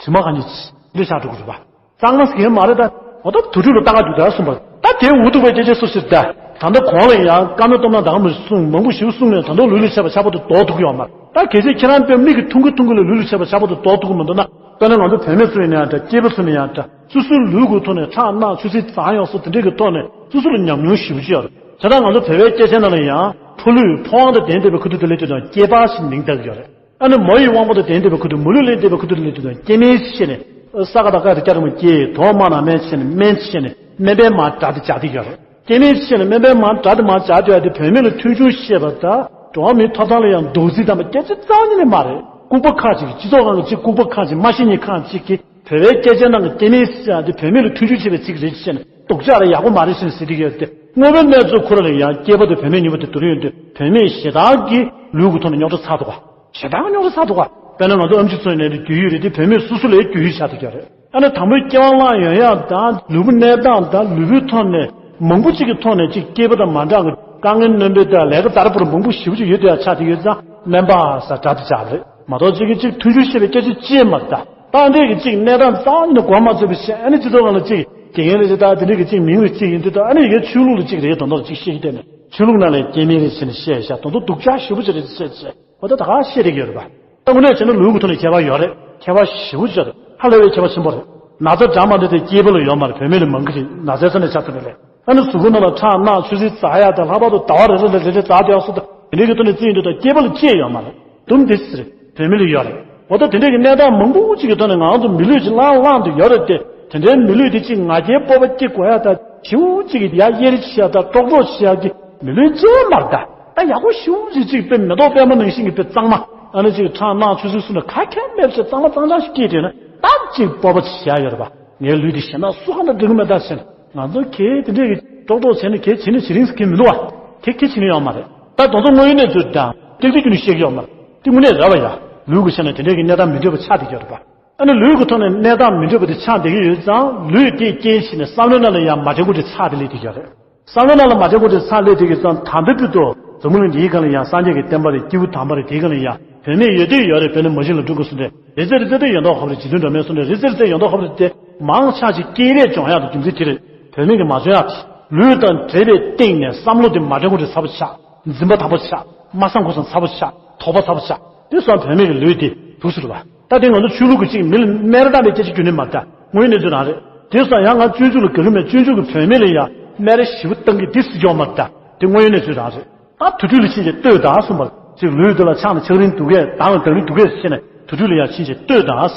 དྲི་མ་ག་ཉིད་ཅིག་འདི་ཤ་འགྲོ་གི་རེད་པ། གཙང་མ་ཟེར་མཁན་མ་རེད་ད། འོ་ད་དུར་ཁྲོད་ལ་ལྟ་ག་རྒྱུགས་ད་གསུངས་པ། ད་དེ་འུ་ཐུག་པའི་སྐད་ཆ་སུ་ཞིག་ད། ད་ལྟ་གོང་ལ་ཡང་བཀའ་མོལ་གཏོང་ན་ད་ག་མི་གསུང་མང་པོ་ཞིག་གསུང་ནས་ད་དུང་ལུས་ལ་བྱས་པ་ཆགས་པ་དེ་ལྡོག་ཐུབ་ཀྱི་ཡོད་མ་རེད། ད་གལ་སྲིད་ཁྱེད་རང་དཔེ་མིག་གིས་མཐོང་གི་མཐོང་གི་ལ་ལུས་ལ་བྱས་པ་ཆགས་པ་དེ་ལྡོག་ཐུབ་ཀྱི་མི་འདུག་ན། དཔེར་ན་ང་ཚོ་བུད་མེད་ཚོ་ཡིན་ན་ཡང་འདྲ། སྐྱེས་པ་ཚོ་ཡིན་ན་ཡང་འདྲ། སོ་སོའི་ལུས་ཀྱི་ཐོག་ནས་ཁྲག་རྣག་ཆུ་སྲིན་གཙང་ཡོང་ས་དེ་འདྲས་ཀྱི་ཐོག་ནས་སོ་སོ་ལ་ཉམས་མྱོང་ཞེ་པོ་ཅིག་ཡོད་རེད། བྱས་ཙང་ང་ཚོ་བོད་པའི་སྐད་ཆའི་ནང་ལ་ཡང་ཕོ་ལུས་ཕོ་དབང་དང་ལྡན་བསྡད་པའི་ཁུ་ཐུག་དེ་ལ་དེ་དང་སྐྱེས་པ་ཞིག་མིང་བཏགས་ཀྱི་ཡོད་རེད། ཨ་ནི་མོ་ཡི་དབང་པོ་དང་ལྡན་བསྡད་པའི་ཁུ་ཐུག་མོ་ལུས་ལ་ལྡན་པའི་ཁུ་ཐུག་དེ་ལ་དེ་དང་སྐྱེ་དམན་ཞེས་ནས། ས་ཀ་ད་ཀ་དེ་སྐྱ་རེངས་མ་སྐྱེ། དོ་མ་ན་མན་ཞེས་ནས་དམན་ཞེས་ནས་དམན་པའི་མར་སྒྲ་དེ་སྦྱར་དེ་ཡོད་རེད། སྐྱེ་དམན་ཞེས་ནས་དམན་པའི་མར་སྒྲ་དེ་མར་སྦྱར་དེ་ཡོད་དེ་བུད་མེད་ལ་མཐུན་འཇུག་བཤད་པ་དང་འགྲོ་བ་མིའི་ཐོབ་ཐང་ལ་ཡང་རྡོག་རྫིས་དམ་པ་སྐད་ཆ་རྩ་བ་ཉིད་ནས་མ་རེད། ལྐུགས་པ་ཁག་ཅིག་སྤྱི་ཚོགས་ནང་གི་ཅིག་ལྐུགས་པ་ཁག་ཅིག་མ་ཤེས་མཁན་ཁག་ཅིག་གིས་བོད་པའི་སྐད་ཆའི་ནང་གི་སྐྱེ་དམན་ཟེར་ཡག་དེ་བུད་མེད་ལ་མཐུན་འཇུག་བྱེད་པའི་ཚིག་རེད་ཅེས་ནས་སྡུག་ཅག་རེད། ཡག་པོ་མ་རེད་ཟེར་ནས་ཟེར་གྱི་ཡོད་དེ། དངོས་པོའི་གནས་ཚུལ་ཁོ་རང་ལ་ཡང་སྐྱེས་པ་དང་བུད་མེད་གཉིས་པོ་དེ་བསྡུར་ཡོང་དུས་བུད་མེད་ཞེ་དྲག་གི་ལུས་ཀྱི་ཐོག་ནས་རྙོག་དྲ་ཚ་འདུག་ག་ཞེ་དྲག་རྙོག་དྲ་ཚ་འདུག་ག་དཔེར་ན་ང་ཚོ་ཨེམ་ཆི་ཚོ་ནས་རྒྱུས་ཡོད་རེད་དེ་བུད་མེད་སོ་སོ་ལ་རྒྱུས་ཡོད་ཆགས་འདུག་ཀྱང་རེད། ཨ་ནི་དང་པོའི་སྐྱེ་བ་བླངས་ཡོང་ཡག་དང་ལུས་པོ་གནས་སྟངས་དང་ལུས་པོའི་ཐོག་ནས་མང་པོ་གཅིག་གི་ཐོག་ནས་གཅིག་སྐྱེས་པ་དང་མ་འདྲ་བའི་དཀའ་ངལ་སྣོན་པའི་དང་ལས་ཀ་ཛ་དྲག་པོ་མང་པོ་ཞེ་པོ་ཅིག་ཡོད་དེ་ཡང་ཆགས་བསྡད་ཡོད་ཙང་དམན་པ་ཟེར་སྒྲ་དེ་སྦྱར་བ་རེད་མ་གཏོགས་གཅིག་གིས་གཅིག་མཐུན་འཇུག་བཤད་པའི་སྐད་ཆ་ཅི་ཡང་མ་རེད་ད། ད་འདྲས་ཀྱི་གཅིག་གནས་སྟངས་རྩ་བ་ཉིད་ནས་གོ་མ་ཚོད་པའི་བཤད། ཨ་ནི་སྤྱི་ཚོགས་ནང་ལ་གཅིག་དགེ་རྒན་རེད་ཅེས་ད་དེ་འདྲས་ཀྱི་གཅིག་མིང་རེ་གཅིག་ཡིན་དུས་ད་ཨ་ནི་ཡ་ཆོས་ལུགས་ལ་གཅིག་རེད་དོན་དག་གཅིག་བཤད་ཀྱི་བསྡད་ནས་ཆོས་ལུགས་ནང་ལ་སྐྱེ་དམན་རེད་ཟེར་ནས་བཤད་ཤག་དོན་དུ་སྡུག་ཅག་ཞེ་པོ་ཅིག་རེད་ཟེར་བཤད་བྱས། འོ་ད་ད་ག་བཤད་བསྡད་ཀྱི་ཡོད་རེད་པ། ད་དངོས་གནས་བྱས་ན་ལུས་ཀྱི་ཐོག་ནས་ཁྱད་པར་ཡོད་རེད། ཁྱད་པར་ཞེ་པོ་ཅིག་ཡོད་རེད། ཧ་ལས་པའི་ཁྱད་པར་ཆེན་པོ་རེད། ན་ཚ་འདྲ་མ་འདྲ་དེ་སྐྱེས་པ་ལ་ཡོད་མ་རེད། བུད་མེད་ལ་མང་གི་རེད། ན་ཚའི་ས་ནས་ཆགས་ཐུབ་པ་རེད། ཨ་ནི་གཟུགས་པོ་ནང་ལ་ཁྲག་རྣག་ཆུ་སྲིན་འཛག་ཡག་དང་ལྷག་པར་དུ་ཟླ་བ་རེ་རེ་ལ་རེ་རེ་འཛག་བསྡད་ཡག་སོགས་དང་དེ་འདྲའི་གི་ཐོག་ནས་བརྩིས་ཡོང་དུས་ད་སྐྱེས་པ་ལ་ཅི་ཡང་ཡོད་མ་རེད། དུམ་བུ་དེ་ཙམ་རེད། བུད་མེད་ལ་ཡོད་རེད། འོ་ད་དེ་འདྲའི་གི་གནས་སྟངས་མང་པོ་ཅིག་གི་ཐོག་ནས་ང་ཚོ་མི་ལུས་ཅིག་བླངས་བླངས་དུ་ཡོད་རེད་དེ། དེ་འདྲའི་མི་ལུས་དེ་ཅིག་ང་རྒྱལ་སྤོབས་པ་སྐྱེ་དགོས་ཡག་དང་ཞེ་པོ་ཅིག་གི་ཡ་གཡེར་བྱེད་ཡག་དང་ཀྲོག་ཀྲོག་བྱེད་ཡག་གི་མི་ལུས་ཅི་ཡང་མ་རེད་ད། ད་ཡག་པོ་ཞེ་པོ་ཅིག་ཅིག་དཔེ་མེ་ཏོག་པད་མ་ནང་བཞིན་གྱི་དཔེ་གཙང་མ། ཨ་ནི་ཅིག་ཁྲག་རྣག་ཆུ་སྲིན་གསུམ་ལ་ཁ་ཁྱེར་མེད་པ་ཞིག་གཙང་མ་གཙང་རྐྱང་ཞིག་སྐྱེས་བསྡད་ན་ད་ཅིག་སྤོབས་པ་ཅིག་བྱེད་ཡག་ཡོད་རེད་པ། ངའི་ལུས་འདི་གཞན་དག་སུ་གང་དང་འདྲ་གི་མེད་ད་ཟེར་ནས་ང་ཚོ་གས་དེ་འདྲས་ཀྱི་ཀྲོག་ཀྲོག་བྱས་ནས་གས་བྱེད་ནས་བྱེད་རིང་ཟེར་མཁན་མི་འདུག་བ། གས་གས་བྱེད་ནས་ཡོད་མ་རེད། ད་དེ་ཚོ་དངོས་ཡོད་གནས་ཚུལ་དང་ཏིག་ཏིག་ཀྱི་ནས་བཤད་ཀྱི་ཡོད་མ་རེད། དེ་དངོས་གནས་རེད་བ་ཡ། ལུས་ཀྱི་ཆ་ནས་དེ་འདྲས་ཀྱི་གནས་སྟངས་མི་འདོད་པ་ཆགས་བསྡད་ཀྱི་ཡོད་རེད་པ། ཨ་ནི་ལུས་ཀྱི་ཐོག་ནས་གནས་སྟངས་མི་འདོད་པ་དེ་ཆགས་བསྡད་ཀྱི་ཡོད་ཙང་ལུས་དེ་རྐྱེན་བྱས་ནས་བསམ་བློའི་ནང་ལ་ཡང་མ་དྲན་པོ་དེ་ཆགས་བསྡད་ལས་བསྡད་ཀྱི་ཡོད་རེད། བསམ་བློ་ནང་ལ་མ་དྲན་པོ་དེ་ཚར་སླེབས་དེ་གི་ཙང་དམ་པའི་དུས་དུ་ འཛམ་བུ་གླིང་འདིའི་སྒང་ལ་ཡང་སངས་རྒྱས་ཀྱི་བསྟན་པ་རེད། སྐྱེས་བུ་དམ་པ་རེད། དེའི་སྒང་ལ་ཡང་བུད་མེད་ཡོད་དུས་ཡོད་རེད། བུད་མེད་མ་གཞི་ལ་སྤྲུལ་སྐུ་གསུངས་ཏེ། རི་རྩེ་རི་རྩེ་དུ་ཡོད་མདོག་ཁ་པོ་རེད། བྱིས་དུས་འགྲོ་མེད་གསུངས་ཏེ། རི་རྩེ་རི་རྩེ་ཡོད་མདོག་ཁ་པོ་རེད་དེ། མང་ཆ་ཅིག་སྐད་རེས་སྦྱོང་ཡག་དང་རྒྱུ་མཚན་དེ་རེད། བུད་མེད་ཀྱིས་མ་སྦྱོང་ཡག་དེ། ལུས་དང་འབྲེལ་བའི་སྟེང་ནས་བསམ་བློ་དེ་མ་དྲང་པོ་དེ་ཚ་པོ་ཆགས། འཛིན་པ་དམ་པོ་ཆགས། མ་བསམ་ཁོ་བསམ་ཚ་པོ་ཆགས། དོགས་པ་ཚ་པོ་ཆགས། དེ་སོང་བུད་མེད་ཀྱི་ལུས་དེ་དུག་སུ་རུ་བ། ད་དེ་ང་ཚོ་ཆོས་ལུགས་ཀྱི་གཅིག་མི་ལ་སྨད་ར་བཏང་བའི་སྐད་ཆ་རྒྱུན་ནས་མ་རེད། དངོས་ཡོད་གནས་ཚུལ་རང་རེད། དེ་སོང་ཡང་ང་སྤྱོད་འཇུག་ལ་དགའ་གི་མེད། སྤྱོད་འཇུག་གི་བུད་མེད་ལ་ཡང་སྨད་ར་ཞེ་པོ་བཏང་གི་དེ་སྲིད་ཀྱང་མ་རེད། དེ་དངོས་ཡོད་གནས་ཚུལ་རང་རེད། ད་དུར་ཁྲོད་ལ་ཕྱིན་བྱས་ལྟོས་དང་གསུངས་པ། གཅིག་ལུས་འདི་ལ་ཆང་དང་ཆང་རིན་དུག་གས་དང་ལ་དང་རིན་དུག་གས་ཕྱིན་ནས་དུར་ཁྲོད་ལ་ཡང་ཕྱིན་བྱས་ལྟོས་དང་།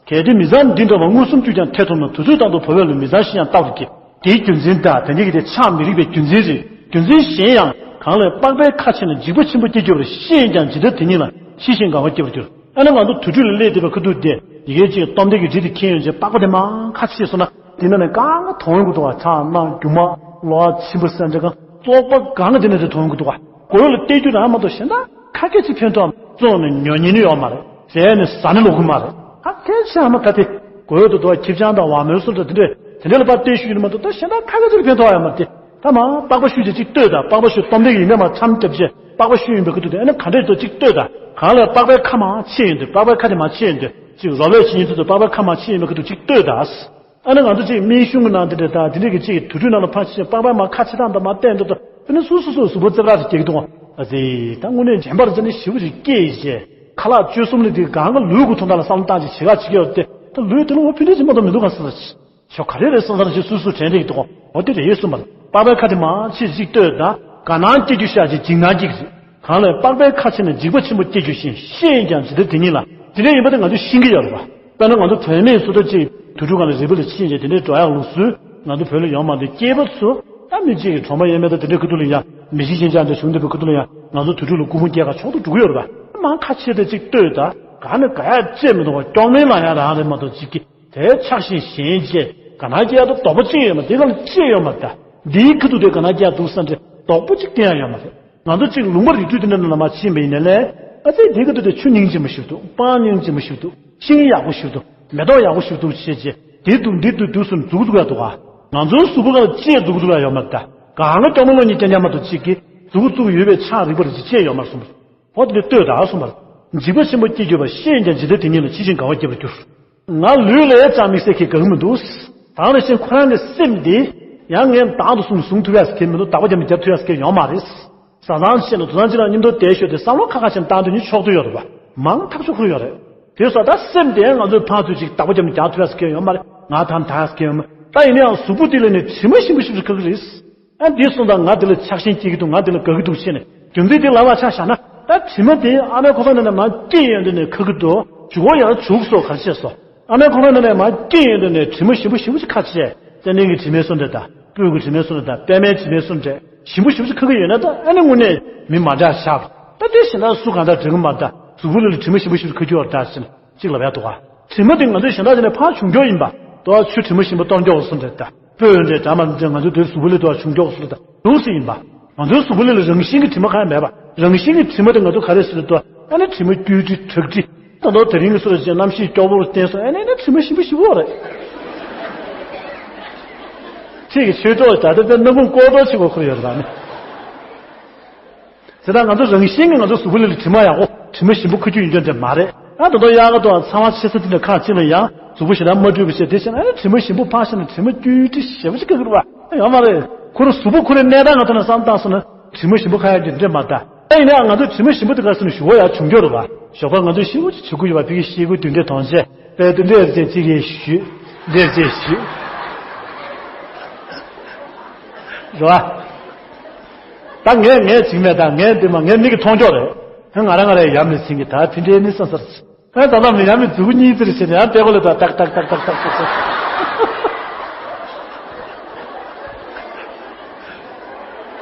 གལ་ཏེ་མི་ཚངས་འདི་འདྲ་བ་མངོན་སུམ་དུས་ཀྱང་ཐེ་ཐོབ་ན། དུར་ཚོད་དང་དུ་བབ་པའི་ལུས་མི་ཚངས་ཤིང་ཡང་ལྟ་བར་གྱིས། དེའི་རྒྱུ་མཚན་དང་དེ་འདྲ་གི་དེ་ཆགས་མི་རིགས་པའི་རྒྱུ་མཚན་རེད། རྒྱུ་མཚན་གཞན་ཡང་གང་ལས་པགས་པའི་ཁ་ཕྱེ་ན་འཇིགས་པ་ཆེན་པོ་སྐྱེ་གྱུར་པ་ཤེས་ཀྱང་ཇི་ལྟར་དེ་ཉིད་ལ་ཤེས་བཞིན་དགའ་བ་སྐྱེ་བར་འགྱུར། ཨ་ནི་ང་ཚོ་དུར་ཁྲོད་ལ་སླེབས་བསྡད་པའི་ཁ་ཐུག་དེ་ཡི་གེ་གཅིག་སྟོབས་ལྡན་གྱི་རི་དེ་འཁྱེར་ཡོང་བྱས་པགས་པ་དེ་མར་ཁ་ཕྱེ་སོང་ན་དེ་ནང་ནས་གང་ག་མཐོང་གི་འདུག་བ། ཆགས་སྣང་སྒྱུ་མ་གློ་བ་ཆེན་པོ་སེམས་ཁྲལ་གང་བཙོག་པ་གང་ག་དེ་ནང་དེ་མཐོང་གི་འདུག་བ། གོས་ལ་བལྟས་རྒྱུ་རང་མ་གཏོགས་གཞན་དག་ཁ་སྐད་ཅིག་ཕན་ཐོགས་བཙོང་ནས་ཉོ་ཉན་ནི་ཡོད་མ་རེད། ཟས་ནས་ཟ་ནི་ལོག་གི་མ་རེད། ཁ་སྐད་ཆ་མ་ག་དེ་གོས་དུ་དོ་ཁྱི་སྤྱང་དང་བ་མོའི་སོ་འདྲ་དེ་འདྲས་དེ་འདྲས་ལ་ཕར་བལྟས་ཤུལ་ཡིན་མ་གཏོགས་ད་གཞན་དག་ཁ་སྐད་ཅིག་ཕན་ཐོགས་ཡོད་མ་རེད། ད་མ་པགས་པ་བཤུས་ཏེ་ཅིག་ལྟོས་དང་། པགས་པ་བཤུས་སྟོབས་ལྡན་གྱི་ཡིན་ན་མ་མཚམས་བརྒྱབ་བྱས་པགས་པ་བཤུས་ཡིན་པའི་ཁ་ཐུག་དེ་ཨ་ནི་ག་འདྲས་དོ་ཅིག་ལྟོས་དང་། གང་ལ་པགས་པའི་ཁ་མ་ཕྱེ་ཡོང་དུས་པགས་པའི་ཁ་དེ་མ་ཕྱེ་ཡོང་དུས་ཅིག་རོ་བས་བྱེད་ཡིན་དུས་པགས་པའི་ཁ་མ་ཕྱེ་ཡིན་པའི་ཁ་ཐུག་ཅིག་ལྟོས་དང་། ཨ་ནི་ང་ཚོ་ཅིག་སྨན་གཞུང་གི་ནང་དེ་འདྲ་དང་དེ་འདྲ་གི་ཅིག་དུར་ཁྲོད་ནང་ལ་ཕར་ཕྱིན་པགས་པ་མར་ཁ་ཕྱེ་སྟངས་དང་མར་བསྟན་འདུག་དང་། དེ་ནི་སོ་སོ་སོ་གཟུགས་པོ་རྩེ་བྲག་ཏུ་སྐྱེ་གི་འདུག་ཨ་ཙི། ད་དངོས་གནས་རྗེན་པར་བྱས་ནས་ཞེ་པོ་ཅིག་སྐྱེས་ཡིན་ཅེས་ཁ་ལག་སྤྱོད་གསུམ་ལ་དེ་གང་ག་ལུས་ཀྱི་དོན་དག་ལ་བསམ་བློ་བཏང་ཅིག་བྱེད་ག་བྱེད་ཀྱི་ཡོད་དེ། ད་ལུས་དེ་ལ་འོ་ཕན་འབྲས་ཅིག་མ་གཏོགས་མི་འདུག་ག་ཟེར། ཆོ་ག་རེ་རེད་སོང་ཙང་ཅིག་སུ་སུ་དྲན་རེད་འདུག་འོ་དེ་རེད་གསུངས་པ། པགས་པའི་ཁ་དེ་མར་ཕྱེ་ཅིག་ལྟོས་དང་། དགའ་སྣང་སྐྱེ་རྒྱུ་ཤ་ཅིག་འཇིགས་སྣང་སྐྱེ་གི་རེད། གང་ལས་པགས་པའི་ཁ་ཕྱེ་ན་འཇིགས་པ་ཆེན་པོ་སྐྱེ་རྒྱུ་ཞིང་ཤེས་ཡིན་ཀྱང་ཇི་ལྟར་དེ་ཉིད་ལ། དེ་འདྲ་ཡིན་པ་དེ་ང་ཚོས་ཤེས་ཀྱི་ཡོད་རེད་པ། དཔེར་ན་ང་ཚོ་བུད་མེད་སུ་འདྲ་ཅིག་དུར་ཁྲོད་སྒང་ལ་རི་བོ་ལ་ཕྱིན་བྱས་དེ་འདྲའི་འགྲོ་ཡག་ལུགས་སྲོལ་ང་ཚོ་བོད་ལ་ཡོད་མ་རེད། སྐྱེས་པ་ཚོ་ད་མི་གཅིག་གི་གྲོགས་མོ་ཡོད་མེད་དང་དེ་འདྲའི་ཁ་ཐུག་ལ་ཡང་མི་གཅིག་གཞན་ཅག་འདྲ་བྱུང་བསྡད་པའི་ཁ་ཐུག་ལ་ཡང་ང་ཚོ་དུར་ཁྲོད་ལ་སྐུ་ཕུང་སྐྱེལ་ག་མཆོག་ཏུ་འགྲོ་གི་ཡོད་རེད་པ། མར་ཁ་ཕྱེ་སྟེ་ཅིག་ལྟོས་དང་། ག་ནས་ག་ཡག་བཅད་མི་འདུག་པ། སྐྱོ་མེད་ལ་ཡང་རང་རེད་མ་གཏོགས་ཅིག་གི་དེ་ཆགས་ཤིང་ཞེན་བྱས་དགའ་སྣང་སྐྱེ་ཡག་ཏུ་དོགས་པ་ཅིག་ཡོད་མ་རེད། དེ་ག་ལ་ཅི་ཡོད་མ་རེད། ད་འདིའི་ཁ་ཐུག་དེ་དགའ་སྣང་སྐྱེ་ཡག་འདུག་བསམ་སྟེ་དོགས་པ་ཅིག་གཏན་ཡག་ཡོད་མ་རེད། ང་ཚོ་གཅིག་ལུང་པ་རི་ཁྲོད་དེ་འདྲ་ནང་ལ་མར་ཕྱིན་པ་ཡིན་ན་ལས། ཨ་ཙི་དེའི་ཁ་ཐུག་དེ་ཆུ་སྙིང་རྗེ་མོ་ཞིག་འདུག་སྤང་སྙིང་རྗེ་མོ་ཞིག་འདུག་ཤིང་ཡག་པོ་ཞིག་འདུག་མེ་ཏོག་ཡག་པོ་ཞིག་འདུག་བྱས་རྗེས་དེ་འདུག་འདི་འདུག་འདུག་སེ་འཛུགས་འཛུགས་ཡག་འདུག་ག་ང་ཚོའི་གཟུགས་པོ་སྒང་ལ་ཅི་འཛུགས་འཛུགས་ཡག་ཡོད་མ་རེད། ད་གང་ག་སྐྱོ་མ་གློ་སྙིང་རྐྱང་རྐྱང་མ་གཏོགས་གཅིག་གི་འཛུགས་འཛུགས་ཡོད་པའི་ཆགས་རིག་པ་རེ་ཅིག་ཅི་ཡོད་མ་རེད་གསུངས་པ། འོ་དེ་ལྟོས་དང་གསུངས་པ། འཇིགས་པ་ཆེན་པོ་སྐྱེ་གྱུར་པ་ཤེས་ཡིན་ཀྱང་ཇི་ལྟར་དེ་ཉིད་ལ་ཤེས་བཞིན་དགའ་བ་སྐྱེ་བར་འགྱུར། ང་ལུས་ལ་ཡང་ཅང་དམིགས་བསལ་གྱི་དགའ་གི་མི་འདུག་དེ་ནང་བཞིན་ཁོ་རང་གི་སེམས་འདི་ཡང་ངས་བདག་ཏུ་བཟུང་བཟུང་ཐུབ་ཡག་ཟེར་མཁན་མི་འདུག་བདག་པོ་རྒྱབ་ནས་རྒྱབ་ཐུབ་ཡག་ཟེར་མཁན་ཡོད་མ་རེད། བཟའ་ཚང་བཤད་ན་དུ་ཚང་གཅིག་ལ་མཉམ་དུ་བསྡད་ཤོག་དེ་བསམ་བློ་ཁ་ཁ་བྱས་ནས་བཏང་དུས་ནི་ཆོག་ཏུ་ཡོད་རེད་པ། མང་ཐག་ཆོད་ཁུར་ཡོད་རེད། དེ་སོགས་ད་སེམས་དེ་ང་ཚོའི་ཕར་ཚུར་ཅིག་བདག་པོ་རྒྱབ་ནས་རྒྱག་ཐུབ་ཡག་ཟེར་མཁན་ཡོད་མ་རེད། ང་ཐང་ཐང་ཟེར་མཁན་ཡོད་མ་རེད། ད་ཡིན་ན་ཡང་གཟུགས་པོ་དེ་ལ་ནི་དྲི་མ་ཞིམ་པོ་ཞིམ་པོ་ཁ་གི་རེད། ཨ་འདི་སོང་ཙང་ང་འདི་ལ་ཆགས་ཞེན་སྐྱེ་གི་འདུག་ང་འདི་ལ་དགའ་གི་འདུག་ཟེར་ནས་རྒྱུ་མཚན་དེ་ལབ་པ་ཆ་བཞག་ན། ད་དྲི་མ་དེ་ཨ་མའི་ཁོག་པའི་ནང་ནས་མར་སྐྱེས་ཡོང་དུས་ནས་ཁ་གི་འདུག་འཇུ་བོ་ཡང་འཇུག་སོ་ག་རེ་བྱས་སོ། ཨ་མའི་ཁོག་པའི་ནང་ནས་མར་སྐྱེས་ཡོང་དུས་ནས་དྲི་མ་ཞིམ་པོ་ཞིམ་པོ་ཞིག་ཁ་བྱས། ཙན་དན་གྱི་དྲི་མའི་བཟོ་འདྲ་དང་སྤོས་ཀྱི་དྲི་མའི་བཟོ་འདྲ་དང་པད་མའི་དྲི་མའི་བཟོ་འདྲ་ཞིམ་པོ་ཞིམ་པོ་ཞིག་ཁ་གི་ཡོད་ན། ད་ཨ་ནི་དངོས་གནས་མི་མ་འདྲ་ཤག་ད་དེ་བཞིན་ད་སུ་གང་ལྟར་འདྲ་གི་མ་རེད། ད་གཟུགས་པོ་ལ་དྲི་མ་ཞིམ་པོ་ཞིམ་པོ་ཞིག་ཁ་གི་ཡོད་རེད་ད་ཟེར་ནས་གཅིག་ལབ་ཡག་འདུག་ག་དྲི་མ་དེ་ང་ཚོའི་གཞན་དག་ཅིག་ནས་ཕར་བྱུང་རྒྱུ་ཡིན་པ། དོ་ཆུ་དྲི་མ་ཞིམ་པོ་གཏོར་རྒྱུ་བཟོ་འདྲ་དང་། སྤོས་འདྲ་འདྲ་མ་འདྲ་ང་ཚོའི་དེ་གཟུགས་པོ་ལ་དོ་བྱུང་རྒྱུ་བཟོ་འདྲ་དང་འདུག་སེ་ཡིན་པ། ང་ཚོའི་གཟུགས་པོ་ལ་རང་བཞིན་གྱི་དྲི་མ་གང་ཡང་མེད་པ། རང་བཞིན་གྱི་དྲི་མ་དེ་ང་ཚོ་ག་རེ་ཟེར་དུས། ཨ་ནི་དྲི་མ་སྐྱུར་དྲི་ཁྲག་དྲི། ད་དུང་དེ་རིང་གི་སོ་རེ་ཅན་གནམ་གཤིས་སྐྱོ་བོར་བརྟེན་སོང་། ཨ་ནི་ཨ་ནི་དྲི་མ་ཞིམ་པོ་ཞིམ་པོ་རེད། ཁྱེད་ཀྱི་ཆོས་གྲོགས་ད་ལྟ་དཔེ་སྣ་ཁུང་ལྐོག་གྲོགས་བྱེད་དགོས་ཁུར་ཡོད་རེད་པ་ནི། དེ་དག་ང་ཚོ་རང་བཞིན་གྱིས་ང་ཚོ་གཟུགས་པོ་ལ་དྲི་མ་ཡག་པོ་དྲི་མ་ཞིམ་པོ་ཁུ་ཁྱུ་ཡིན་རྒྱུ་འདྲ་མ་རེད། ཨ་ད་དུང་དབྱར་ཁ་དང་ཚ་བ་ཆེ་ས་དེ་འདྲ་ཁག་ཅིག་ལ་ཡང་གཟུགས་པོ་ཞེ་དྲག་མ་འཁྲུད་པ་བྱས་དེ་བྱས་ན། ཨ་ནི་དྲི་མ་ཞིམ་པོ་ཕར་བཞག་ན་དྲི་མ་སྐྱུར་དྲི་ཞེ་པོ་ཅིག་ཁ་གི་རེད་པ། ཡོད་མ་རེད། ཁོ་རང་གཟུགས་པོ་ཁོ་རའི་གནས་སྟངས་ང་ཚོ་ནས་བསམ་བཏང་སོང་ན་དྲི་མ་ཞིམ་པོ་ཁ་ཡག་གི་འདྲ་མ་ད། ད་ཡིན་ན་ང་ཚོ་དྲི་མ་ཞིམ་པོ་དེ་ག་སོང་ན་ཞུ་བ་ཡག་བྱུང་རྒྱུ་རེད་པ། ཞོགས་པ་ང་ཚོ་ཤི་བོ་ཅིག་བྱེད་དགོས་ཡོད་པ། ཕ་གི་ཤི་དགོས་དུས་འདྲའི་དོན་ཆེ་པས་དུས་འདྲའི་རྗེས་གཅིག་གིས་ཞུས། འདྲའི་རྗེས་ཞུས། རེད་པ། ད་ངས་ངས་བྱིང་མེད། ད་ངས་འདི་མ་ངས་མིག་གིས་མཐོང་ཀྱོག་རེད། ཧ་ང་རང་ང་རེ་ཡ་མི་ཚིང་གི་ད་ཕི་འདྲའི་ནི་སང་སར་ཅི། ཧ་ད་ལམ་ནི་ཡ་མི་མཛུ་གུ་གཉིས་ཙིར་བྱས་ནས་ཡང་ཏེ་གོ་ལ་ད་ཏག་ཏག་ཏག་ཏག་ཏག་ཏག་ཏག་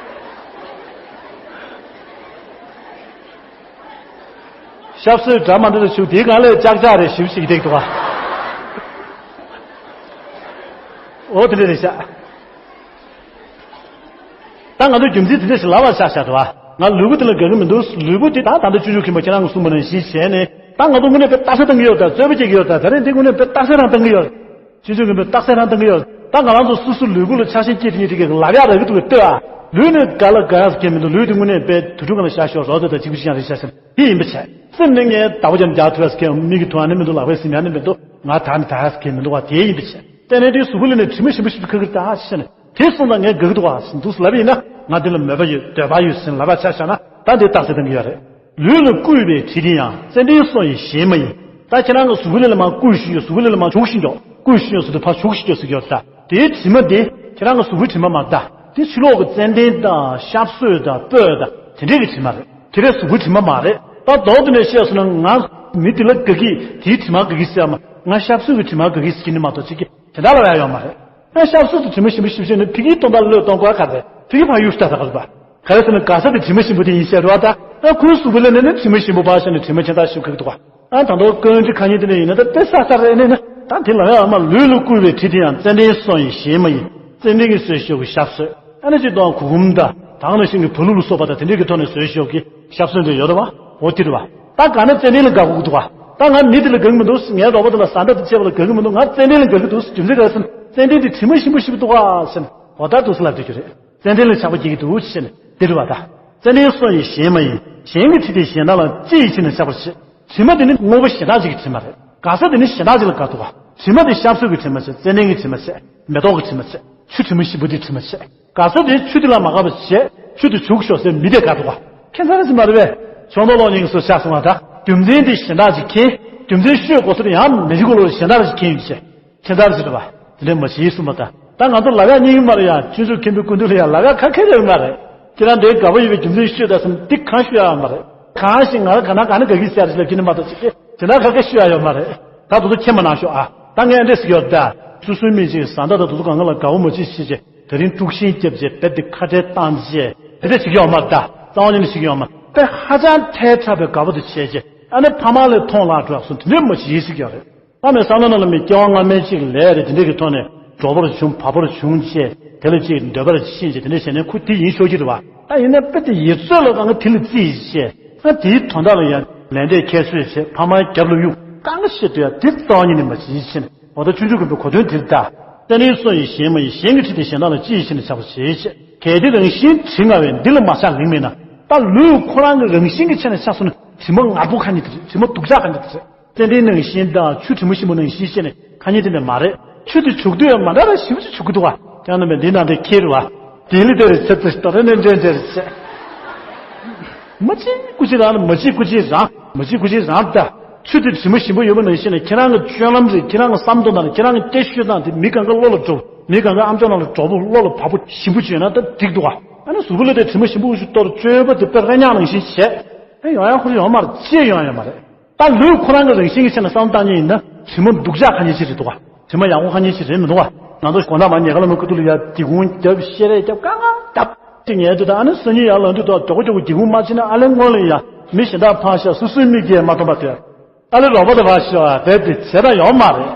ཤབ་སོའི་འདྲ་མ་འདྲ་རེ་བྱུག་དེའི་སྒང་ལས་ལྕག་ལྕག་རེ་ཞིབ་ཞིག་བརྡེག་འདུག་ག་འོ་དེ་འདྲ་རེད་ཤག་ད་ང་ཚོ་རྒྱུ་མཚན་དེ་འདྲ་ཞིག་ལབ་པ་ཆགས་ཤག་འདུག་ག་ང་ལུས་པོ་དེ་ལ་དགའ་གི་མི་འདུག་ལུས་པོ་དེ་ད་ད་ལྟ་ཆུང་ཆུང་ཁྱིམ་པ་ཁྱེད་རང་གིས་གསུངས་པ་ནང་བཞིན་བྱས་ནས། ད་ང་ཚོ་དངོས་གནས་དཔེ་ལྟ་ས་བཏང་གི་ཡོད་ད། རྩོད་པ་སྐྱེ་གི་ཡོད་ད། ད་རེས་འདི་དངོས་གནས་དཔེ་ལྟ་ས་རང་བཏང་གི་ཡོད། ཆུང་ཆུང་ཁྱིམ་པས་ལྟ་ས་རང་བཏང་གི་ཡོད། ད་ང་རང་ཚོ་སོ་སོ་ལུས་པོ་ལ་ཆགས་ཞེན་སྐྱེས་དེ་ཉིད་དེ་གི་ལབ་ཡག་རག་གི་འདུག་གི་ལྟོས་ཨ། ལུས་ནི་ག་ལ་དགའ་ཡག་ཟེར་མཁན་མི་འདུག་ལུས་དེ་དངོས་གནས་དཔེ་དུས་དྲུག་གང་ལ་ཤ་ཤོར་རོགས་དེ་དང་གཅིག་པུ་ཅིག་ཀྱང་རེད་ཤ་ཤ་དེ་ཡིན་པ་བྱས། སེམས་ནི་ངས་བདག་པོ་ཀྱང་རྒྱག་ཐུབ་ཡག་ཟེར་མཁན་མིག་གིས་མཐོང་ཡག་ནི་མི་འདུག་ལག་པས་ཟིན་ཡག་ནི་མི་འདུག་ང་དག་ནི་དག་ཡག་ཟེར་མཁན་མི་འདུག་བ་དེ་ཡིན་པ་བྱས། དེ་ནས་དེའི་གཟུགས་པོ་ལ་ནི་དྲི་མ་ཞིམ་པོ་ཞིམ་པོ་ཁ་ཁ་ད་ཤི་ནས་དེ་སོང་ཙང་ངས་དགའ་གི་འདུག་བ་ཟེར་འདུག་ལབ་ཡིན་ན་ང་དེ་ལ་མོས་པ་ཡོད་འདོད་པ་ཡོད་ཟེར་ལབ་པ་ཆ་བཞག་ན་ད་འདི་རྟགས་གསལ་བཏང་གི་ཡོད་རེད། ལུས་ལ་བསྐུས་པའི་དྲི་དེ་ཡང་ཙན་དན་སོ་ཡི་གཞན་མ་ཡིན། ད་ཁྱེད་རང་གི་གཟུགས་པོ་ལ་ལ་མ་བསྐུས་ཤིག་ཡོད་གཟུགས་པོ་ལ་ལ་མ་བྱུག་ཤིག་ཡོད་བསྐུས་ཤིག་ཡོད་ཟེར་དུས་ཕར་བྱུག་ཤིག་ཡོད་ཟེར་གི་ཡོད་ད་དེའི་དྲི་མ་དེ་ཁྱེད་རང་གི་གཟུགས་པོའི་དྲི་མ་མ་རེད་ད། དེ་ཕྱི་ལོགས་ཀྱི་ཙན་དན་དང་ཤབ་སོས་དང་སྤོས་དང་དེ་འདྲས་ཀྱི་དྲི་མ་རེད། དེ་རེད་གཟུགས་པོའི་དྲི་མ་མ་རེད། ད་མདོར་བསྡུས་ནས་བཤད་སོང་ན་ང་མི་དེ་ལ་དགའ་གི་དེའི་དྲི་མ་དགའ་གི་ཟེར་མ་ང་ཤབ་སོས་ཀྱི་དྲི་མ་དགའ་གི་ཟེར་གྱི་ནི་མ་གཏོགས་ཅིག་གི་དེ་འདྲ་ལ་ཡང་ཡོད་མ་རེད། ཨ་ཤབ་སོས་དེ་དྲི་མ་ཞིམ་པོ་ཞིམ་ཞིམ་ནི་ཕི་གིའི་སྟོན་པ་བློས་གཏོང་དགོས་ག་རེད་ཕི་གི་ཕ་ཡུལ་ལྟ་ད་ག་རེད་པ། ག་རེ་ཟེར་ན་དགའ་ས་དེ་དྲི་མ་ཞིམ་པོ་དེ་ཡིན་ཟེར་རོ་ད། ཨ་ཁོའི་གཟུགས་པོ་ལ་ནི་ནི་དྲི་མ་ཞིམ་པོ་འབར་ཤ་ནི་དྲི་མ་ཁྱད་མཚར་ཞིག་གི་འདུག་ག་ཨ་ད་དུང་ཀོན་ཀྲི་ཁ་ཉིན་དེ་ནས་ཡིན་ན་ད་དཔེ་ས་ས་རེད་ནས་ན་ད་དེ་ལ་ཡང་ཨ་མ་ལུས་ལ་བསྐུས་པའི་དྲི་དེ་ཡང་ཙན་དན་སོ་ཡི་གཞན་མ་ཡིན། ཙན་དན་གྱི་སོས་ཤོག་གི་ཤབ་སོས་ཨ་ནི་ཅིག་དང་གུ་གུམ་དང་དང་ནང་བཞིན་གྱི་བ་ལུག་ལ་སོགས་པ་དང་དེ་འདྲས་ཀྱི་ཐོག་ནས་སོས་ཤོག་གི་ཤབ་སོས་འདྲ་ཡོད་རེད་བ། འོ་དེ་རེད་བ། ད་ག་ན་ཙན་དན་ལ་དགའ་གི་འདུག་ག་ད་ང་མི་དེ་ལ་དགའ་གི་མི་འདུག་ངའི་རོགས་པ་དེ་ལ་བཟའ་ཟླ་དེ་བྱས་པ་ལ་དགའ་གི་མི་འདུག་ང་ཙན་དན་ལ་དགའ་གི་འདུག་རྒྱུ་མཚན་ག་རེ་ཟེར་ན་ཙན་དན་དེ་དྲི་མ་ཞིམ་པོ་ཞིམ་པོ་འདུག་ག་ཟེར་ན་འོ་ད་འདུག་ཟེར་ལབ་བསྡད་རྒྱུ་རེད། ཙན་དན་ལ་ཆགས་པ་སྐྱེ་གི་འདུག་ཟེར་ནས་འདི་རུ་བ་ད། ཙན་དན་སོ་ཡི་གཞན་མ་ཡིན། གཞན་གྱི་དྲི་དེ་གཞན་དག་ལ་ལྕི་ཡིས་ཕྱིན་ནས་ཆགས་པར་བྱེད། དྲི་མ་དེ་ནི་དངོས་པོ་གཞན་དག་ཅིག་གི་དྲི་མ་རེད། དགའ་ས་དེ་ནི་གཞན་དག་ཅིག་ལ་དགའ་འདུག་ག་དྲི་མ་དེ་ཤབ་སོས་ཀྱི་དྲི་མ་བྱེད། ཙན་དན་གྱི་དྲི་མ་བྱེད། མེ་ཏོག་གི་དྲི་མ་བྱེད། ཆུ་དྲི་མ་ཞིམ་པོ་དེའི་དྲི་མ་བྱེད། དགའ་ས་དེ་ཆུ་དེ་ལ་མ་དགའ་བ་བྱེད། ཆུ་དེ་བྱུག་ཤོག་ཟེར་མི་དེ་དགའ་འདུག་ག་ཁྱད་མཚར་ཞིག་མ་རེད་པས། ཆོས་མདོ་གློག་བརྙན་གྱི་སོ་ཆགས་སོང་བ་ད། རྒྱུ་མཚན་དེ་གཞན་དག་ཅིག་མཁྱེན། རྒྱུ་མཚན་ཤོད་དགོས་ས་དེ་ཡང་མི་གཅིག་པོ་ལ་གཞན་དག་ཅིག་མཁྱེན་ཡོད་བྱེད། ཁྱེད་རང་ཚོ་རེད་པ། དེ་འདྲ་མ་བྱེད་གསུངས་པ་དང་ད་ང་ཚོ་ལབ་ཡག་རྙེད་ཀྱི་མ་རེད་ཡ། ཆུང་ཆུང་མཁན་པོའི་སྐུ་མདུན་ལ་ཡ་ལབ་ཡག་ཁ་ཁེ་རེད་མ་རེད། ཁྱེད་རང་འདྲའི་དགའ་པོ་ཡོད་པའི་རྒྱུ་མཚན་ཤོད་ད་སམ་འདི་གང་ཤོད་ཡག་མ་རེད། གང་ཞིག་ང་ར་ག་ན་ག་ན་དགའ་གི་ཟེར་ལབ་ཀྱི་ནི་མ་གཏོགས་ཅིག་དེ་འདྲ་ཁ་ཁེ་ཤོད་ཡག་ཡོད་མ་རེད། ད་དུ་ཚོ་ཁྱེད་མ་ནང་ཤོག་ཨ། ད་ངས་འདྲས་ཟེར་ཡོད་ད། སུ་སུའི་མི་ཅིག་བཟའ་ཟླ་དང་དུ་ཚོ་གང་ག་ལ་དགའ་བོ་མ་བྱེད་ཤེས་བྱེད་དེ་རིང་དཀྲུག་ཤིང་བརྒྱབ་བྱས་རྦད་དེ་ཁ་བྲལ་བཏང་བྱས་དེ་འདྲ་བྱེད་ཀྱི་ཡོད་མ་རེད་ད། རྩ་བ་ཉིད་ནས་བྱེད་ཀྱི་ཡོད་མ་རེད། དཔེ་ཧ་ཅང་ཐལ་དྲགས་པའི་དགའ་བོ་དེ་བྱས་རྗེས་ཨ་ནི་ཕ་མ་ལས་མཐོང་ལག་འགྲོ་ཡག་སོང་དེ་འདྲས་མ་བྱེད་ཟེར་གྱི་ཡོད་རེད། ཨ་མའི་བསམ་བློ་ནང་ལ་མི་སྐྱེ་བ་སྔ་མའི་ཅིག་ལས་རེད་དེ་འདྲས་ཀྱི་ཐོག་ནས་འགྲོ་བར་བྱུང་བབ་པར་བྱུང་བྱས་དེ་ལ་ཅིག་འདོད་པར་ཕྱིན་བྱས་དེ་འདྲས་བྱས་ནས་ཁུ་དེ་ཡིན་ཆོག་གི་རེད་བ། ད་ཡིན་ན་དཔེ་དེ་ཡིད་ཚོད་ལ་གང་ག་དེ་ལ་རྩིས་བྱས་ཨ་དེའི་དོན་དག་ལ་ཡང་ལན་འདེབས་ཁྱད་གསོད་བྱས་ཕ་མའི་རྒྱབ་ལ་གཡུག་གང་ག་བཤད་དུ་ཡང་དེ་རྩ་བ་ཉིད་ནས་མ་བྱེད་ཕྱིན་འོ་ད་ཆུང་ཆུང་གི་བུ་གོ་དོན་དེ་ལྟ། ཙན་དན་སོ་ཡི་གཞན་མ་ཡིན། གཞན་གྱི་དྲི་དེ་གཞན་དག་ལ་ལྕི་ཡིས་ཕྱིན་ནས་ཆགས་པར་བྱེད་ཅེས། གལ་ཏེ་རང་བཞིན་དྲི་ང་བས་འདི་ལ་མ་ཆགས་ལིང་མིན་ན། ད་ལུས་ཁོ་རང་གི་རང་བཞིན་གྱི་ཆ་ནས་ཆགས་སོང་ན་དྲི་མ་ངར་པོ་ཁ་ཉིད་དེ་རེད། དྲི་མ་སྡུག་ཅག་ཁ་ཉིད་དེ་རེད། ཙན་དན་ནང་བཞིན་དང་ཆུ་དྲི་མ་ཞིམ་པོ་ནང་བཞིན་བཤད་ནས་ཁ་ཉིད་དེ་འདྲ་མ་རེད། ཆུ་དེ་བྱུག་དུས་ཡང་མ་འདྲ་ར་ཞིམ་ཞིག་བྱུག་གི་འདུག་བ། ཡང་ན་མེད་འདི་ནང་དེ་ཁྱེར་བ། དེ་ལི་དེ་རེད་ཚེ་ཚེ་ཏོ་རེ་ནས་འདྲེན་འདྲེན་རེད་ཚེ། མ་གཅིག་ཀུ་ཅི་རང་ལ་མ་གཅིག་ཀུ་ཅི་རང་མ་གཅིག་ཀུ་ཅི་རང་ལྟ། ཆུ་དེ་དྲི་མ་ཞིམ་པོ་ཡོད་པ་ནང་བཞིན་ནས་ཁྱེད་རང་གི་སྤྱོད་ལམ་རེད། ཁྱེད་རང་གི་བསམ་བློ་དང་ཁྱེད་རང་གི་སྐད་ཤོད་སྟངས་དེ་མི་གང་ག་བློ་ལ་འགྲོ། མི་གང་ག་ཨམ་ཅོག་ནང་ལ་གྲོགས་པོ་བློ་ལ་བབ་པོ་ཞིམ་པོ་བྱོས་ན་ད་འགྲིག་འདུག་བ། ཨ་ནི་གཟུགས་པོ་ལ་དེ་དྲི་མ་ཞིམ་པོ་ཞིག་གཏོར་སྤྱོད་པ་དེ་དཔེ་རེ་ཉག་ནང་བཞིན་བྱས། ཨེ་ཡོང་ཡ་ཁོ་ར་ཡོང་མ་རེད། ཅི་ཡོང་ཡ་མ་རེད། ད་ལུས་ཁོ་རང་གི་རང་བཞིན་གྱི་ཆ་ནས་བསམ་བློ་བཏང་མཁན་ཡིན་ན་དྲི་མ་སྡུག་ཅག་ག་ཉེ་ཆེ་རེད་འདུག་བ། དྲི་མ་ཡག་པོ་ག་ཉེ་ཆེ་རེད་མི་འདུག་བ། ང་ཚོ་དགོང་དག་མ་ཉལ་ཁ་ལ་མི་ཁུ་ཐུག་ལ་ཡ་སྡིག་གུང་རྒྱབ་ཤེས་རེ་རྒྱབ་དཀའ་ངལ་རྒྱབ། དེ་ཉལ་དུས་ད་ཨ་ནི་སང་ཉིན་ཡར་ལངས་དུས་ད་མགྱོགས་པོ་མགྱོགས་པོ་སྡིག་གུང་མ་བྱས་ན་ཨ་ལས་སྔོན་ལ་ཡ་མི་གཞན་དག་ཕངས་ཤག་སོ་སོའི་མིག་གིས་མ་མཐོང་པ་དེ། ཨ་ལས་རོགས་པ་དང་བ་ཤི་བ་དེ་དེ་བྱས་ན་ཡོང་མ་རེད།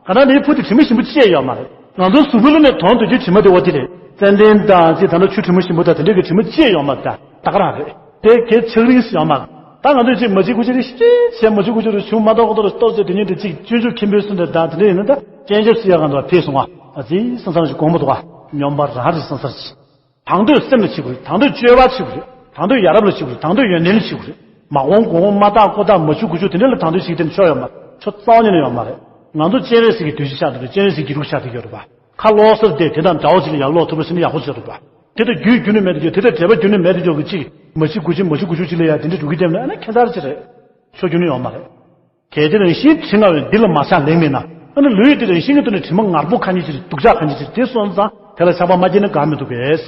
ག་ན་དེའི་ཕུ་དེ་དྲི་མ་ཞིམ་པོ་ཅི་ཡང་ཡོད་མ་རེད། ང་ཚོའི་གཟུགས་པོའི་ལུས་ནས་དོན་དུ་རྒྱུ་དྲི་མ་དེ་བ་དེ་རེད། ཙན་དན་དང་ཅི་ད་ལྟ་ཆུ་དྲི་མ་ཞིམ་པོ་དང་དེ་འདྲའི་གི་དྲི་མ་ཅི་ཡང་ཡོད་མ་རེད། ད་ག་རང་རེད། དེ་གའི་ཆགས་རིང་ཞིག་ཡོད་མ་རེད། ད་ང་ཚོས་ཅིག་མ་གཅིག་ཀུ་ཅི་རེ་ཤི་བྱས་མ་གཅིག་ཀུ་ཅི་རེ་བྱུང་མ་གཏོགས་ཁོ་ཚོ་རེ་ལྟོ་ཟས་དེ་ཉིད་དེ་ཅིག་ཆུང་ཆུང་ཁྱིམ་པའི་སུ་འདྲ་དང་དེ་འདྲ་ཡིན་ན་ད་སྐྱེན་ཆབ་སུ་ཡ་གང་དུ་བ་ཕེབས་སོང་བ། ཨ་ཙི་སང་སང་ཞིག་དགོངས་པ་འདུག་བ། སྨྱོན་པ་རང་རེད་སང་སར་ཅིག་དང་དོད་སེམས་ལ་བྱེད་དགོས་རེད། དང་དོད་སྤྱོད་པ་བྱེད་དགོས་རེད། དང་དོད་ཡ་རབས་ལ་བྱེད་དགོས་རེད། དང་དོད་ཡོན་ཏན་ལ་བྱེད་དགོས་རེད། མ་འོངས་དགོང་མ་བཏགས་ཀོ་བཏགས་མ་བྱུག་གུ་བྱུག་དེ་འདྲ་ལ་དང་དོད་བྱེད་ཀྱི་དེ་ནི་ཆོ་ཡོད་མ་རེད། ཆོ་རྩ་བ་ཉིད་ནས་ཡོད་མ་རེད། ང་ཚོ་སྤྱན་རས་གཟིགས་ཀྱི་གདུལ་བྱ་ཆགས་འདུག་སྤྱན་རས་གཟིགས་ཀྱི་རུ་ཆགས་འདུག་ཡོད་རེད་པ། ཁ་ལོག་སར་བསྡད་དེ་དང་འདྲ་བོ་ཅིག་ལ་ཡར་ལོག་ཐུབ་པ་ཟིན་ན་ཡག་པོ་བྱེད་རེད་པ། དེ་ལྟར་རྒྱུད་རྒྱུན་ནས་མེད་དུ་འཇོག་དེ་ལྟར་འབྲེལ་བ་རྒྱུན་ནས་མེད་དུ་འཇོག་གི་ཅིག་མ་བྱུག་གུ་བྱུག་མ་བྱུག་གུ་བྱུག་ཅིག་ལ་ཡར་དེ་འདྲ་འགྲོ་གི་བསྡད་ན་ཨ་ནི་ཁྱད་མཚར་ཅིག་རེད། ཆོ་རྒྱུན་ནས་ཡོད་མ་རེད། གལ་ཏེ་རང་བཞིན་དྲི་ང་བས་འདི་ལ་མ་ཆགས་ལེགས་མིན་ན། ཨ་ནི་ལུས་དེ་རང་བཞིན་གྱི་ཐོག་ནས་དྲི་མ་ངར་པོ་ཁ་ཉིད་ཅིག་རེད། སྡུག་ཅག་ཁ་ཉིད་ཅིག་རེད། དེ་སོང་ཙང་དེ་ལ་ཆགས་པ་མ་སྐྱེས་ན་དགའ་མི་འདུག་གས།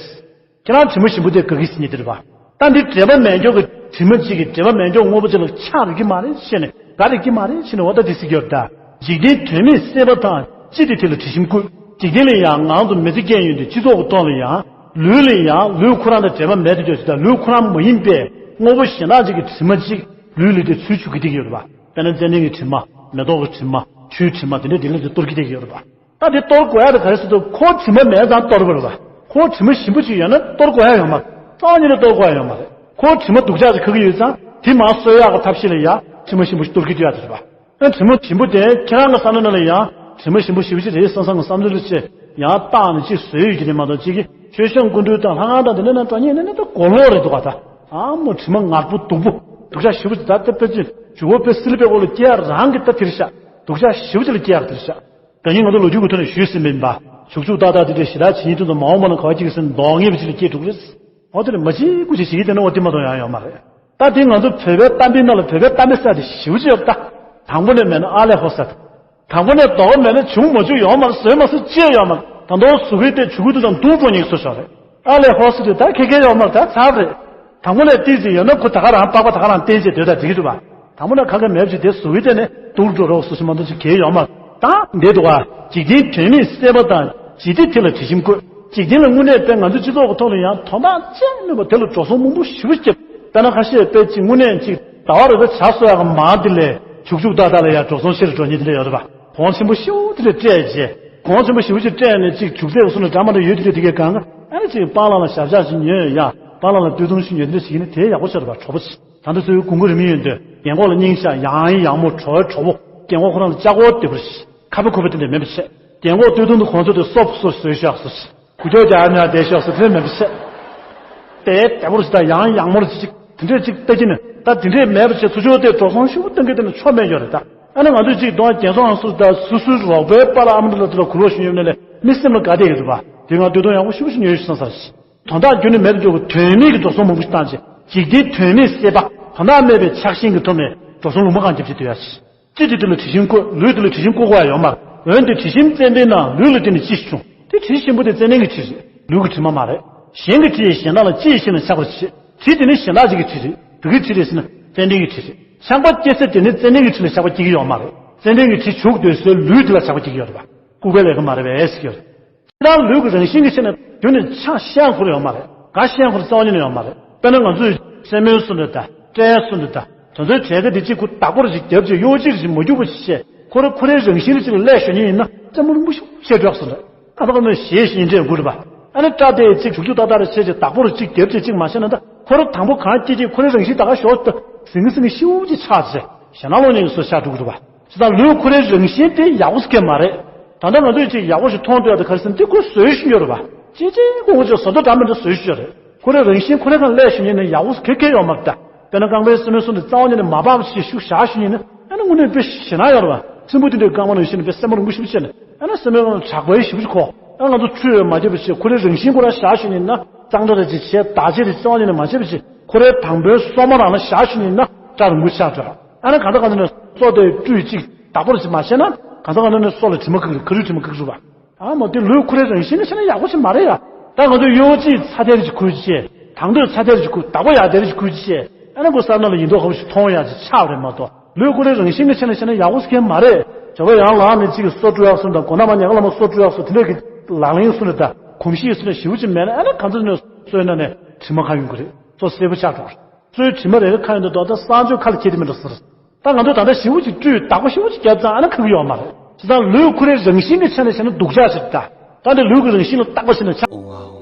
ཁྱེད་རང་དྲི་མ་ཞིམ་པོ་དེ་དགའ་གི་ཟིན་ནི་དེ་རེད་པ། ད་འདི་འབྲེལ་བ་མེད་མཁན་གྱི་དྲི་མ་གཅིག་གིས་འབྲེལ་བ་མེད་མཁན་དངོས་པོ་གཅིག་ལ་ཆགས་རིག་གི་མ་རེད་ཟེར་ནས་དགའ་རིག་གི་མ་རེད་ཟེར་ནས་འོ་ད་དེ་ཟེར་གྱི་ཡོད་ད། འཇིག་རྟེན་དོན་མེད་སྲེད་པ་དང་ཅི་སྟེ་དེ་ལ་དྲི་ཞིམ་བསྐུལ། འཇིག་རྟེན་ལ་ཡང་ང་ཚོ་མི་ཚེ་སྐྱེལ་ཡོང་དུས་སྤྱི་ཚོགས་ཀྱི་ཐོག་ལ་ཡང་ལུས་ལ་ཡང་ལུས་ཁོ་རང་དང་འབྲེལ་བ་མེད་དུ་གྱུར་ཅིག་དང་ལུས་ཁོ་རང་མ་ཡིན་པའི་དངོས་པོ་གཞན་དག་ཅིག་གི་དྲི་མ་ཅིག་ལུས་ལ་དེ་ཚུར་བྱུག་གི་བསྡད་ཀྱི་ཡོད་རེད་པ། དཔེར་ན་ཙན་དན་གྱི་དྲི་མ། མེ་ཏོག་གི་དྲི་མ། ཆུའི་དྲི་མ་དེ་འདྲ་དེ་ལ་དེ་གཏོར་གྱི་བསྡད་ཀྱི་ཡོད་རེད་པ། ད་དེ་གཏོར་དགོས་ཡ་དེ་ག་རེ་ཟེར་དུས་ཁོ་དྲི་མ་མེད་ཙང་གཏོར་བ་རེད་པ། ཁོ་དྲི་མ་ཞིམ་པོ་ཅིག་ཡོད་ན་གཏོར་དགོས་ཡ་ཡོད་མ་རེད། རྩ་བ་ཉིད་ནས་གཏོར་དགོས་ཡ་ཡོད་མ་རེད། ཁོ་དྲི་མ་སྡུག་ཅག་ཅིག་ཁ་གི་ཡོད་ཙང་དེ་མར་གསོ་ཡག་གི་ཐབས་ཤེས་ལ་ཡ་དྲི་མ་ཞིམ་པོ་ཞིག་གཏོར་གྱི་འདུག་ཡ་དེ་རེད་པ། ཨ་དྲི་མ་ཞིམ་པོ་དེ་ཁྱེད་རང་གི་བསམ་བློ་ནང་ལ་ཡང་དྲི་མ་ཞིམ་པོ་ཞེ་པོ་ཅིག་རེད་བསམ་བསམ་གི་བསམ་ཚུལ་ལ་ཅིག་ཡང་བཏང་ནས་ཅིག་བཟོས་ཡོད་ཀྱི་རེད་མ་གཏོགས་ཅིག་གི་ ཆོས་སྐྱོང་སྐུ་མདུན་དང་ལྷ་ཁང་དང་དེ་འདྲ་ན་འགྲོ་ཉེན་ནི་ནི་ད་གོ་ལོག་རེད་འདུག་ག་ད། ཨ་མོ་དྲི་མ་ངར་པོ་སྡུག་པོ། སྡུག་ཅག་ཞེ་པོ་ཅིག་ད་ལྟ་དཔེ་ཅིག་ཇུ་བོ་དཔེ་སིལ་པའི་འོག་ལ་སྐྱེ་ཡ་རང་གི་ད་དེ་རེད་ཤག་སྡུག་ཅག་ཞེ་པོ་ཅིག་ལ་སྐྱེ་ཡག་དེ་རེད་ཤག་ད་ཉིན་ང་ཚོ་ལོ་རྒྱུས་ཀྱི་ཐོག་ནས་ཞུས་ཟིན་པ་ཡིན་པ། བྱུག་བྱུག་ཏག་ཏག་དེ་འདྲའི་ཞེ་དྲག་བྱེད་ཉིན་དུ་མ་འོངས་པ་ན་ག་བ་ཅིག་གི་སེམས་ལྡོག་ངེས་པ་ཅིག་ལ་སྐྱེ་འགྲོ་གི་རེད། འོ་དེ་ནི་མ་བྱེད་དགུ་བྱེད་བྱེད་ཀྱི་དེ་ནི་འོ་དེ་མ་གཏོགས་ཡང་ཡོད་མ་རེད། ད་དེ་ང་ཚོ་བོད་པའི་གཏམ་དཔེའི་ནང་ལ་བོད་པའི་གཏམ་དཔེ་ཟེར་དེ་ཞེ་པོ་ཅིག་ཡོད་པ་ད། དང་པོ་ནས་མེད་ན་ཨ་ལས་ཧོ་ཟེར། དང་པོ་ནས་ལྡོག་མེད་ན་བྱུང་མ་བྱུང་ཡོད་མ་རེད། བཟོས་མ་བཟོས་ཅི་ཡང་ཡོད་མ་རེད། ད་དུང་ཟུག་གི་དེ་བྱུག་གི་དུས་དང་དུང་འགྲོ་ཉེན་བཟོ་ཤོག་རེད། ཨ་ལས་ཧོ་ཟེར་དུས་ད་ཁེ་ཁེ་ཡོད་མ་རེད། ད་ཚར་རེད། དང་པོ་ནས་ཏིག་ཙི་ཡོད་ན་ཁོ་ད་ག་རང་པགས་པ་ད་ག་རང་བསྟན་བྱས་སྡོད་ད་འགྲིག་གི་འདུག་བ། དང་པོ་ནས་ག་གེ་མེད་བྱས་དེ་ཟུག་གི་དེ་ནས་དུར་འགྲོ་རོགས་སུ་ཞིག་མ་གཏོགས་ཅི་གེ་ཡོད་མ་རེད། ད་འདི་འདུག་བ། འཇིག་རྟེན་དོན་མེད་སྲེད་པ་དང་། ཇི་སྟེ་དེ་ལ་དྲི་ཞིམ་བཀོད། འཇིག་རྟེན་ལ་དངོས་གནས་དཔེ་ང་ཚོའི་སྤྱི་ཚོགས་ཀྱི་ཐོག་ལ་ཡང་དོན་དག་ཅི་ཡང་མེད་པ་དེ་ལ་འགྲོ་སོང་མང་པོ་ཞེ་པོ་སྐྱབས། དཔེར་ན་ཁ་ཤས་དཔེ་ཅིག་དངོས་གནས་ཅིག་ཟླ་བ་རེ་རེ་ཇ་གསོ་ཡག་གི་མང་དེ་ལས་བྱུག་བྱུག་ཏག་ཏག་ལ་ཡང་འགྲོ་སོང་ཆེ་རུ་འགྲོ་ཉེན་དེ་འདྲ་ཡོད་རེད་པ། གོང་ཆེན་པོ་ཤིའུ་དེ་འདྲ་སྤྲད་རྗེས་གོང་ཆེན་པོ་ཞེ་པོ་ཅིག་སྤྲད་ནས་ཅིག་བྱུག་རྫས་ཀྱི་སོ་ནས་འདྲ་མ་འདྲ་ཡོད་དེ་འདྲ་དེ་གའི་སྒང་ག་ཨ་ནི་ཅིག་སྤང་ལང་ལ་ཞབས་ཞག་ཞིག་ཉོས་ཡ། སྤང་ལང་ལ་སྟོད་ཐུང་ཞིག་ཉོས་དེ་འདྲ་ཞིག་ཡིན་ན་དེ་ཡག་པོ་ཆགས་རེད་པ། གྲོགས་པོ་ཆེ། ད་ལྟ་ཚོའི་དགུན་ཁ་རིང་མོ་ཡིན་དུས་རྒན་གོག་ལ་སྙིང་ཆ་ཡང་ཡང་མོ་བྲོ་བའི་གྲོགས་པོ། རྒན་གོག་ཁོ་རང་ལ་ལྕགས་སྒོ་ལྡེབས་པོ་ཞིག་ཁ་པ་ཁུ་པ་དེ་འདྲ་མེད་པ་བྱས། རྒན་གོག་སྟོད་ཐུང་དུ་གོང་ཚོ་དེ་སོབ་སོ་བཟོས་ཤག་སོ་ཞིག་གུ་ཅོ་རྒྱག་ཉག་བསྡད་ཤག་སོ་དེ་མེད་པ་བྱས། དེ་བདེ་པོར་ཞིག་དང་ཡང་ཡང་མོར་ཞིག་དེ་འདྲས་ཅིག་ལྟ་གི་ནི་ད་དེ་འདྲས་མེད་པ་བྱས། ཚུར་ཕྱོགས་དེ་འགྲོ་སོང་ཞེ་པོ་གཏོང་གི་དེ་ནི་ཆོ་མེད་ཡོད་རེད་ད། ཨ་ནི་ང་ཚོས་ཅིག་གདོང་རྒྱན་སོང་སུ་ད་སུ་སུའི་རོགས་པའི་པཱ་ལགས་ཨ་མ་འདྲ་ལ་དེ་ལ་གུ་ལོག་ཞུ་ཡོད་ནས་ལས་མི་སེམས་ལ་དགའ་བསྡད་ཡོད་རེད་པ། དེ་ང་སྟོད་ཐུང་ཡག་པོ་ཞེ་པོ་ཞིག་ཉོས་ཡོད་ཤག་བསམ་ས་ཞིག་དོན་དག་རྒྱུ་ནི་མེད་དུ་འགྲོ་གི་དོན་མེད་ཀྱི་འགྲོ་སོང་མང་པོ་ཞིག་བཏང་རྗེས་འཇིག་རྟེན་དོན་མེད་སྲེད་པ་དོན་དག་མེད་པའི་ཆགས་ཞེན་གྱི་ཐོག་ནས་འགྲོ་སོང་ལུང་པ་གང་རྒྱབ་ཀྱི་འདུག་ཡ། ཅི་དེ་དེ་ལ་དྲི་ཞིམ་བཀོད་ལུས་དེ་ལ་དྲི་ཞིམ་བཀོད་དགོས་ཡ་ཡོད་མ་རེད། འོན་ཏེ་དྲི་ཞིམ་ཙན་དན་ནང་ལུས་ལ་བརྟེན་ནས་ཅི་ཞིག་བྱུང་། དེ་དྲི་ཞིམ་པོ་དེ་ཙན་དན་གྱི་དྲི་རེད། ལུས་ཀྱི་དྲི་མ་མ་རེད། གཞན་གྱི་དྲི་ཡིས་གཞན་དག་ལ་ཅི་ཡིས་ཤེས་ན་ཆགས་པར་བྱེད། དྲི་དེ་ནི་གཞན་དག་ཅིག་གི་དྲི་རེད། བོད་ཀྱི་དྲི་རེད་ཟེར་ན་ཙན་དན་གྱི་དྲི་རེད། ཆགས་པ་སྐྱེ་ས་དེ་ནི་ཙན་དན་གྱི་དྲི་ལ་ཆགས་པ་སྐྱེ་གི་ཡོད་མ་རེད། ཙན་དན་གྱི་དྲི་བྱུག་སྡོད་སའི་ལུས་དེ་ལ་ཆགས་པ་སྐྱེ་གི་ཡོད་རེད་པ། ལྐུགས་པའི་ལས་ཀ་མ་རེད་པས་ཟེར་གྱི་ཡོད་རེད། ད་ལུས་ཀྱི་རང་བཞིན་གྱི་ཆ་ནས་རྒྱུ་ནི་ཆགས་ཤེས་ཁུར་ཡོད་མ་རེད། དགའ་ཤེས་ཁུར་རྩ་བ་ཉིད་ནས་ཡོད་མ་རེད། དཔེར་ན་ང་ཚོས་སེན་མོའི་སོ་འདྲ་དང་སྐྲའི་སོ་འདྲ་དང་དེ་ཚོའི་གྲས་ཀ་འདི་གཅིག་ཁུ་བདག་པོ་རེ་ཞིག་རྒྱབ་ཅིག་གཡོ་གཅིག་རེ་ཞིག་མ་རྒྱུག་པ་ཞིག་བྱས་ཁོ་རེ་ཁོ་རེའི་རང་བཞིན་རེ་གཅིག་ལ་སླེབས་ཞུ་ཉིན་ཡིན་ན་རྩེད་མོ་རིང་པོ་ཞིག་བྱས་འགྲོ་སོ་འདྲ། ཨ་ད་ག་ནས་ཞེས་ཞིག་འདྲས་དགོས་རེད་པ། ཨ་ནི་སྐྲ་དེ་གཅིག་བྱུག་བྱུག་ཏག་ཏག་རེ་བྱས་ཅིག་བདག་པོ་རེ་གཅིག་རྒྱབ་ཅིག་གཅིག་མ་བྱས་ན་ད་ཁོ་རེ་དང་པོ་གང་སྐྱེ་གཅིག་ཁོ་རེའི་རང་བཞིན་ད་ག་ཞོག་ད་ཟིང་ངེ་ཟིང་ངེ་ཤིའུ་ཅིག་ཆགས་ཚེ་ཞེ་ན་ལོ་ཉིན་སོ་ཤ་དྲུག་རེད་པ། ཅི་ད་ལུས་ཁོ་རའི་རང་བཞིན་དེ་ཡག་པོ་ཟེར་མཁན་མ་རེད། ད་ལྟ་ང་ཚོས་ཅིག་ཡག་པོ་ཞིག་མཐོང་འདོད་ཡ་དེ་ག་རེ་ཟེར་ན་དེ་ཁོས་བཟོས་ཤིག་ཡོད་རེད་པ། ཅི་ཅི་ཁོ་ཁོ་ཅིག་བཟོ་ལྟ་འདྲ་མི་འདྲ་བཟོས་ཤིག་ཡོད་རེད། ཁོ་རའི་རང་བཞིན་ཁོ་རའི་སྒང་སླེབས་ཤིག་ཡིན་ན་ཡག་པོ་ག་གེ་ཡོད་མ་རེད་ད། དཔེར་ན་རྐང་པའི་སེན་མོའི་སོ་འདི་རྩ་བ་ཉིད་ནས་མ་སྦགས་ཤིག་ཤུགས་བཞག་ཤིག་ཡིན་ན་ཨ་ནི་དངོས་གནས་དཔེ་ཞེ་ན་ཡོད་རེད་པ། སྲིན་བུ་དེ་འདྲའི་རྐང་པ་ནང་བཞིན་དཔེ་སེན་མོ་རིང་པོ་ཞིག་བྱས་ནས་ཨ་ནི་སེན་མོའི་སྒང་ལ་དྲག་པོའི་ཞིག་ཁོ་ཨ་ང་ཚོ་ཁྲུས་ཡོད་མ་བྱས་པ་བྱས་ཁོ་རའི་རང་བཞིན་ཁོ་ར་བཞག་ཤིག་ཡིན་ན་གཙང་སྦྲ་རེ་ཅིག་བྱས་བདག་གཅེས་རེ་རྩ་བ་ཉིད་ནས་མ་བྱས་པ་བྱས་ཁོ་རའི་དང་པོའི་སོ་མ་རང་ལ་བཞག་ཤིག་ཡིན་ན་སྐྲ་རིང་པོ་ཆགས་འགྲོ། ཨ་ནི་གང་ལྟར་གང་ལྟར་ནས་སོ་དེ་བཀྲུས་གཅིག་བདག་པོ་རེ་ཅིག་མ་བྱས་ན་གང་ལྟར་གང་ལྟར་ནས་སོ་ལ་དྲི་མ་ཁུག་རེད། ཁ་རུས་དྲི་མ་ཁུག་རུ་བ། ཨ་མ་དེ་ལུས་ཁོ་རའི་རང་བཞིན་ནི་བྱས་ན་ཡག་པོ་ཞིག་མ་རེད་ཡ། ད་ང་ཚོས་གཡོ་ཅིག་ཚ་དལ་ཅིག་ཁུར་ཅིག་དང་དོད་ཚ་དལ་ཅིག་ཁུར་བདག་པོ་ཡག་དལ་ཅིག་ཁུར་ཅིག་ཨ་ནི་ཁོ་སར་ན་ལ་ཡིན་མདོག་ཁ་པོ་ཞིག་མཐོང་ཡག་ཅིག་ཆགས་རེད་མ་གཏོགས་ལུས་ཁོ་རའི་རང་བཞིན་ནི་བྱས་ན་བྱས་ན་ཡག་པོ་ཟེར་མཁན་མ་རེད། ཇོ་བོ་ཡང་ལག་ནས་ཅིག་གི་སོ་བཀྲུ་ཡག་སོ་དང་སྒོ་ནག་མ་ཉག་ག་ལ་མ་སོ་བཀྲུ་ཡག་སོ་དེ་འདྲ་གི་ལག་ལེན་སོ་ནས་ད་གོམས་གཤིས་སོ་ནས་ཞེ་པོ་ཅིག་མེད་ན་ཨ་ནི་གང་ཚོད་ནས་སོས་ན་ནས་དྲི་མ་ཁ་ཡོང་གི་རེད། སོ་སེར་པོ་ཆགས་འགྲོ། སོའི་དྲི་མ་རེ་རེ་ཁ་ཡོང་དུས་ད་ལྟ་གསང་སྤྱོད་ཁ་ལ་འཁྱེར་དེ་མི་འགྲོ་ཟེར། ད་ང་ཚོ་ད་ལྟ་ཞེ་པོ་ཅིག་བཀྲུས་བདག་པོ་ཞེ་པོ་ཅིག་བརྒྱབ་ཙང་ཨ་ན་ཁག་གི་ཡོད་མ་རེད། བྱས་ཙང་ལུས་ཁོ་རའི་རང་བཞིན་གྱི་ཆ་ནས་བྱས་ན་སྡུག་ཅག་ཞིག་རེད་ད། ད་འདི་ལུས་ཀྱི་རང་བཞིན་ལ་བརྟག་པ་བྱས་ན་ཆ།